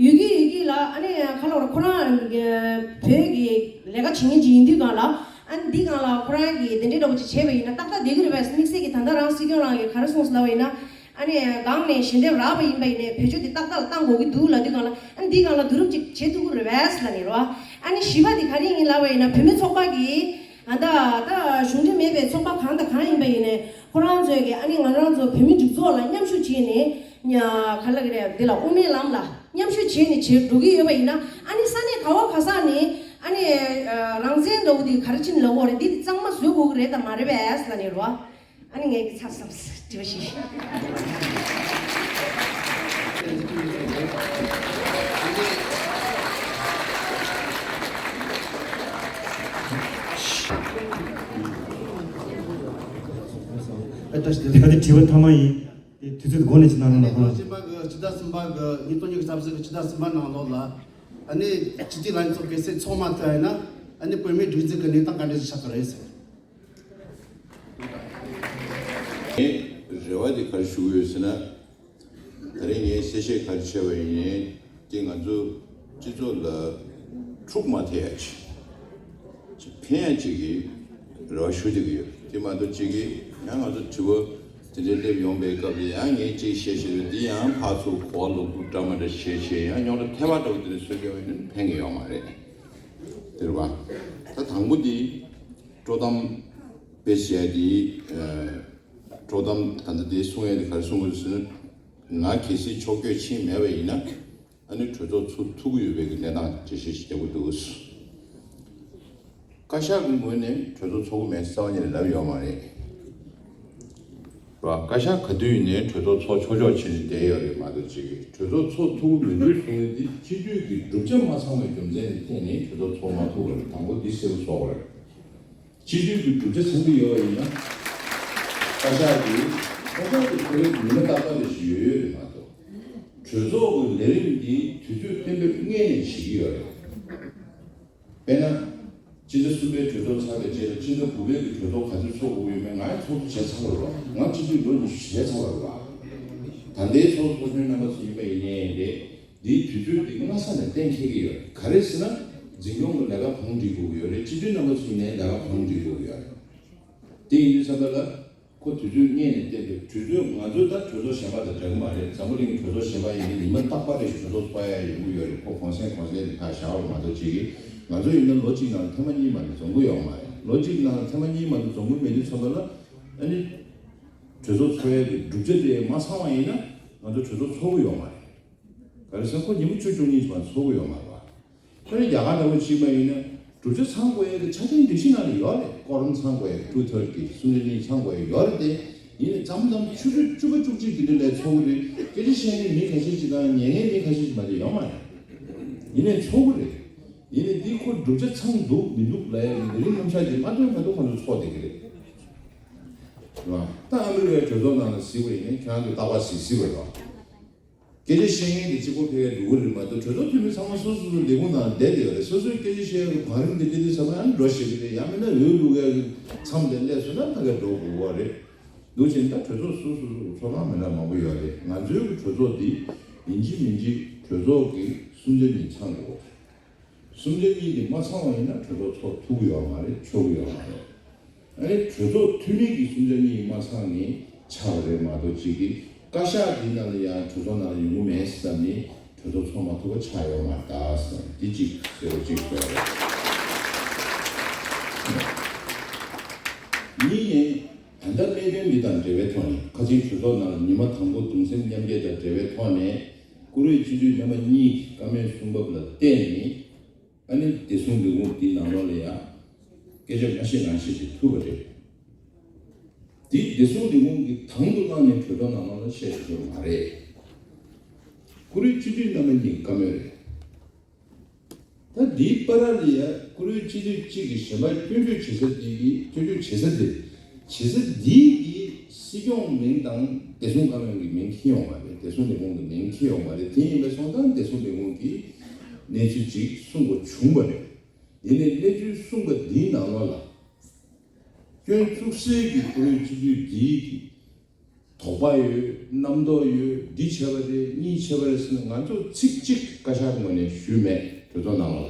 ཡོད་ཀྱི་ཡོད་ཀྱི་ལ། ཨ་ནི་ཁ་ལོ་ར་ཁོ་རང་བོད་ཀྱི་ལས་ཀ་བྱེད་མཁན་ཅིག་ཡིན་དུས་སྒང་ལ། ཨ་འདི་སྒང་ལ་ཁོ་རང་གིས་དེ་འདྲའི་འདྲ་བོ་ཅིག་བྱས་པ་ཡིན་ན་ཏག་ཏག་བསྡད་ཀྱི་རེད་པས། དམིགས་བསལ་གྱི་ད་ལྟ་རང་སྲིད་སྐྱོང་རང་གིས་ག་རེ་གསུངས་ལབ་པ་ཡིན་ན། ཨ་ནི་སྒང་ནས་ཞལ་འདེབས་རག་པ་ཡིན་པ་ཡིན་ནའི་བེད་སྤྱོད་དེ་ཏག་ཏག་ལ་བཏང་དགོས་ཀྱི་འདུག་ལབ་དུས་སྒང་ལ། ཨ་འདི་སྒང་ལ་བསྡུ་རུབ་ཅིག་བྱེད་ཐུབ་ཀྱི་རེད་པས་ལབ་ནས་རོ། ཨ་ནི་བཞི་པ་དེ་ག་རེ་ཡིན་ལབ་པ་ཡིན་ན་བོད་མི་ཚོགས་པ་གིས། ཨ་ད་ད་གཞུང་འབྲེལ་མེད་པའི་ཚོགས་པ་གང་དང་གང་ཡིན་པ་ཡིན་ནའི་ཁོ་རང་ཚོས་ཀྱི་ཨ་ནི་ང་རང་ཚོ་བོད་མི་སྒྲིག་འཛུགས་ལ་མཉམ་ཞུགས་བྱས་ནས་ཉ་ག་ལ་གི་རེད། འདི་ལ་དབུ་མའི་ལམ་ལ་མཉམ་ཞུགས་བྱས་ནས་བྱེད་འགྲོ་གི་ཡོད་པ་ཡིན་ན། ཨ་ནི་ས་གནས་ག་བ་ག་ས་ནས་ཨ་ནི་རང་བཙན་འདྲ་བོ་འདི་ག་རེ་ཕྱིན་ལབ་དགོས་རེད། འདི་གཙང་མ་བཟོ་དགོས་ཀྱི་རེད་དམ་མ་རེད་པས་ལབ་ནས་རོ། ཨ་ནི་ངས་ཀྱི་ཚར་སོང་། དྲི་བ་བཞི། ཨ་ད་ལྟ་དྲི་བ་ཐ་མ་ཡིན། དེ་དུས་ཚོད་འགོར་ནས་ཅི་གནང་རུང་ལ་ཁོ་ན། སྤྱི་ཟླ་གསུམ་པ་གི་ཉིས་སྟོང་ཉི་ཤུ་རྩ་གཅིག་གི་སྤྱི་ཟླ་གསུམ་པ་ནང་ལོགས་ལ་ཨ་ནི་སྤྱི་འཐུས་ལྷན་ཚོགས་གལ་སྲིད་ཚོགས་མ་ཐུབ་ཡིན་ན་ཨ་ནི་བོད་མིའི་སྒྲིག་འཛུགས་ཀྱི་གནས་སྟངས་ག་འདྲ་ཞིག་ཆགས་ཀྱི་རེད་ཟེར། ངས་རེ་བ་དེ་ག་རེ་ཞུ་གི་ཡོད་ཟེར་ན། ད་རིང་ངས་གསལ་བཤད་ག་རེ་བྱས་པ་ཡིན་ནའི་དེ་ང་ཚོ་སྤྱི་ཚོགས་ལ་འཁྲུག་མ་ཐེབས་ཡ་ཅིག་ཅིག་ཕན་ཡ་ཅིག་གི་རེ་བ་ཞུ་བསྡད་ཀྱི་ཡོད། དེ་མ་གཏོགས་ཅིག་གི་ཡང་ང་ཚོ་དྲི་བ་དེ་འདྲའི་སླེབས་ཡོང་པའི་སྐབས་ལ་ཡང་ངས་ཅིག་བཤད་བཤད་རེད། འདི་ཡང་ཕར་ཚུར་གོ་བ་ལོག་སྒྲུབ་འདྲ་མ་འདྲ་བྱས་བྱས་ཡང་རྙོག་དྲ་ཐལ་བ་འདྲ་བོ་དེ་འདྲ་བཟོས་བསྡད་པ་ཡིན་ན་ཕན་གྱི་ཡོད་མ་རེད། དེ་རེད་པ། ད་དང་པོ་འདི་དཀྲོག་གཏམ་དཔེ་བཤད་དེ། དཀྲོག་གཏམ་ད་ལྟ་དེ་གསུང་ཡས་དེ་ག་རེ་གསུང་དགོས་ཟེར་ན། ང་གལ་སྲིད་ཕྱོགས་བསྐྱོད་ཕྱིན་མེད་པ་ཡིན་ན། ཨ་ནི་གྲོས་ཚོགས་ཚུགས་ཐུབ་ཀྱི་ཡོད་པའི་གི་གནས་སྟངས་འགྲེལ་བཤད་ཞིག་རྒྱག་གི་འདུག་བཀའ་ཤག་གི་ངོས་ནས་གྲོས་ཚོགས་ཚོགས་ཀྱི་མེད་རྩ་བ་ཉིད་ནས་ལབ་ཡོད་མ་རེད། བཀའ་ཤག་ག་དུས་ཡིན་ནའི་གྲོས་ཚོགས་ཚོགས་ཆོག་ཆོག་བྱས་ནས་བསྡད་ཡོད་རེད་མ་གཏོགས་ཅིག་གིས་གྲོས་ཚོགས་ཚོགས་ཐུབ་ཀྱི་མི་འདུག་གསུང་ཡས་དེ་སྤྱི་འཐུས་ཀྱི་གྲུབ་ཆ་མ་ཚང་བའི་རྒྱུ་མཚན་དེ་བརྟེན་ནས་གྲོས་ཚོགས་ཚོགས་མ་ཐུབ་པ་རེད། དང་པོ་འདི་གསལ་པོ་བཟོ་དགོས་རེད། སྤྱི་འཐུས་ཀྱི་གྲུབ་ཆ་ཚང་གི་ཡོད་པ་ཡིན་ན། བཀའ་ཤག་གིས་བཀའ་ཤག་གི་ཁོར་ཡུག་ཉི་མ་རྟག་པར་རེ་ཞིག་ཡོད་ཡོད་རེད་མ་གཏོགས། གྲོས་ཚོགས་ཀྱི་ལས་རིམ་འདི་དུས་ཚོད་གཏན་འབེབས་སྔོན་ནས་བྱེད་ཀྱི་ཡོད་རེད། དཔེར་ན། སྤྱི་ཟླ་གསུམ་པའི་གྲོས་ཚོགས་ཚར་བའི་རྗེས་ལ་སྤྱི་ཟླ་དགུ་པའི་གི་གྲོས་ཚོགས་ག་ཚོད་ཚོགས་དགོས་ཡོད་མེད་ང་ཡང་ཚོགས་འདུ་བྱས་ཚར་བ་རེད་པ། ང་སྤྱི་འཐུས་ལོ་ཉི་ཤུ་བྱས་ཚར་བ་རེད་པ། ད་ལྟའི་ཚོགས་གཙོ་སྤྱི་འཐུས་རྣམ་པ་ཚོ་ཡིན་པ་ཡིན་ནའི་རེད། འདིའི་དུས་ཚོད་འདི་སྔ་ས་ནས་གཏན་འཁེལ་གྱི་ཡོད་རེད། ག་རེ་ཟེར་ན། འཛིན་སྐྱོང་གི་ལས་ཀ་གང་སྒྲིག་དགོས་ཀྱི་ཡོད་རེད། སྤྱི་འཐུས་རྣམ་པ་ཚོ་ཡིན་ནའི་ལས་ཀ་གང་སྒྲིག་དགོས་ཀྱི་ཡོད་རེད། དེ་ཡིན་དུས་ཙམ་པ་ལ། ཁོ་དུས་ཚོད་སྔོན་ནས་གཏན་འབེབས། དུས་ཚོད་ང་ཚོ་ད་གྲོས་ཚོགས་གཞན་པ་དང་འདྲ་གི་མ་རེད། འཛམ་བུ་གླིང་གི་གྲོས་ཚོགས་གཞན་པ་ཡིན་ན་ཉི་མ་རྟག་པར་རེ་ཞིག་གྲོས་ཚོགས་ཚོགས་ཡ་ཡོང་གི་ཡོད་རེད། ཁོ་གོང་སེང་གོང་སེང་དེ་ཁ་བཞག་པ་མ་གཏོགས་ཅིག་གིས་ང་ཚོ་ཡིན་ན་ལོ་གཅིག་ནང་ལ་ཐེངས་མ་གཉིས་མ་གཏོགས་འཛོམས་ཀྱི་ཡོད་མ་རེད། ལོ་གཅིག་ནང་ལ་ཐེངས་མ་གཉིས་མ་གཏོགས་འཛོམས་ཀྱི་མེད་དུས་ཙམ་པ་ལ་ཨ་ནི། གྲོས་ཚོགས་ཚོགས་ཡ་གི་གྲུབ་ཆ་དེ་མ་ཚང་བ་ཡིན་ན། ང་ཚོ་གྲོས་ཚོགས་ཚོགས་ཀྱི་ཡོད་མ་རེད། ག་རེ་ཟེར་ན་ཁོ་ཉིན་མོ་བཅུ་བཅུ་གཉིས་ཙམ་ཚོགས་ཀྱི་ཡོད་མ་རེད་བ། ཁྱོད་རང་རྒྱ་གར་འདྲ་བོ་ཅིག་མ་ཡིན་ན་གྲུབ་ཆ་ཚང་དགོས་ཡ་གི་ཆ་རྐྱེན་སྒྲིག་གཞི་ནང་ལ་ཡོད་རེད། ཀོ་རམ་ཚང་དགོས་ཡ། ཊུ་ཐརཌ་གི་སུམ་ཆ་གཉིས་ཚང་དགོས་ཡ་ཡོད་རེད་དེ། ཡིན་ནའི་མཚམས་མཚམས་ཆུ་ཚོད་བཅུ་པ་བཅུ་གཅིག་དེ་འདྲ་ལ་ཚོགས་ཀྱི་རེད། སྐད་ཆ་བཤད་མཁན་མི་ཁ་ཤས་ཅིག་དང་ཉན་མཁན་མི་ཁ་ཤས་ཅིག་མ་གཏོགས་ཡོད་མ་རེད། ཡིན་ནའི་ཚོགས་ཀྱི་རེད། ཡིན་ནའི་འདི་ཁོ་གྲུབ་ཆ་ཚང་འདུག་མི་འདུག་ལབ་ཡ་གི་ལས་རིམ་རྣམ་གཞག་ཅིག་མ་ཐོན་མ་ཐོན་ཁོ་ཚོ་ཚོགས་བསྡད་ཀྱི་རེད། རེད་བ། ད་ཨ་མི་རི་ཀའི་གྲོས་ཚོགས་ནང་ལ་གཟིགས་པ་ཡིན་ན་ཁྱེད་རང་ཚོས་རྟག་པར་གཟིགས་གཟིགས་པ་རེད་བ། སྐད་ཆ་བཤད་མཁན་དེ་གཅིག་པོ་ཕལ་པའི་འགྲོ་གི་རེད་མ་གཏོགས། གྲོས་ཚོགས་འཐུས་མི་ཚང་མ་སོ་སོ་སོ་ལས་ཁུངས་ནང་བསྡད་བསྡད་ཡོད་རེད། སོ་སོའི་སྐད་ཆ་བཤད་ཡག་གི་བང་རིམ་དེ་སླེབས་དུས་ཙམ་པ་ཨ་ནི་འགྲོ་ཞེས་ཀྱི་རེད། ཡང་མིན་ན་འོས་བླུག་ཡག་གི་མཚམས་དེ་སླེབས་སོང་ན་ཕ་གིར་འགྲོ་དགོས་པ་རེད། འདུག་བྱས་ན་ད་གྲོས་ཚོགས་སོ་སོ་སོ་ཚོགས་ཁང་མི་འདྲ་མང་པོ་ཡོད་རེད། ང་ཚོའི་གི་གྲོས་ཚོགས་འདི་ཡིན་གཅིག་མིན་གཅིག་གྲོས་ཚོགས་ཀྱི་སུམ་ཆ་གཉིས་ཚང་དགོས། སུམ་ཆ་གཉིས་དེ་མ་ཚང་བ་ཡིན་ན་གྲོས་ཚོགས་ཚོགས་ཐུབ་ཀྱི་ཡོད་མ་རེད། ཆོག་གི་ཡོད་མ་རེད། ཨ་ནི་གྲོས་ཚོགས་འཐུས་མི་གི་སུམ་ཆ་གཉིས་མ་ཚང་ནི་ཆགས་པ་རེད་མ་གཏོགས། གཅིག་གི་བཀའ་ཤག་འདི་ནང་ལ་ཡང་གྲོས་ཚོགས་ནང་ལ་ཡོང་གི་མེད་བསམ་ནི་གྲོས་ཚོགས་ཚོགས་མ་ཐུབ་པ་ཆགས་ཡོད་མ་རེད་ད་བསམ། འདི་གཅིག་གསལ་པོ་གཅིག་ཞུ་ཡ་རེད། གཉིས་ནས། ད་ལྟ་གནད་དོན་འདི་དང་འབྲེལ་བའི་ཐོག་ནས། ཁ་ཆེའི་གྲོས་ཚོགས་ནང་ལ་ཉི་མ་དང་པོ་གདུང་སེམས་མཉམ་སྐྱེད་དང་འབྲེལ་བའི་ཐོག་ནས། བཀུར་འོས་སྤྱི་འཐུས་རྣམ་པ་གཉིས་ཀྱི་བཀའ་མོལ་གསུང་བབ་ལ་བརྟེན་ནས། ཨ་ནི་བདེ་སྲུང་ལས་ཁུངས་འདི་ནང་ལོགས་ལ་ཡང་སྐད་ཆ་མ་བཤད་རང་བཤད་ཅིག་ཐུབ་པ་རེད། འདི་བདེ་སྲུང་ལས་ཁུངས་ཀྱིས་དང་དུ་བླངས་ནས་གྲོས་ཚོགས་ནང་ལོགས་ལ་བཤད་ཐུབ་པ་མ་རེད། བཀུར་འོས་སྤྱི་འཐུས་རྣམ་པ་གཉིས་ཀྱི་བཀའ་མོལ་རེད། ད་འདིའི་བར་ལ་ཡ་བཀུར་འོས་སྤྱི་འཐུས་གཅིག་གིས་གཞན་པ་སྐྱོན་བརྗོད་བྱེད་ས་དེ་གི་སྐྱོན་བརྗོད་བྱེད་ས་དེ། བྱེད་ས་འདིའི་གི་སྲིད་སྐྱོང་མིང་དང་བདེ་སྲུང་བཀའ་བློན་གྱི་མིང་འཁྱེར་ཡོང་བ་རེད། བདེ་སྲུང་ལས་ཁུངས་ཀྱི་མིང་འཁྱེར་ཡོང་བ་རེད། དེ་ཡིན་པ་སོང་ཙང་བདེ་སྲུང་ལས་ཁུངས་ཀྱིས་གནས་ཚུལ་ཅིག་གསུང་དགོས་བྱུང་བ་རེད། ཡིན་ནའི་གནས་ཚུལ་གསུངས་པ་འདིའི་ནང་ལོགས་ལ། སྐྱོན་བཙུགས་སའི་གི་བཀུར་འོས་སྤྱི་འཐུས་འདིའི་གི་དོགས་པ་ཡོད། རྣམ་རྟོག་ཡོད། འདི་བྱས་པ་རེད། གཉིས་བྱས་པ་རེད་ཟེར་ན་ང་ཚོ་ཚིག་གཅིག་བཀའ་ཤག་ངོས་ནས་ཞུས་མེད། གྲོས་ཚོགས་ནང་ལ།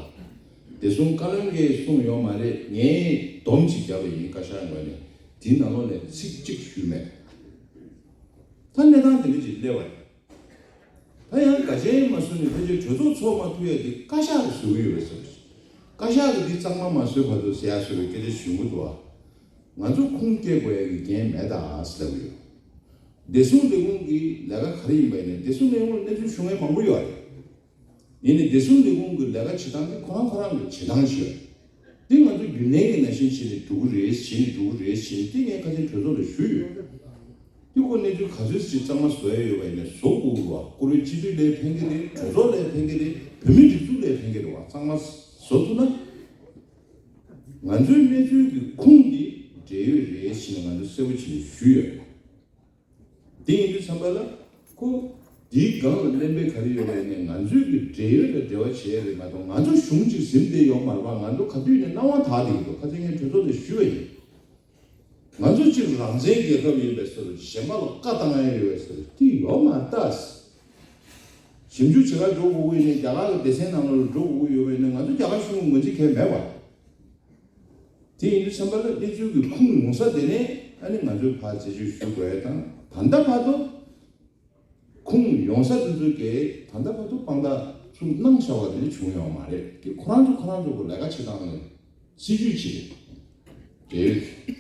བདེ་སྲུང་བཀའ་བློན་གྱིས་གསུངས་ཡོད་མ་རེད། ངས་སྡོམ་ཅིག་བརྒྱབ་པ་ཡིན། བཀའ་ཤག་ངོས་ནས་འདི་ནང་ལོགས་ནས་ཚིག་གཅིག་ཞུས་མེད། ད་གནས་སྟངས་དེ་འདྲ་ཅིག་སླེབས་པ་རེད། ད་ཡང་འགལ་རྐྱེན་མ་བཟོས་ནས་ཕལ་ཆེར་གྲོས་ཚོགས་ཚོགས་མ་ཐུབ་ཡ་དེ་བཀའ་ཤག་གིས་བཟོས་ཀྱི་ཡོད་རེད་ཟེར། བཀའ་ཤག་གིས་འདི་གཙང་མ་མ་བཟོས་བར་དུ་ཟེར་ཡ་བཟོ་བའི་སྐད་ཆ་ཞུ་གི་འདུག་བ། ང་ཚོ་ཁུངས་སྐྱེལ་དགོས་ཡ་གི་འགན་མེད་ད་ཟེར་གི་ཡོད། བདེ་སྲུང་ལས་ཁུངས་ཀྱི་ལས་ཀ་ག་རེ་ཡིན་པ་ཡིན་ནའི་བདེ་སྲུང་ལས་ཁུངས་ལ་གནས་ཚུལ་ཞུ་མཁན་མང་པོ་ཡོད་རེད། ཡིན་ནའི་བདེ་སྲུང་ལས་ཁུངས་ཀྱི་ལས་ཀ་བྱེད་སྟངས་དེ་ཁོ་རང་ཁོ་རང་གི་བྱེད་སྟངས་ཤིག་ཡོད། འདི་ང་ཚོ་རྒྱུན་ལྡན་གྱི་ནང་བཞིན་བྱས་ནས་འགྲོ་གི་རེད། བྱས་ནས་འགྲོ་གི་རེད་ཟེར་ནས་འདི་ངས་ཁ་སང་གྲོས་ཚོགས་ལ་ཞུས་ཡོད། འདི་ཁོ་གནས་ཚུལ་ག་ཚོད་ཅིག་གཙང་མ་བཟོ་ཡ་ཡོད་པ་ཡིན་ན་བཟོ་དགོས་རེད་བ། བཀུར་འོས་སྤྱི་འཐུས་ལ་ཕན་གྱི་རེད། གྲོས་ཚོགས་ལ་ཕན་གྱི་རེད། བོད་མིའི་སྒྲིག་འཛུགས་ལ་ཕན་གྱི་རེད་བ། གཙང་མ་བཟོ་ཐུབ་ན། ང་ཚོའི་གནས་ཚུལ་གྱི་ཁུངས་འདི་འབྲེལ་ཡོད་རེད་ཟེར་ནས་ང་ཚོ་གསལ་པོ་བྱས་ནས་ཞུས་ཡོད། དེ་ཡིན་དུས་ཙམ་པ་ལ་ཁོ་འདིའི་སྒང་ལ་གླེན་པ་ག་རེ་ཡོད་པ་ཡིན་ནའི་ང་ཚོའི་གི་འབྲེལ་ཡོད་དང་འབྲེལ་བ་བྱེད་ཡ་རེད་མ་གཏོགས། ང་ཚོ་གཞུང་གཅིག་ཟིན་བསྡད་ཡོད་མ་རེད་པ། ང་ཚོ་ག་དུས་ནས་སྣང་བ་དག་བསྡད་ཀྱི་འདུག་ཁ་སང་ངས་གྲོས་ཚོགས་ལ་ཞུས་པ་ཡིན། ང་ཚོ་གཅིག་རང་བཙན་རྒྱལ་ཁབ་ཡིན་པའི་བཟོ་འདྲ། གཞན་པ་ལ་བཀའ་བཏང་ཡ་ཡོད་པའི་བཟོ་འདྲ་དེ་ཡོད་མ་རེད་ད། ཞིབ་འཇུག་བྱེད་གར་འགྲོ་དགོས་ཀྱི་ཡིན་ནའི། རྒྱ་གར་གྱི་སྡེ་ཚན་ནང་ལ་འགྲོ་དགོས་ཀྱི་ཡོད་པ་ཡིན་ནའི་ང་ཚོ་རྒྱ་གར་གཞུང་གི་ངོས་འཛིན་གང་ཡང་མེད་པ། དེ་ཡིན་དུས་ཙམ་པ་ལ་གནས་ཚུལ་གྱི་ཁུངས་ཡོང་ས་དེ་ནས་ཨ་ནི་ང་ཚོས་ཕར་རྩད་གཅོད་ཞུ་དགོས་ཡ་དང་། ད་ལྟ་བར་དུ་ཁུངས་ཡོང་ས་དེ་ཚོ་གིས་ད་ལྟ་བར་དུ་དཔང་རྟགས་ཚུར་གནང་བཞག་པ་དེ་འདྲ་བྱུང་ཡོད་མ་རེད། དེ་ཁོ་རང་ཚོ་ཁོ་རང་ཚོ་གི་ལས་ཀ་བྱེད་སྟངས་ལ་སྲིད་ཇུས་ཅིག་རེད།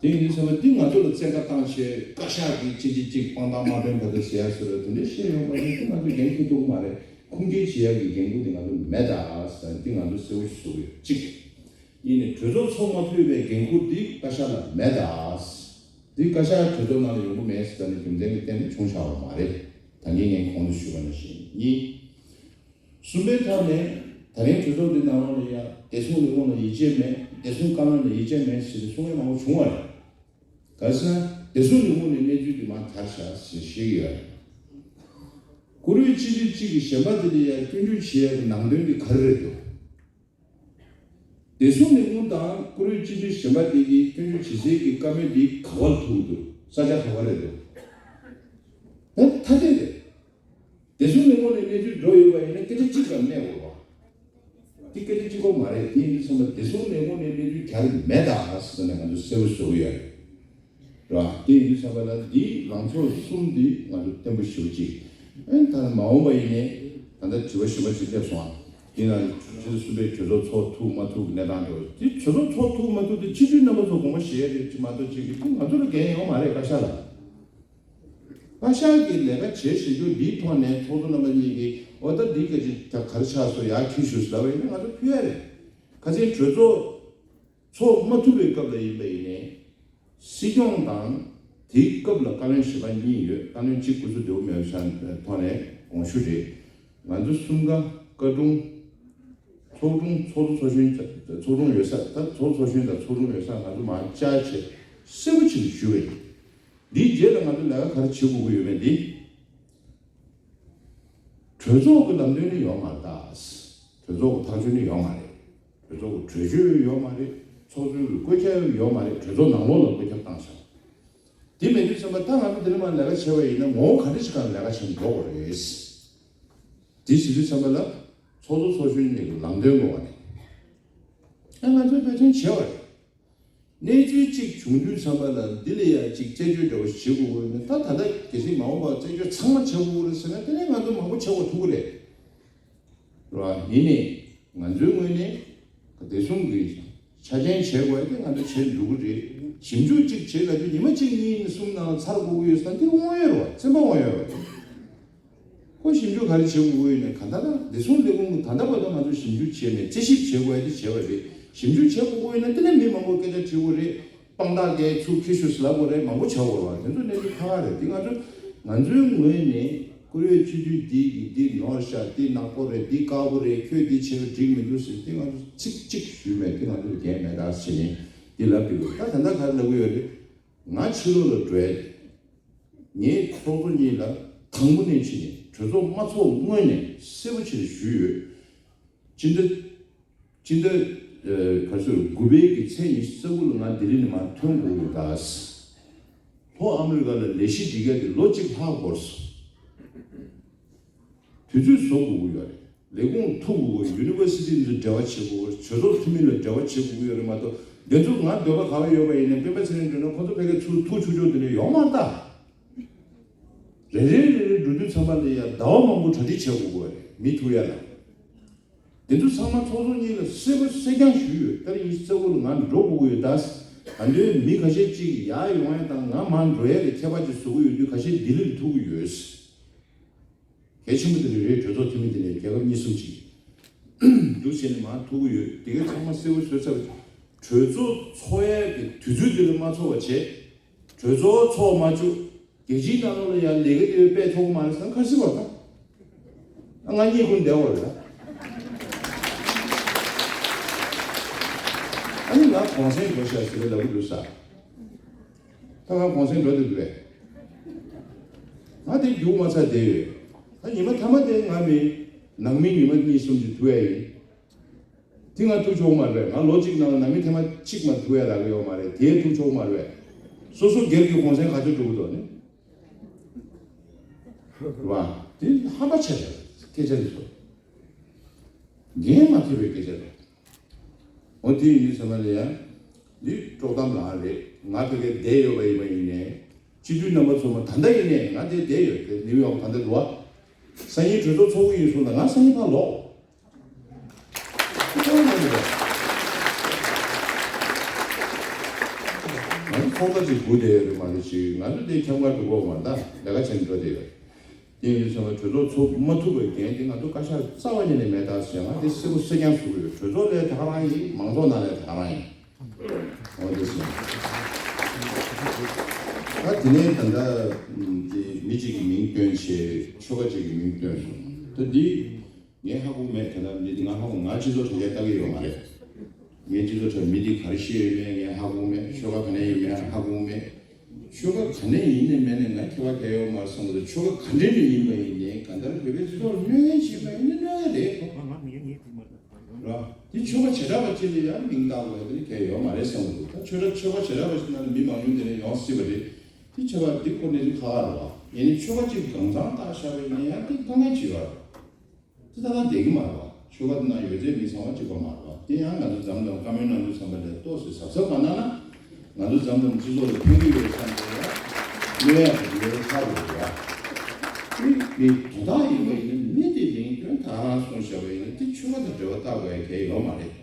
དེ་ཡིན་དུས་ཙམ་པ་འདི་ང་ཚོ་ལ་བཙན་བཀའ་བཏང་བྱས། བཀའ་ཤག་གིས་ཅི་ཅི་ཅིག་དཔང་རྟགས་མ་ལྡན་པ་དེ་ཟེར་ཡ་ཟེར་བ་དེ་འདྲ་བཤད་ཡོང་བ་ཡིན་ན་ང་ཚོ་འགན་འཁྱེར་ཐུབ་ཀྱི་མ་རེད། ཁུངས་སྐྱེལ་བྱེད་ཡ་གི་འགན་ཁུར་དེ་ང་ཚོ་མེད་ད་ཟེར། འདི་ང་ཚོ་གསལ་པོ་ཞིག་བཟོ་གི་ཡོད། གཅིག་ཡིན་ནའི་གྲོས་ཚོགས་ཚོགས་མ་ཐུབ་པའི་འགན་ཁུར་འདི་བཀའ་ཤག་ལ་མེད་ད། འདི་བཀའ་ཤག་གྲོས་ཚོགས་ནང་ལ་ཡོང་གི་མེད་ཟེར་ནས་རྒྱུ་མཚན་གྱི་སྟེང་ནས་བྱུང་བཞག་པ་མ་རེད། ད་གིན་ངས་གོང་དུ་ཞུས་པ་ནང་བཞིན། གཉིས། གསུམ་པའི་ཐོག་ནས་ད་རིང་གྲོས་ཚོགས་འདི་ནང་ལོགས་ལ་ཡ་བདེ་སྲུང་ལས་ཁུངས་ལ་ཡིད་ཆེས་མེད། བདེ་སྲུང་བཀའ་བློན་ལ་ཡིད་ཆེས་མེད་ཟེར་ནས་གསུང་མཁན་མང་པོ་བྱུང་བ་རེད། ག་རེ་ཟེར་ན་བདེ་སྲུང་ལས་ཁུངས་ནས་གནས་ཚུལ་འདི་མར་གྱར་བཞག་ཟེར་བཤད་ཀྱི་ཡོད་རེད། བཀུར་འོས་སྤྱི་འཐུས་གཅིག་གིས་གཞན་པ་དེ་ལ་ཡ་སྐྱོན་བརྗོད་བྱེད་ཡ་གི་ནང་དོན་འདི་ག་རེ་རེད་འདུག་བདེ་སྲུང་ལས་ཁུངས་དང་བཀུར་འོས་སྤྱི་འཐུས་གཞན་པ་དེ་གིས་སྐྱོན་བརྗོད་བྱེད་སའི་གི་བཀའ་མོལ་དེ་ག་པར་ཐུག་འདུག་ས་ཆ་ག་པར་རེད་འདུག་ད་ཐ་དད་རེད། བདེ་སྲུང་ལས་ཁུངས་ནས་གནས་ཚུལ་འགྲོ་ཡོད་པ་ཡིན་ན་སྐད་ཆ་གཅིག་ཙམ་གནས་དགོས་པ། དེ་སྐད་ཆ་གཅིག་པོ་མ་རེད། དེ་ཡིན་དུས་ཙམ་པ་བདེ་སྲུང་ལས་ཁུངས་ནས་གནས་ཚུལ་ག་རེ་མེད་ད་ཟེར་ནས་ང་ཚོ་གསལ་པོ་བཟོ་གི་ཡོད་རེད། རེད་བ། དེ་ཡིན་དུས་ཙམ་པ་ལ་འདིའི་ལངས་ཕྱོགས་གསུམ་འདི་ང་ཚོ་བརྟན་པོ་ཞེ་པོ་ཅིག་ཨེ། ད་མ་འོངས་པ་ཡིན་ནའི་ད་ལྟ་དྲི་བ་གཞན་པ་ཅིག་སླེབས་སོང་ཨ། དེ་ན་ཆུ་ཚོད་གསུམ་པའི་གྲོས་ཚོགས་ཚོགས་ཐུབ་མ་ཐུབ་ཀྱི་གནས་སྟངས་འགྲོ། དེ་གྲོས་ཚོགས་ཚོགས་ཐུབ་མ་ཐུབ་དེ་སྤྱི་འཐུས་རྣམ་པ་ཚོ་དགོངས་པ་བཞེས་ཡ་རེད་ཅིག་མ་གཏོགས་ཅིག་གི་དེ་ང་ཚོ་ལ་འགན་ཡོད་མ་རེད། བཀའ་ཤག་ལ། བཀའ་ཤག་གི་ལས་ཀ་བྱེད་བཞིན་རྒྱུ་འདིའི་ཐོག་ནས་ཚོགས་གཙོ་རྣམ་པ་གཉིས་ཀྱིས་འོ་ད་འདི་ག་ཅིག་ག་རེ་ཆགས་སོང་ཡར་འཁྱེར་ཤོག་ཟེར་བ་ཡིན་ན་ང་ཚོ་ཕུལ་ཡ་རེད། ཁ་སང་གྲོས་ཚོགས་ཚོགས་མ་ཐུབ་པའི་སྐབས་ལ་ཡིན་པ་ཡིན་ནའི། སྲིད་སྐྱོང་དང་དེའི་སྐབས་ལ་བཀའ་བློན་གཞན་པ་གཉིས་ཡོད། བཀའ་བློན་གཅིག་སྐུ་གཟུགས་བདེ་པོ་མེད་པ་ཆགས་ཐོག་ནས་དགོངས་ཞུ་རེད། ང་ཚོ་གསུམ་ཀ་བཀའ་དྲུང་། ཚོགས་དྲུང་། ཚོགས་གཙོ་ཚོགས་གཞོན། ཚོགས་དྲུང་ཡོད་ས། ད་ཚོགས་གཙོ་ཚོགས་གཞོན་དང་ཚོགས་དྲུང་ཡོད་ས་ང་ཚོ་མར་བཅར་བྱས་གསལ་པོ་བྱས་ནས་ཞུས་པ་ཡིན། འདིའི་རྗེས་ལ་ང་ཚོ་ལས་ཀ་ག་རེ་བྱེད་དགོས་ཀྱི་ཡོད་མེད་འདི། གྲོས་ཚོགས་ཀྱི་ལམ་སྟོན་ནི་ཡོད་མ་རེད་ད། གྲོས་ཚོགས་ཀྱི་ཐག་གཅོད་ནི་ཡོད་མ་རེད། གྲོས་ཚོགས་ཀྱི་གྲོས་ཆོད་ཡོད་མ་རེད། ཚོགས་གཙོའི་གི་བཀོད་ཁྱབ་ཡོད་མ་རེད། གྲོས་ཚོགས་ནང་ལོགས་ལ་བཀོད་ཁྱབ་བཏང་བཞག་དེ་མེད་དུས་ཙམ་པ་ད་ང་ཚོ་དེ་ནས་མར་ལས་ཀ་བྱས་པ་ཡིན་ན་ངོ་བོ་ག་འདྲ་ཞིག་སྒང་ལས་ཀ་བྱེད་འགྲོ་དགོས་རེད། དེ་བྱེད་དུས་ཙམ་པ་ལ་ཚོགས་གཙོ་ཚོགས་གཞོན་གཉིས་ཀྱི་ལམ་སྟོན་དགོས་པ་རེད། ཨ་ང་ཚོས་འབད་བརྩོན་བྱས་པ་རེད། གནས་ཚུལ་གཅིག་བྱུང་དུས་ཙམ་པ་ལ་འདི་ལ་ཡ་གཅིག་རྩད་གཅོད་འདྲ་བོ་ཞིག་བྱེད་དགོས་ཀྱི་ཡོད་ན་ད་ད་ལྟ་གལ་སྲིད་མ་འོངས་པར་རྩད་གཅོད་ཚང་མ་བྱེད་དགོས་ཀྱི་རེད་ཟེར་ན་དེ་ནས་ང་ཚོ་མང་པོ་བྱེད་དགོས་ཐུག་གི་རེད། རེད་བ། ཡིན་ནའི་ང་ཚོའི་ངོས་ནས་བདེ་སྲུང་གི་ཆ་རྐྱེན་བྱེད་དགོས་དེ་ང་ཚོ་བྱེད་འགྲོ་གི་རེད། ཞིབ་འཇུག་གཅིག་བྱེད་ལབ་དུས་ཉི་མ་གཅིག་གཉིས་ནས་གསུམ་ནང་ཚར་དགོས་ཀྱི་ཡོད་ས་འདི་དབང་ཡོད་རེད་བ། བཙན་པ་དབང་ཡོད་རེད། ཁོ་ཞིབ་འཇུག་ག་རེ་བྱེད་དགོས་ཀྱི་ཡོད་ནས་གང་ལྟར་ན་བདེ་སྲུང་ལས་ཁུངས་ཀྱིས་ད་ལྟ་བར་དུ་ང་ཚོ་ཞིབ་འཇུག་བྱས་མེད། རྩད་ཞིབ་བྱེད་དགོས་ཡ་དེ་བྱས་པ་རེད། ཞིབ་འཇུག་བྱེད་དགོས་ཀྱི་ཡོད་ན་དེ་ནས་མི་མང་པོ་སྐད་ཆ་དྲི་དགོས་རེད། དཔང་རྟགས་འགའི་ཚུར་འཁྱེར་ཤོག་ཟེར་ལབ་དགོས་རེད། མང་པོ་བྱ་དགོས་རེད་བ། དེ་ཚོ་གནས་ཚུལ་ཁག་ཁག་རེད། དེ་ང་ཚོ་ང་ཚོའི་ངོས་ནས་བཀུར་འོས་སྤྱི་འཐུས་འདི་གི་འདི་ནོར་ཤག་འདི་ནག་པོ་རེད། འདི་དཀར་པོ་རེད། ཁྱོད་འདི་བྱས་པ་འགྲིག་མི་འདུག་ཟེར་དེ་ང་ཚོ་ཚིག་གཅིག་ཞུས་མེད། དེ་ང་ཚོ་ལ་འགན་མེད་ད་ཟེར་ནས་འདི་ལབ་འདུག་ད་ད་ལྟ་ག་རེ་ལབ་ཀྱི་ཡོད་རེད། ང་ཕྱི་ལོགས་ལ་འགྲོ་ཡ་དེ། ངས་ཚོགས་གཙོ་གཉིས་ལ་དང་པོ་ནས་ཕྱིན་ནས་གྲོས་ཚོགས་མ་ཚོགས་སྔོན་ནས་གསལ་པོ་བྱས་ནས་ཞུས་ཡོད། སྤྱི་ཟླ། སྤྱི་ཟླ། ཨ། ག་ཚོད་དགུ་པའི་གི་ཚེས་ཉི་ཤུ་རྩ་དགུ་ལ་ང་ལྡི་ལི་ནས་མར་ཐོན་དགོས་ཡོད་ད། ལྷོ་ཨ་མི་རི་ཀ་ལ་ལས་གཞི་སྒྲིག་ཡ་དེ་ལོ་གཅིག་ལྷག་འགོར་སོང་། དུས་ཚོད་བཟོ་དགོས་ཀྱི་ཡོད་རེད། ལས་ཁུངས་ཐུག་དགོས་ཀྱི་ཡོད། ཡུ་ནི་ཝར་སི་ཊི་ཚོ་འབྲེལ་བ་བྱེད་དགོས་ཀྱི་རེད། གྲོས་ཚོགས་འཐུས་མི་ལ་འབྲེལ་བ་བྱེད་དགོས་ཀྱི་ཡོད་རེད་མ་གཏོགས་འདི་ཚོ་ང་འདོད་པ་ག་བ་ཡོད་པ་ཡིན་ན་སྤེན་པ་ཚེ་རིང་འགྲོ་ན་ཁོ་ཚོ་ཕ་གིར་ཚུར་ཐུག་ཆོག་ཆོག་དེ་འདྲ་ཡོད་མ་རེད་ད། རེ་རེ་རེ་རེ་འགྲོ་དུས་ཙམ་པ་ལ་ཡ་ཟླ་བ་མང་པོ་གྲ་སྒྲིག་བྱེད་དགོས་ཀྱི་རེད། མི་ཐུག་ཡ་ལ། འདི་ཚོ་ཚང་མ་ཚོགས་གཙོ་གཉིས་ལ་གསལ་པོ་གསལ་རྐྱང་ཞུས་ཡོད། ཏ་རིག་ཉི་ཤུ་རྩ་དགུ་ལ་ང་འགྲོ་དགོས་ཀྱི་ཡོད་ད། ད་དུང་མི་ཁ་ཤས་གཅིག་ཡར་ཡོང་ཡ་དང་ང་མར་འགྲོ་ཡ་ལ་ཁྱད་པར་ཅིག་བཟོ་གི་ཡོད་དུས་ཁ་ཤས་ལྡི་ལི་ལ་ཐུག་གི་ཡོད། གལ་ཆེན་པོ་དེ་རེད། རེད། གྲོས་ཚོགས་འཐུས་མི་དེ་ནས་རྒྱལ་ཁབ་གཉིས་གསུམ་ཅིག་འདུག་བྱས་ནས་མར་ཐུག་གི་ཡོད། དེ་གའི་ཚང་མ་གསལ་པོ་བཟོས་ཚར། གྲོས་ཚོགས་ཚོགས་ཡ་གི་དུས་ཚོད་དེ་ལ་མ་ཚོགས་པ་བྱས། གྲོས་ཚོགས་ཚོགས་མ་བཅུག་རྒྱལ་སྤྱིའི་ནང་ལོགས་ལ་ཡང་ལས་ཀ་དེ་སྤེལ་ཐུབ་ཀྱི་མ་རེད་ཟེར་ན་ཁ་སྲིད་པ་དང་། ང་གཉིད་ཁུག་བསྡད་པ་རེད་ད། ཨ་ནི་ང་གུང་སེང་འགྲོ་ཤག་ཟེར་ལབ་ཀྱི་འདུག་ས། ད་ང་གུང་སེང་འགྲོ་བསྡད་འདུག་པས། ང་དེ་རྒྱུགས་མ་ཚར་བསྡད་ཡོད། ད་ཉི་མ་མཐའ་མ་དེ་ང་མི་ནང་མི་ཉི་མ་གཉིས་གསུམ་ཅིག་ཐུག་ཡ་ཡིན། དེ་ང་ཐུག་ཆོག་མ་རེད། ང་ལོ་གཅིག་ནང་ལ་ནང་མི་ཐེངས་མ་གཅིག་མ་ཐུག་ཡ་རག་གི་ཡོད་མ་རེད། དེ་ཐུག་ཆོག་མ་རེད། སོ་སོ་སྒེར་གྱི་གུང་སེང་ག་ཚོད་འགྲོ་གི་འདུག་ནི། རེད་བ། དེ་ཧམ་པ་ཆེ་ཆེ་སྐད་ཆ་འདི་ཚོ། འགན་མ་འཁྱེར་བའི་སྐད་ཆ་རེད། འོ་དེ་ཡིན་དུས་ཚང་མ་ལ་ཡང་འདི་དཀྲོག་གཏམ་ལངས་རེད། ང་ཕ་གིར་བསྡད་ཡོད་པ་ཡིན་པ་ཡིན་ནའི་སྤྱི་འཐུས་རྣམ་པ་ཚོ་མ་ད་ལྟ་ཡིན་ནའི་ང་དེ་བསྡད་ཡོད་དེ་ནིའུ་ཡོག་ད་ལྟ་འགྲོ་བ། སང་ཉིན་གྲོས་ཚོགས་ཚོགས་ཀྱི་ཡིན་སོང་ན་ང་སང་ཉིན་ཕར་ལོག་ང་ཚོ་ཚོགས་གཙོ་ཅིག་སྒུག་བསྡད་ཡོད་རེད་མ་གཏོགས་ཅིག་ང་ཚོ་དེ་ཁྱབ་མཁར་དུ་འགོ་མ་ད་ལས་ཀ་བྱས་ནས་འགྲོ་བསྡད་ཡོད། དེ་ཡིན་དུས་ཚང་མ་གྲོས་ཚོགས་ཚོགས་མ་ཐུབ་པའི་འགན་དེ་ང་ཚོ་བཀའ་ཤག་རྩ་བ་ཉིད་ནས་མེད་ད་ཟེར་ང་དེ་གསལ་པོ་གསལ་རྐྱང་ཞུ་གི་ཡོད། གྲོས་ཚོགས་ལས་ད་ག་རང་ཡིན། མང་ཚོགས་ནང་ལས་ད་ག་རང་ཡིན། འོ་དེ་ཟེར། ད་དེ་ནས་ད་ལྟ་དེ་མི་གཅིག་གི་མིང་བཏོན་བྱས་ཆོལ་ཁ་གཅིག་གི་མིང་བཏོན་སོང་། ད་འདི། ངས་ཧ་གོ་མེད། དེ་ལ་མི་འདི་ང་ཧ་གོ། ང་སྤྱི་ཚོགས་དྲ་རྒྱ་ལྟ་གི་ཡོད་མ་རེད། ངས་སྤྱི་ཚོགས་དྲ་མི་འདི་ག་རེ་བཤད་ཡོད་མེད་ངས་ཧ་གོ་མེད། ཆོལ་ཁ་ག་ནས་ཡིན་མེད་ཧ་གོ་མེད། ཆོལ་ཁ་ག་ནས་ཡིན་ནས་མེད་ནས་ང་ཁྱད་པར་གང་ཡོད་མ་རེད་བསམ་གི་འདུག་ཆོལ་ཁ་ག་འདྲ་ནས་ཡིན་པ་ཡིན་ནའི་གང་ལྟར་བོད་པའི་སྤྱི་ཚོགས་ལ་གནོད་མཁན་ཞིག་ཡིན་པ་ཡིན་ན་གནོད་ཡ་རེད། ར། འདི་ཆོལ་ཁ་བྱེ་བྲག་པ་གཅིག་ལ་ཡང་མིང་བཏགས་དགོས་དེ་ནི་གལ་ཡོད་མ་རེད་བསམ་གི་འདུག་ད་ཆོལ་ཁ་ཆོལ་ཁ་བྱེ་བྲག་པ་ཞིག་ནང་ལ་མི་མང་ཉུང་དེ་ནས་ཡོང་སྲིད་པ་རེད། འདི་ཆོལ་ཁ་འདི་ཁོ་ནས་ཅིག་ཁག་ཁག་རེད་བ། ཡིན་ནའི་ཆོལ་ཁ་གཅིག་གང་ཚང་བཏགས་བཞག་པ་ཡིན་ན་ཡང་འདི་དཀའ་ངལ་ཅིག་ཡོད་རེད། དེ་ད་ལྟ་བསྡད་ཀྱི་མ་རེད་བ། ཆོལ་ཁ་དེ་ནང་ཡོད་ཚད་མི་ཚང་མ་གཅིག་པ་མ་རེད་བ། དེ་ཡང་ང་ཚོ་འཛམ་གླིང་བཀའ་མོལ་གནང་དུས་ཙམ་པ་ལས་ཏོག་ཙམ་གཟབ་གཟབ་མ་གནང་ན། ང་ཚོ་འཛམ་གླིང་སྤྱི་ཚོགས་ལ་ཕན་གྱི་ཡོད་བསམ་པའི་གནོད་ཡག་གི་ཡོད་ཁག་རེད་བ། དེ་མི་དོན་དག་ཡིན་པ་ཡིན་ན་མི་དེ་མིང་དོན་དག་རང་གསུངས་བཞག་པ་ཡིན་ན་དེ་ཆོལ་ཁ་དང་འབྲེལ་བ་བཏགས་དགོས་ཡ་གལ་ཡོད་མ་རེད།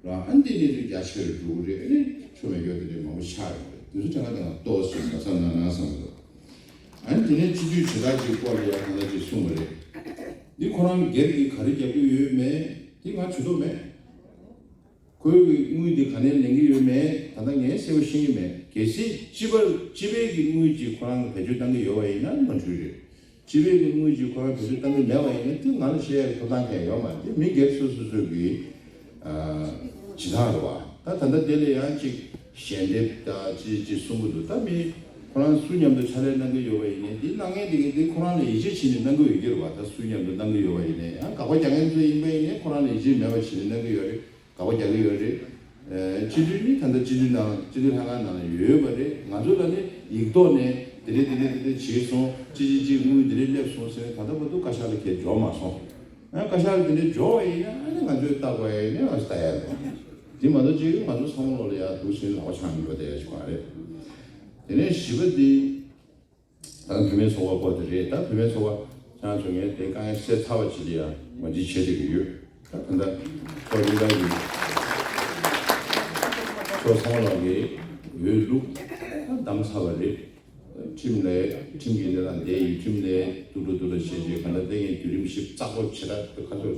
རང་ཨ་འདི་ནས་རིགས་རྒྱ་ཆེར་འགྲོ་གི་རེད། ཨ་ནི་ཆོ་མེད་སྐྱོ་དེ་འདྲའི་མང་པོ་ཆགས་ཡོང་རེད། དེ་ཚོ་དྲན་ཁ་དེ་ང་ཏོག་ཙམ་གཟབ་གཟབ་གནང་གནང་བསམ་གི་འདུག་ཨ་ནི་དེ་ནས་སྤྱི་འཐུས་གྲས་ཁག་ཅིག་སྐོར་ལ་ཡང་གང་འདྲ་ཅིག་གསུངས་པ་རེད། འདི་ཁོ་རང་སྒེར་གྱིས་ག་རེ་རྒྱག་གི་ཡོད་མེད་དེ་ང་ཇུས་གཏོགས་མེད། ཁོའི་དངུལ་འདི་ག་ནས་ལེན་གྱི་ཡོད་མེད་ད་ལྟ་ངས་གསལ་པོ་ཤེས་ཀྱི་མེད། གལ་སྲིད་སྤྱི་པར་སྤྱི་པའི་གི་དངུལ་ཅིག་ཁོ་རང་གིས་བེད་སྤྱོད་གཏང་གི་ཡོད་པ་ཡིན་ན་མ་འགྲིག་རེད། སྤྱི་པའི་གི་དངུལ་ཅིག་ཁོ་རང་བེད་སྤྱོད་གཏང་གི་མེད་པ་ཡིན་ན་དེ་ང་ལ་བཤད་ཡག་ཐོབ་ཐང་གང་ཡང་ཡོད་མ་རེད། དེ་མི་སྒེར་སོ་སོ་སོ་གི་ཨ་བྱེད་སྟངས་རེད་བ། ད་ད་ལྟ་དེ་ལ་ཡང་ཅིག་ཞལ་འདེབས་ད་ཅི་ཅི་གསུང་གི་འདུག་ད་མི་ཁོ་རང་སུ་མཉམ་དུ་ཕྱག་ལས་གནང་གི་ཡོད་པ་ཡིན་ནའི་འདི་གནང་མཁན་དེ་གིས་འདི་ཁོ་རང་ལ་ཡིད་ཆེས་བྱས་ནས་གནང་གི་ཡོད་ཀྱི་རེད་བ། ད་སུ་མཉམ་དུ་གནང་གི་ཡོད་པ་ཡིན་ནའི་ཡང་དགག་པ་རྒྱག་མཁན་ཚོ་ཡིན་པ་ཡིན་ནའི་ཁོ་རང་ལ་ཡིད་ཆེས་མེད་པ་བྱས་ནས་གནང་གི་ཡོད་རེད། དགག་པ་རྒྱག་གི་ཡོད་རེད། ཨ་སྤྱི་འཐུས་ནི་ད་ལྟ་སྤྱི་འཐུས་ནང་སྤྱི་འཐུས་ལྷན་ཁང་ནང་ལ་ཡོད་པ་རེད། ང་ཚོ་ལ་ནི་ཡིག་ཐོག་ནས་དེ་རེད་དེ་རེད་དེ་རེད་བྱས་སོང་། ཅི་ཅི་ཅི་དངུལ་དེ་རེད་སླེབས་སོང་ཟེར་ནས་ད་ལྟ་བར་དུ་བཀའ་ཤག་ལ་ཁྱེད་འབྱོར་མ་སོང་། ཨ་བཀའ་ཤག་ལ་དེ་འདྲ་འབྱོར་བ་ཡིན་ན་ཨ་ནི་ང་ཚོས་ལྟ་དགོས་ཡ་ཡིན་ན་ང་ཚོ་ལྟ་ཡ་རེད། དེ་མ་གཏོགས་ཅིག་ང་ཚོ་ཚང་མ་ལོག་ལ་ཡ་འདུག་ཟེར་ལག་པ་འཆང་ཡོད་བསྡད་ཡ་ཞིག་མ་རེད། དེ་ནས་བཞི་པ་དེ། ད་བུད་མེད་ཚོགས་པ་སྐོར་དེ་རེད། ད་བུད་མེད་ཚོགས་པ་ཁྱེད་རང་ཚོ་ངས་དེ་དཀའ་ངལ་སེལ་ཚར་བ་ཅིག་ལ་ཡང་ངོས་འཛིན་བྱེད་བསྡད་ཀྱི་ཡོད། ད་ད་ལྟ་ཁོ་རིག་ག་གི་ཁོ་ཚང་མ་ལ་ངས་འོས་བླུགས་ད་བདམས་ཚར་བ་རེད། ཁྲིམས་ལས་ཁྲིམས་ཀྱི་གནས་སྟངས་དེ་ཡུལ་ཁྲིམས་ལས་ཏུ་ཏུ་ཏུ་ཏུ་བྱས་རྗེས་ག་འདྲ་དེ་ངས་བརྒྱུད་རིམ་ཞིབ་ཚགས་པོ་བྱེད་ར་ཁ་ཐུག་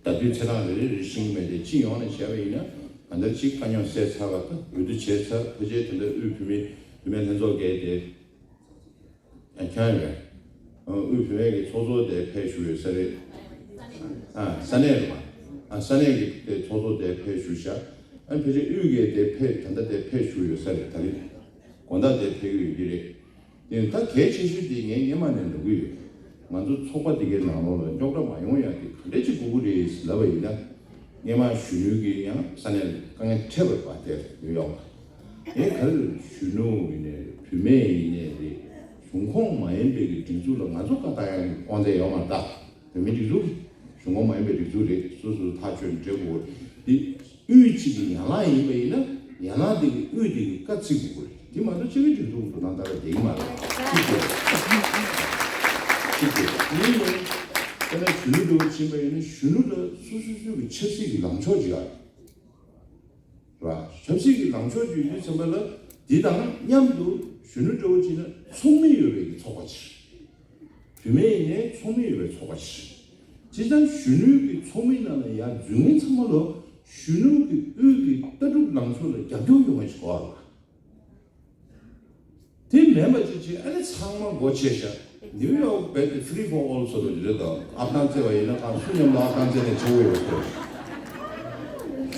ད་དུས་ཚེ་རང་རེ་རེ་རེ་ཤིང་མེད་དེ་ཅི་ཡོང་ནས་བྱས་པ་ཡིན་ན་ག་འདྲ་ཅིག་དཀའ་རྙོག་སེལ་ཚར་བ་ད་འོས་བསྡུ་བྱས་ཚར་ཕལ་ཆེར་དེ་འདྲ་དབུས་བུད་མེད་བུད་མེད་ལྷན་ཚོགས་བརྒལ་ཏེ། ཨ་ཁྱོད་རེད། ཨ་དབུས་བོད་ཀྱི་ཚོགས་གཙོ་དེ་ཕེབས་བཞུགས་ཡོད་ས་རེད། ཨ་ས་གནས་རེད་པ། ཨ་ས་གནས་ཀྱི་དེ་ཚོགས་གཙོ་དེ་ཕེབས་བཞུགས་ཤག་ཨ་ཕལ་ཆེར་དབུས་ཀྱི་དེ་ཕེབས་ད་ལྟ་དེ་ཕེབས་བཞུགས་ཡོད་ས་རེད། ད་རེས་དགོང་དག་དེ་ཕེབས་ཀྱི་ཡོད་ཀྱི་རེད། དེ་ད་གལ་ཆེ་ཤོས་དེ་ངས་སྔོན་མ་ནས་འདུག་གི་ཡོད། ང་ཚོ་ཚོགས་པ་དེ་གའི་ནང་ལོགས་ལ་རྙོག་དྲ་མ་ཡོང་ཡ་དེ་ག་འདྲ་ཅིག་དགོས་ཀྱི་རེད་ལབ་པ་ཡིན་ན། སྔོན་མ་གཞོན་ནུ་གི་ཡང་ས་གནས་དཀའ་ངལ་འཕྲད་པ་བ་དེར་ཡོད་ཡོང་བ། དེ་ག་རེ་གཞོན་ནུ་ཡིན་ནའི་རེད། བུད་མེད་ཡིན་ནའི་རེད། གཞུང་ཁོངས་མ་ཡིན་པའི་གི་སྒྲིག་འཛུགས་ལ་ང་ཚོ་བཀའ་བཏང་ཡ་དབང་ཆ་ཡོད་མ་རེད་ད། བོད་མིའི་སྒྲིག་འཛུགས་གཞུང་ཁོངས་མ་ཡིན་པའི་སྒྲིག་འཛུགས་རེད། སོ་སོ་ཐག་གཅོད་འབྲེལ་དགོས་འདི། དབུས་གཅིག་གི་ཡན་ལག་ཡིན་པ་ཡིན་ན་ཡན་ལག་དེ་གི་དབུས་དེ་གི་བཀའ་བརྩི་དགོས་རེད། དེ་མ་གཏོགས་སྤྱི་པའི་སྒྲིག་འཛུགས་འགྲོ་སྟངས་ལྟར་བསྡད་ཀྱི་མ་རེད། གཅིག་དེ་རེད། གཅིག་དེ་རེད། གཉིས་ནི་དཔེར་ན་གཞོན་ནུ་འདྲ་བོ་ཕྱིན་པ་ཡིན་ན་གཞོན་ནུ་ལ་སོ་སོ་སོ་གི་ཆབ་སྲིད་ཀྱི་ལངས་ཕྱོགས་ཅིག་ཡོད་རེད། ཆབ་སྲིད་ཀྱི་ལངས་ཕྱོགས་ཅིག་ཡོད་དུས་ཙམ་པ་ལ་དེ་དང་མཉམ་དུ་གཞོན་ནུ་འདྲ་བོ་ཅིག་ན་ཚོགས་མི་ཡོད་པའི་གི་ཚོགས་པ་ཅིག་བུད་མེད་ཡིན་ནའི་ཚོགས་མི་ཡོད་པའི་ཚོགས་པ་ཞིག་སྤྱིར་བཏང་གཞོན་ནུའི་གི་ཚོགས་མི་ནང་ལ་ཡར་འཛུལ་མཁན་ཚང་མ་ལོ་གཞོན་ནུ་གི་དབུས་ཀྱི་ལྟ་གྲུབ་ལངས་ཕྱོགས་ལ་རྒྱབ་སྐྱོར་ཡོང་མཁན་ཞིག་དགོས་རེད། དེ་མིན་པ་ཅིག་བྱས་ཨ་ནི་ཚང་མ་སྒོ་ཕྱེ་ཤག་ནིའུ་ཡོག་རྦད་དེ་free for all་བཟོ་འདྲ་ཅིག་རེད་དོ། ཨབ་ཐང་རྩེ་བ་ཡིན་ན་གང་སུ་མཉམ་དུ་ཨབ་ཐང་རྩེ་ནས་བྱེད་དགོས་ཡོད་ཟེར།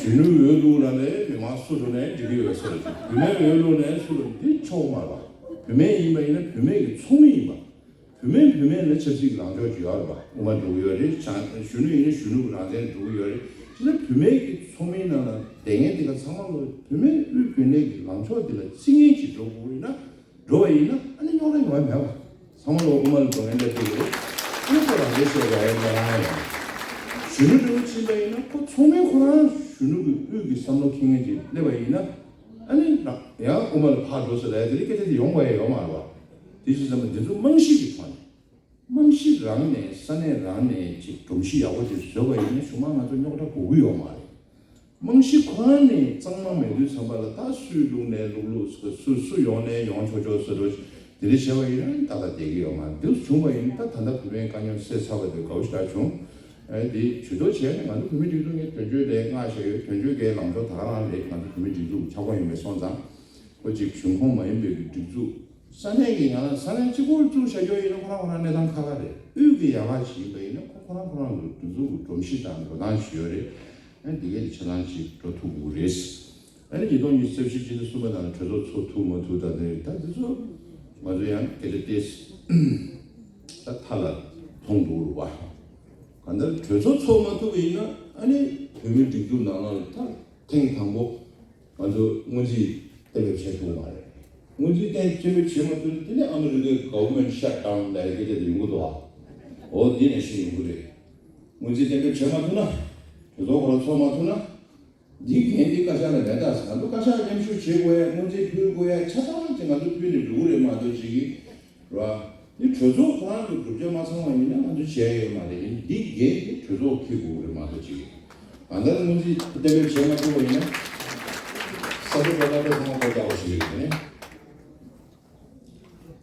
གཞོན་ནུའི་འོས་བླུགས་ལ་ནས་མི་མང་སུ་འགྲོ་ནས་འགྲིག་གི་ཡོད་ཟེར། བུད་མེད་འོས་བླུགས་ནས་སུ་འགྲོ་འདི་ཆོག་མ་རེད་པ། བུད་མེད་ཡིན་པ་ཡིན་ན་བུད་མེད་ཀྱི་ཚོགས་མི་ཡིན་པ། བུད་མེད་བུད་མེད་ལ་ཆབ་སྲིད་ཀྱི་ལངས་ཕྱོགས་ཅིག་ཡོད་རེད་པ། དབུ་མ་འགྲོ་གི་ཡོད་རེད། གཞོན་ནུ་ཡིན་ན་གཞོན་ནུ་གི་རང་བཙན་འགྲོ་གི་ཡོད་རེད། དེ་ལ་བུད་མེད་ཀྱི་ཚོགས་མིའི་ནང་ལ་བསྡད་མཁན་དེ་ག་ཚང་མ་ལོ་བུད་མེད་དབུས་རྒྱུན་ལས་ཀྱི་ལངས་ཕྱོགས་དེ་ལ་བརྩི་མཁན་ཅིག་འགྲོ་དགོས་ཡིན་ན་འགྲོ་བ་ཡིན་ན་ཨ་ནི་རྙོག་དྲ་ཡོང་བ་མེད་པ། ཚང་མ་ལོ་དབུ་མ་ལ་འགྲོ་མཁན་སླེབས་ཀྱི་རེད། ཨ་ནི་ཁོ་རང་བཙན་བཤད་དགོས་ཡ་ཡིན་ན་རང་ཡོང་། གཞོན་ནུ་འདྲ་བོ་ཕྱིན་པ་ཡིན་ན་ཁོ་ཚོགས་མི་ཁོ་རང་གཞོན་ནུ་གི་དབུས་ཀྱི་བསམ་བློ་འཁྱེར་མཁན་ཅིག་སླེབས་པ་ཡིན་ན་ཨ་ནི་རང་ཡང་དབུ་མ་ལ་ཕར་འགྲོ་ཟེར་ལ་ཡ་དེ་རིང་སྐད་ཆ་དེ་ཡོང་དགོས་ཡ་ཡོད་མ་རེད་པ། དེ་ཅི་ཙམ་པ་འདི་ཚོ་རྨང་གཞི་གི་ཐོག་ནས། རྨང་གཞི་རང་ནས་ས་གནས་རང་ནས་ཅིག་སྒྲོམ་གཞི་ཡག་པོ་ཅིག་བཟོས་པ་ཡིན་ན་གཞུག་མ་ང་ཚོ་རྙོག་དྲ་དགོས་ཀྱི་ཡོད་མ་རེད། རྨང་གཞི་ཁོ་རང་ནས་གཙང་མ་མེད་དུས་ཙམ་པ་ལ་ད་སུས་བླུགས་ནས་བླུགས་བླུགས་སུ་སུ་ཡོང་ནས་ཡོང་ཆོག་ཆོག་ཟེར་འགྲོ་དེ་འདྲ་བྱས་པ་ཡིན་ན་ཏག་ཏག་བསྡད་ཀྱི་ཡོད་མ་རེད། འདུག་བྱུང་བ་ཡིན་ད་ད་ལྟ་བུད་མེད་དཀའ་རྙོག་སེལ་ཚར་བ་དེ་དགའ་བོ་ཞེ་དྲག་བྱུང་། ཨ་དེ་ཇུས་གཏོགས་བྱས་ནས་ང་ཚོ་བུད་མེད་སྒྲིག་འཛུགས་ནས་དོན་གཅོད་དེ་མངགས་བཞག་ཡོད། དོན་གཅོད་ཀྱི་ལངས་ཕྱོགས་ད་ག་རང་རེད། ང་ཚོ་བུད་མེད་སྒྲིག་འཛུགས་ཁྱབ་ཁོངས་ཡིན་པའི་སོང་ཙང་། ཁོ་ཅིག་གཞུང་ཁོངས་མ་ཡིན་པའི་གི་སྒྲིག་འཛུགས། ས་གནས་ཀྱི་ཡང་ན་ས་གནས་གཅིག་པོར་བཙུགས་བཞག་རྒྱུ་ཡིན་ན་ཁོ་རང་ཁོ་རང་གནས་སྟངས་ཁག་ཁག་རེད། དབུས་ཀྱི་ཡན་ལག་ཞིག་ཡིན་པ་ཡིན་ན་ཁོ་ཁོ་རང་ཁོ་རང་གི་སྒྲིག་འཛུགས་ཀྱི་སྒྲོམ་གཞི་དང་འགྲོ་སྟངས་ཤིག་ཡོད་རེད། ཨ་ནི་དེ་གས་ལ་ཆ་ཚང་ཞིག་འགྲོ་ཐུབ་དགོས་རེད། ཨ་ནི་ཉིས་སྟོང་ཉི་ཤུ་རྩ་བཞི་སྤྱི་ཟླ་གསུམ་པ་ནང་ལ་གྲོས་ཚོགས་ཚོགས་ཐུབ་མ་ཐུབ་དང་དེ་ད་དེ་ཚོ་ང་ཚོ་ཡང་སྐད་ཆ་ཏེས་ད་མཐའ་ལ་ཐོང་འདུག་རུ་བ། གང་ལྟར་གྲོས་ཚོགས་ཚོགས་མ་ཐུབ་པ་ཡིན་ན་ཨ་ནི་བོད་མིའི་སྒྲིག་འཛུགས་ནང་ལ་ད་ཐེངས་དང་པོ། ང་ཚོ་སྔོན་རྩིས་གཏན་འབེབས་བྱས་ཐུབ་མ་རེད། སྔོན་རྩིས་གཏན་གཏན་འབེབས་བྱས་མ་ཐུབ་དེ་ནས་ཨ་མི་རི་ཀའི་government shutdown་ལབ་ཡ་སྐད་ཆ་དེ་ཡོང་གི་འདུག་ཨ། འོ་འདི་ནས་ཤེས་ཡོང་གི་རེད། སྔོན་རྩིས་གཏན་འབེབས་བྱས་མ་ཐུབ་ན། གྲོས་ཚོགས་ཁོ་རང་ཚོགས་མ་ཐུབ་ན། འདིའི་འགན་འདི་བཀའ་ཤག་ལ་མེད་ད་ཟེར། ང་ཚོ་བཀའ་ཤག་མཉམ་ཞུགས་བྱེད་དགོས་ཡ་སྔོན་རྩིས་ཕུལ་དགོས་ཡ་ཆ་ཚང་དེ་ང་ཚོ་ཕུལ་ནས་འགྲོ་གི་རེད་མ་གཏོགས་ཅིག་གིས། ར། འདི་གྲོས་ཚོགས་ཁོ་རང་གི་གྲུབ་ཆ་མ་ཚང་བ་ཡིན་ན་ང་ཚོ་བྱས་ཡོད་མ་རེད། འདི་འགན་འདི་གྲོས་ཚོགས་འཁྱེར་དགོས་ཀྱི་རེད་མ་གཏོགས་ཅིག་ང་ཚོ་སྔོན་རྩིས་གཏན་འབེབས་བྱས་མ་ཐུབ་པ་ཡིན་ན། ས་ཆ་པ་ལ་པའི་ཚང་མ་སྒོ་རྒྱག་པ་ཞིག་རེད་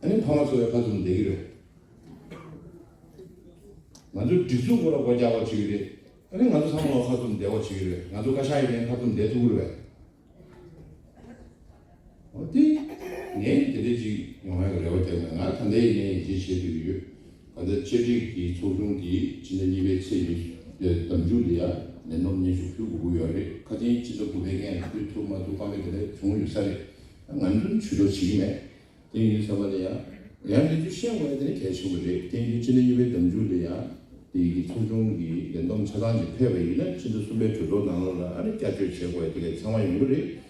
ཨ་ནི། ཨ་ནི་ཕ་ ཚོ་ཡང་ཁ་བཙུམ་བསྡད་ཀྱི་རེད། ང་ཚོའི་སྒྲིག་འཛུགས་སྐོར་ལ་སྒོ་རྒྱག་པ་བྱེད་ཀྱི་རེད། ཨ་ནི་ང་ཚོ་ཚང་མ་ལ་ཁ་བཙུམ་བསྡད་པ་བྱེད་ཀྱི་རེད། ང་ཚོ་བཀའ་ཤག་ཡིན་ནའི་ཁ་བཙུམ་བསྡད་ཐུབ་ཀྱི་རེད། འོ་དེ། ངས་དེ་འདྲ་ཅིག་ཡོང་ཡག་གི་རེ་བ་བརྒྱབ་ནས། ང་ད་ལྟའི་ནས་ཡིད་ཆེས་བྱེད་དུ་ཡོད། ག་ཚོད་བཅར་འདྲི་གི་ཚོགས་ཆུང་དེ་ཕྱི་ཟླ་གཉིས་པའི་ཚེས་ཉི་ཤུ་ཟླ་མཇུག་ལ་ཡ་ལས་བསྡོམས་སྙན་ཞུ་ཕུལ་དགོས་ཀྱི་ཡོད་རེད། ཁ་སང་ཕྱི་ཟླ་དགུ་པའི་སྔོན་ལ་ཕུལ་ཐུབ་མ་ཐུབ་དཀའ་ངལ་དེ་འདྲ་བྱུང་ཡོད་ས་རེད། ང་ཚོས་ཇུས་གཏོགས་བྱེད་ཀྱི་མེད། དེ་ཡིན་དུས་ཙམ་པ་ལ་ཡ། ཡང་འདི་ཚོ་ཤེས་དགོས་ཡ་དེ་ནི་གལ་ཆེན་པོ་རེད། དེ་ཡིན་དུས་ཕྱི་ཟླ་གཉིས་པའི་ཟླ་མཇུག་ལ་ཡ། དེ་ཡི་ཚོགས་ཆུང་གི་ལས་བསྡོམས་ཆ་ཚང་ཅིག་ཕེབས་པ་ཡིན་ན་ཕྱི་ཟླ་གསུམ་པའི་གྲོས་ཚོགས་ནང་ལོགས་ལ་ཨ་ནི་བསྐྱར་བཅོས་བྱེད་དགོས་ཡ་དེ་གས་ཚང་མ་ཡོང་གི་རེད།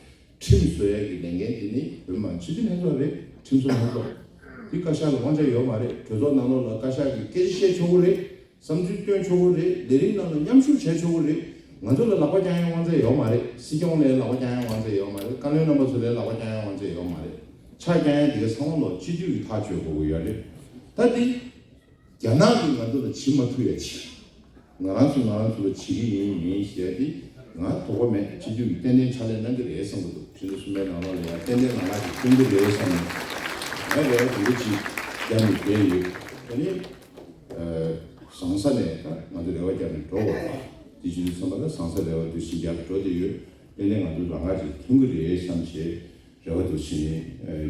ཁྲིམས་བཟོ་ཡ་གི་ལས་འགན་དེ་ནི་བོད་མི་མང་སྤྱི་འཐུས་ལྷན་ཚོགས་རེད། ཁྲིམས་བཟོ་ལྷན་ཚོགས། དེ་བཀའ་ཤག་ལ་དབང་ཆ་ཡོད་མ་རེད། གྲོས་ཚོགས་ནང་ལོགས་ལ་བཀའ་ཤག་གིས་སྐད་ཆ་བཤད་ཆོག་གི་རེད། བསམ་ཚུལ་བཏོན་ཆོག་གི་རེད། ལས་རིམ་ནང་ལ་མཉམ་ཞུགས་བྱས་ཆོག་གི་རེད། ང་ཚོ་ལ་ལག་པ་བརྐྱང་ཡའི་དབང་ཚད་ཡོད་མ་རེད། སྲིད་སྐྱོང་ལ་ལག་པ་བརྐྱང་ཡའི་དབང་ཚད་ཡོད་མ་རེད། བཀའ་བློན་རྣམ་པ་ཚོ་ལ་ལག་པ་བརྐྱང་ཡའི་དབང་ཚད་ཡོད་མ་རེད། ཆ་བརྐྱང་ཡ་དེ་ག་ཚང་མ་ལོག་སྤྱི་འཐུས་ཀྱིས་ཐག་གཅོད་དགོས་ཀྱི་ཡོད་རེད། ད་དེ། རྒྱ་ནག་གིས་ང་ཚོ་ལ་བྱེད་མ་ཐུབ་ཡ་བྱེད། ང་རང་ཚོ་ང་རང་ཚོ་ལ་བྱེད་ཀྱི་ཡིན་མིན་ཞེས་དེ་ང་དོགས་པ་མེད། སྤྱི་འཐུས་ཀྱིས་ཏན་ཏན་ཕྱག་ལས་གནང་གི་རེད་བསམ་གྱི་འདུག་ཕྱི་ཟླ་གསུམ་པའི་ནང་ལོགས་ལ་ཡང་ཏན་ཏན་ལག་ལག་ཅིག་སྟོན་གྱི་རེད་བསམ་ནས་ང་རེ་བ་དེ་འདྲ་ཅིག་བརྒྱབ་ནས་བསྡད་ཡོད། ད་ནི་བཟང་ས་ནས་ད་ང་ཚོ་རེ་བ་བརྒྱབ་ནས་འགྲོ་དགོས་པ། དེ་བྱེད་དུས་ཙམ་པ་ལ་བཟང་ས་རེ་བ་འདུག་བཞིན་རྒྱབ་འགྲོ་བསྡད་ཡོད། ཏན་ཏན་ང་ཚོ་ལག་ལག་ཅིག་ཐོན་གྱི་རེད་བསམ་བྱས། རེ་བ་འདུག་བྱས་ནས་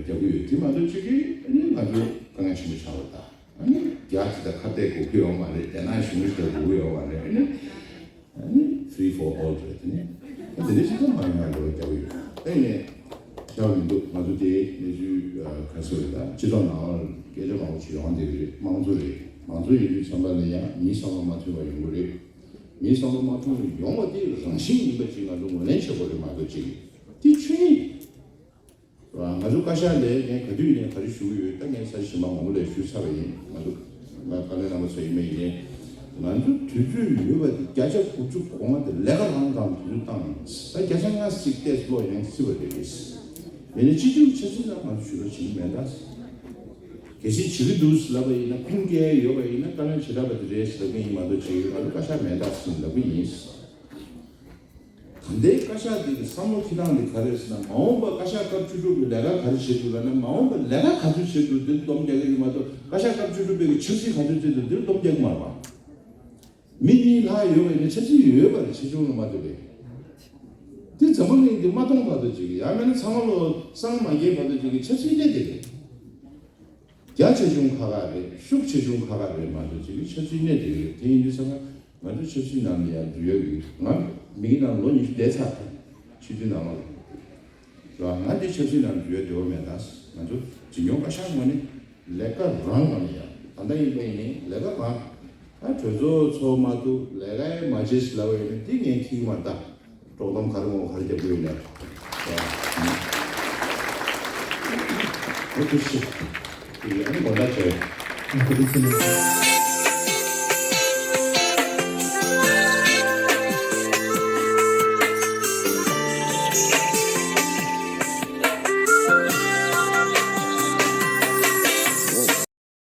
རྒྱབ་ཀྱི་ཡོད། དེ་མ་གཏོགས་ཅིག་གིས་ནི་ང་ཚོ་དཀའ་ངལ་ཆེན་པོ་ཆགས་པ་དང་། ཨ་ནི་རྒྱ་ཇི་ལྟར་ཁ་གཏད་དགོས་ཀྱི་ཡོད་མ་རེད། རྒྱ་ནག་གཞུང་ཇི་ལྟར་དགོས་ཀྱི་ཡོད་མ་རེད། ཨ་ནི་ཨ་ནི་free for all་རེད། དེ་ནི་དེ་འདྲ་ཞིག་ཙམ་མ་ཡོང་ཡ་རེ་བ་རྒྱག་གི་ཡོད། ཨ་ནི་ཁྱབ་མི་འདུག་ང་ཚོ་དེ་གནས་ཚུལ་ག་ཚོད་རེད། ད་སྤྱི་ཚོགས་ནང་སྐད་ཆ་མང་པོ་ཞིག་ཡོང་བསྡད་ཀྱི་རེད། དམངས་གཙོ་རེད། མང་གཙོ་ཡིན་དུས་ཙམ་པ་ལ་ཡང་མིའི་བསམ་བློ་མ་མཐུན་པ་ཡོང་གི་རེད། མིའི་བསམ་བློ་མ་མཐུན་པ་ཡོང་བ་དེ་རང་བཞིན་ཡིན་པ་ཅིག་ང་ཚོ་ངོས་ལེན་བྱེད་དགོས་རེད་མ་གཏོགས་ཅིག་དེ་ཆོས་ཉིད། ང་ཚོ་བཀའ་ཤག་ལ་ངས་ག་དུས་ནས་ག་རེ་ཞུ་གི་ཡོད། ད་ངས་ས་གཞི་ཞིག་མ་མང་པོ་ལས་ཞུས་ཚར་བ་ཡིན། ང་ཚོ་ང་བཀའ་བློན་རྣམ་པ་ཚོ་ཡིན་པ་ཡིན་ནའི་ང་ཚོ་དུས་ཚོད་ཡོད་པ་དེ་བརྒྱ་ཆ་དགུ་བཅུ་གོ་ལྔ་དེ་ལས་ཀ་རང་དང་དུས་ཚོད་བཏང་། ད་བརྒྱ་ཆ་ལྔ་ཞིག་ཏོག་ཙམ་ལོག་ཡོང་སྲིད་པ་རེད། ཡིན་ནའི་སྤྱི་འཐུས་ཆབ་སྲིད་ནང་ང་ཚོ་ཞུ་གཏུག་བྱེད་ཀྱི་མེད་ད། གལ་སྲིད་བྱེད་ཀྱི་འདུག་ཟེར་ལབ་པ་ཡིན་ན་ཁུངས་སྐྱེལ་ཡོད་པ་ཡིན་ན་བཀའ་བློན་བྱེ་བྲག་པ་དེ་རེད་ཟེར་ལབ་མཁན་ཡིན་མ་གཏོགས་བྱེད་ཀྱི་ང་ཚོ་བཀའ་ཤག་མེད་ད་ཟེར་ལབ་ཀྱི་ཡིན། ད་ལྟའི་བཀའ་ཤག་འདི་གི་བསམ་བློ་འཁྱེར་སྟངས་འདི་ག་རེ་རེད་ཟེར་ན། མ་འོངས་པ་བཀའ་ཤག་སྐབས་བཅུ་དྲུག་གི་ལས་ཀ་ག་རེ་བྱེད་དགོས་ལབ་ན། མ་འོངས་པ་ལས་ཀ་ག་ཚོད་བྱེད་དགོས་འདིར་སྡོམ་རྒྱག་གི་ཡོད་མ་གཏོགས། བཀའ་ཤག་སྐབས་བཅུ་དྲུག་པའི་གི་ཆབ་སྲིད་ག་ཚོད་བྱེད་དགོས་འདིར་སྡོམ་རྒྱག་གི་མ་རེད་པ། མི་གཉིས་ལྷག་ཡོད་པ་ཡིན་ན་ཆབ་སྲིད་ཡོད་པ་རེད། ཆེ་ཆུང་ལ་མ་ལྟོས་པའི། འདི་འཛམ་བུ་གླིང་འདི་མ་སྟོངས་བར་དུ་ཅིག་ཡང་མིན་ན་ཚང་མ་ལོ་སངས་མ་རྒྱས་བར་དུ་ཅིག་གི་ཆབ་སྲིད་གནས་དེ་རེད། རྒྱ་ཆེ་ཆུང་ཁག་ཁག་རེད། ཤུགས་ཆེ་ཆུང་ཁག་ཁག་རེད་མ་གཏོགས་ཅིག་གི་ཆབ་སྲིད་གནས་དེ་རེད། དེ་ཡིན་དུས་ཙང་ང་ཚོ་ཆབ་སྲིད་ནང་ལ་ཡང་འཛུལ་ཡོད་ཀྱི། ང་མི་གི་ནང་ལོ་ཉི་ཤུ་བསྡད་ཚར། སྤྱི་འཐུས་ནང་ལ་ར། ང་འདི་ཆབ་སྲིད་ནང་འཛུལ་ཡོད་འདོད་མེད་ད། ང་ཚོ་འཛིན་སྐྱོང་བཀའ་ཤག་ངོས་ནས་ལས་ཀ་རང་ངོས་ནས་ཡང་ད་ལྟ་ཡིན་པ་ཡིན་ནའི་ལས་ཀ་རང་། ད་གྲོས་ཚོགས་ཚོགས་མ་ཐུབ་ལས་ཀ་ཡང་མ་བྱེད་ཟེར་ལབ་པ་ཡིན་ན་འདི་ངས་འཁྱེར་གྱི་མ་རེད་ད། དཀྲོག་གཏམ་ག་རེ་ངོ་ག་རེ་རྒྱབ་ཀྱི་ཡོད་ནས། ཨོ་ཐུགས་རྗེ་ཆེ། ཨ་ནི་དགོངས་དག་ཞུ།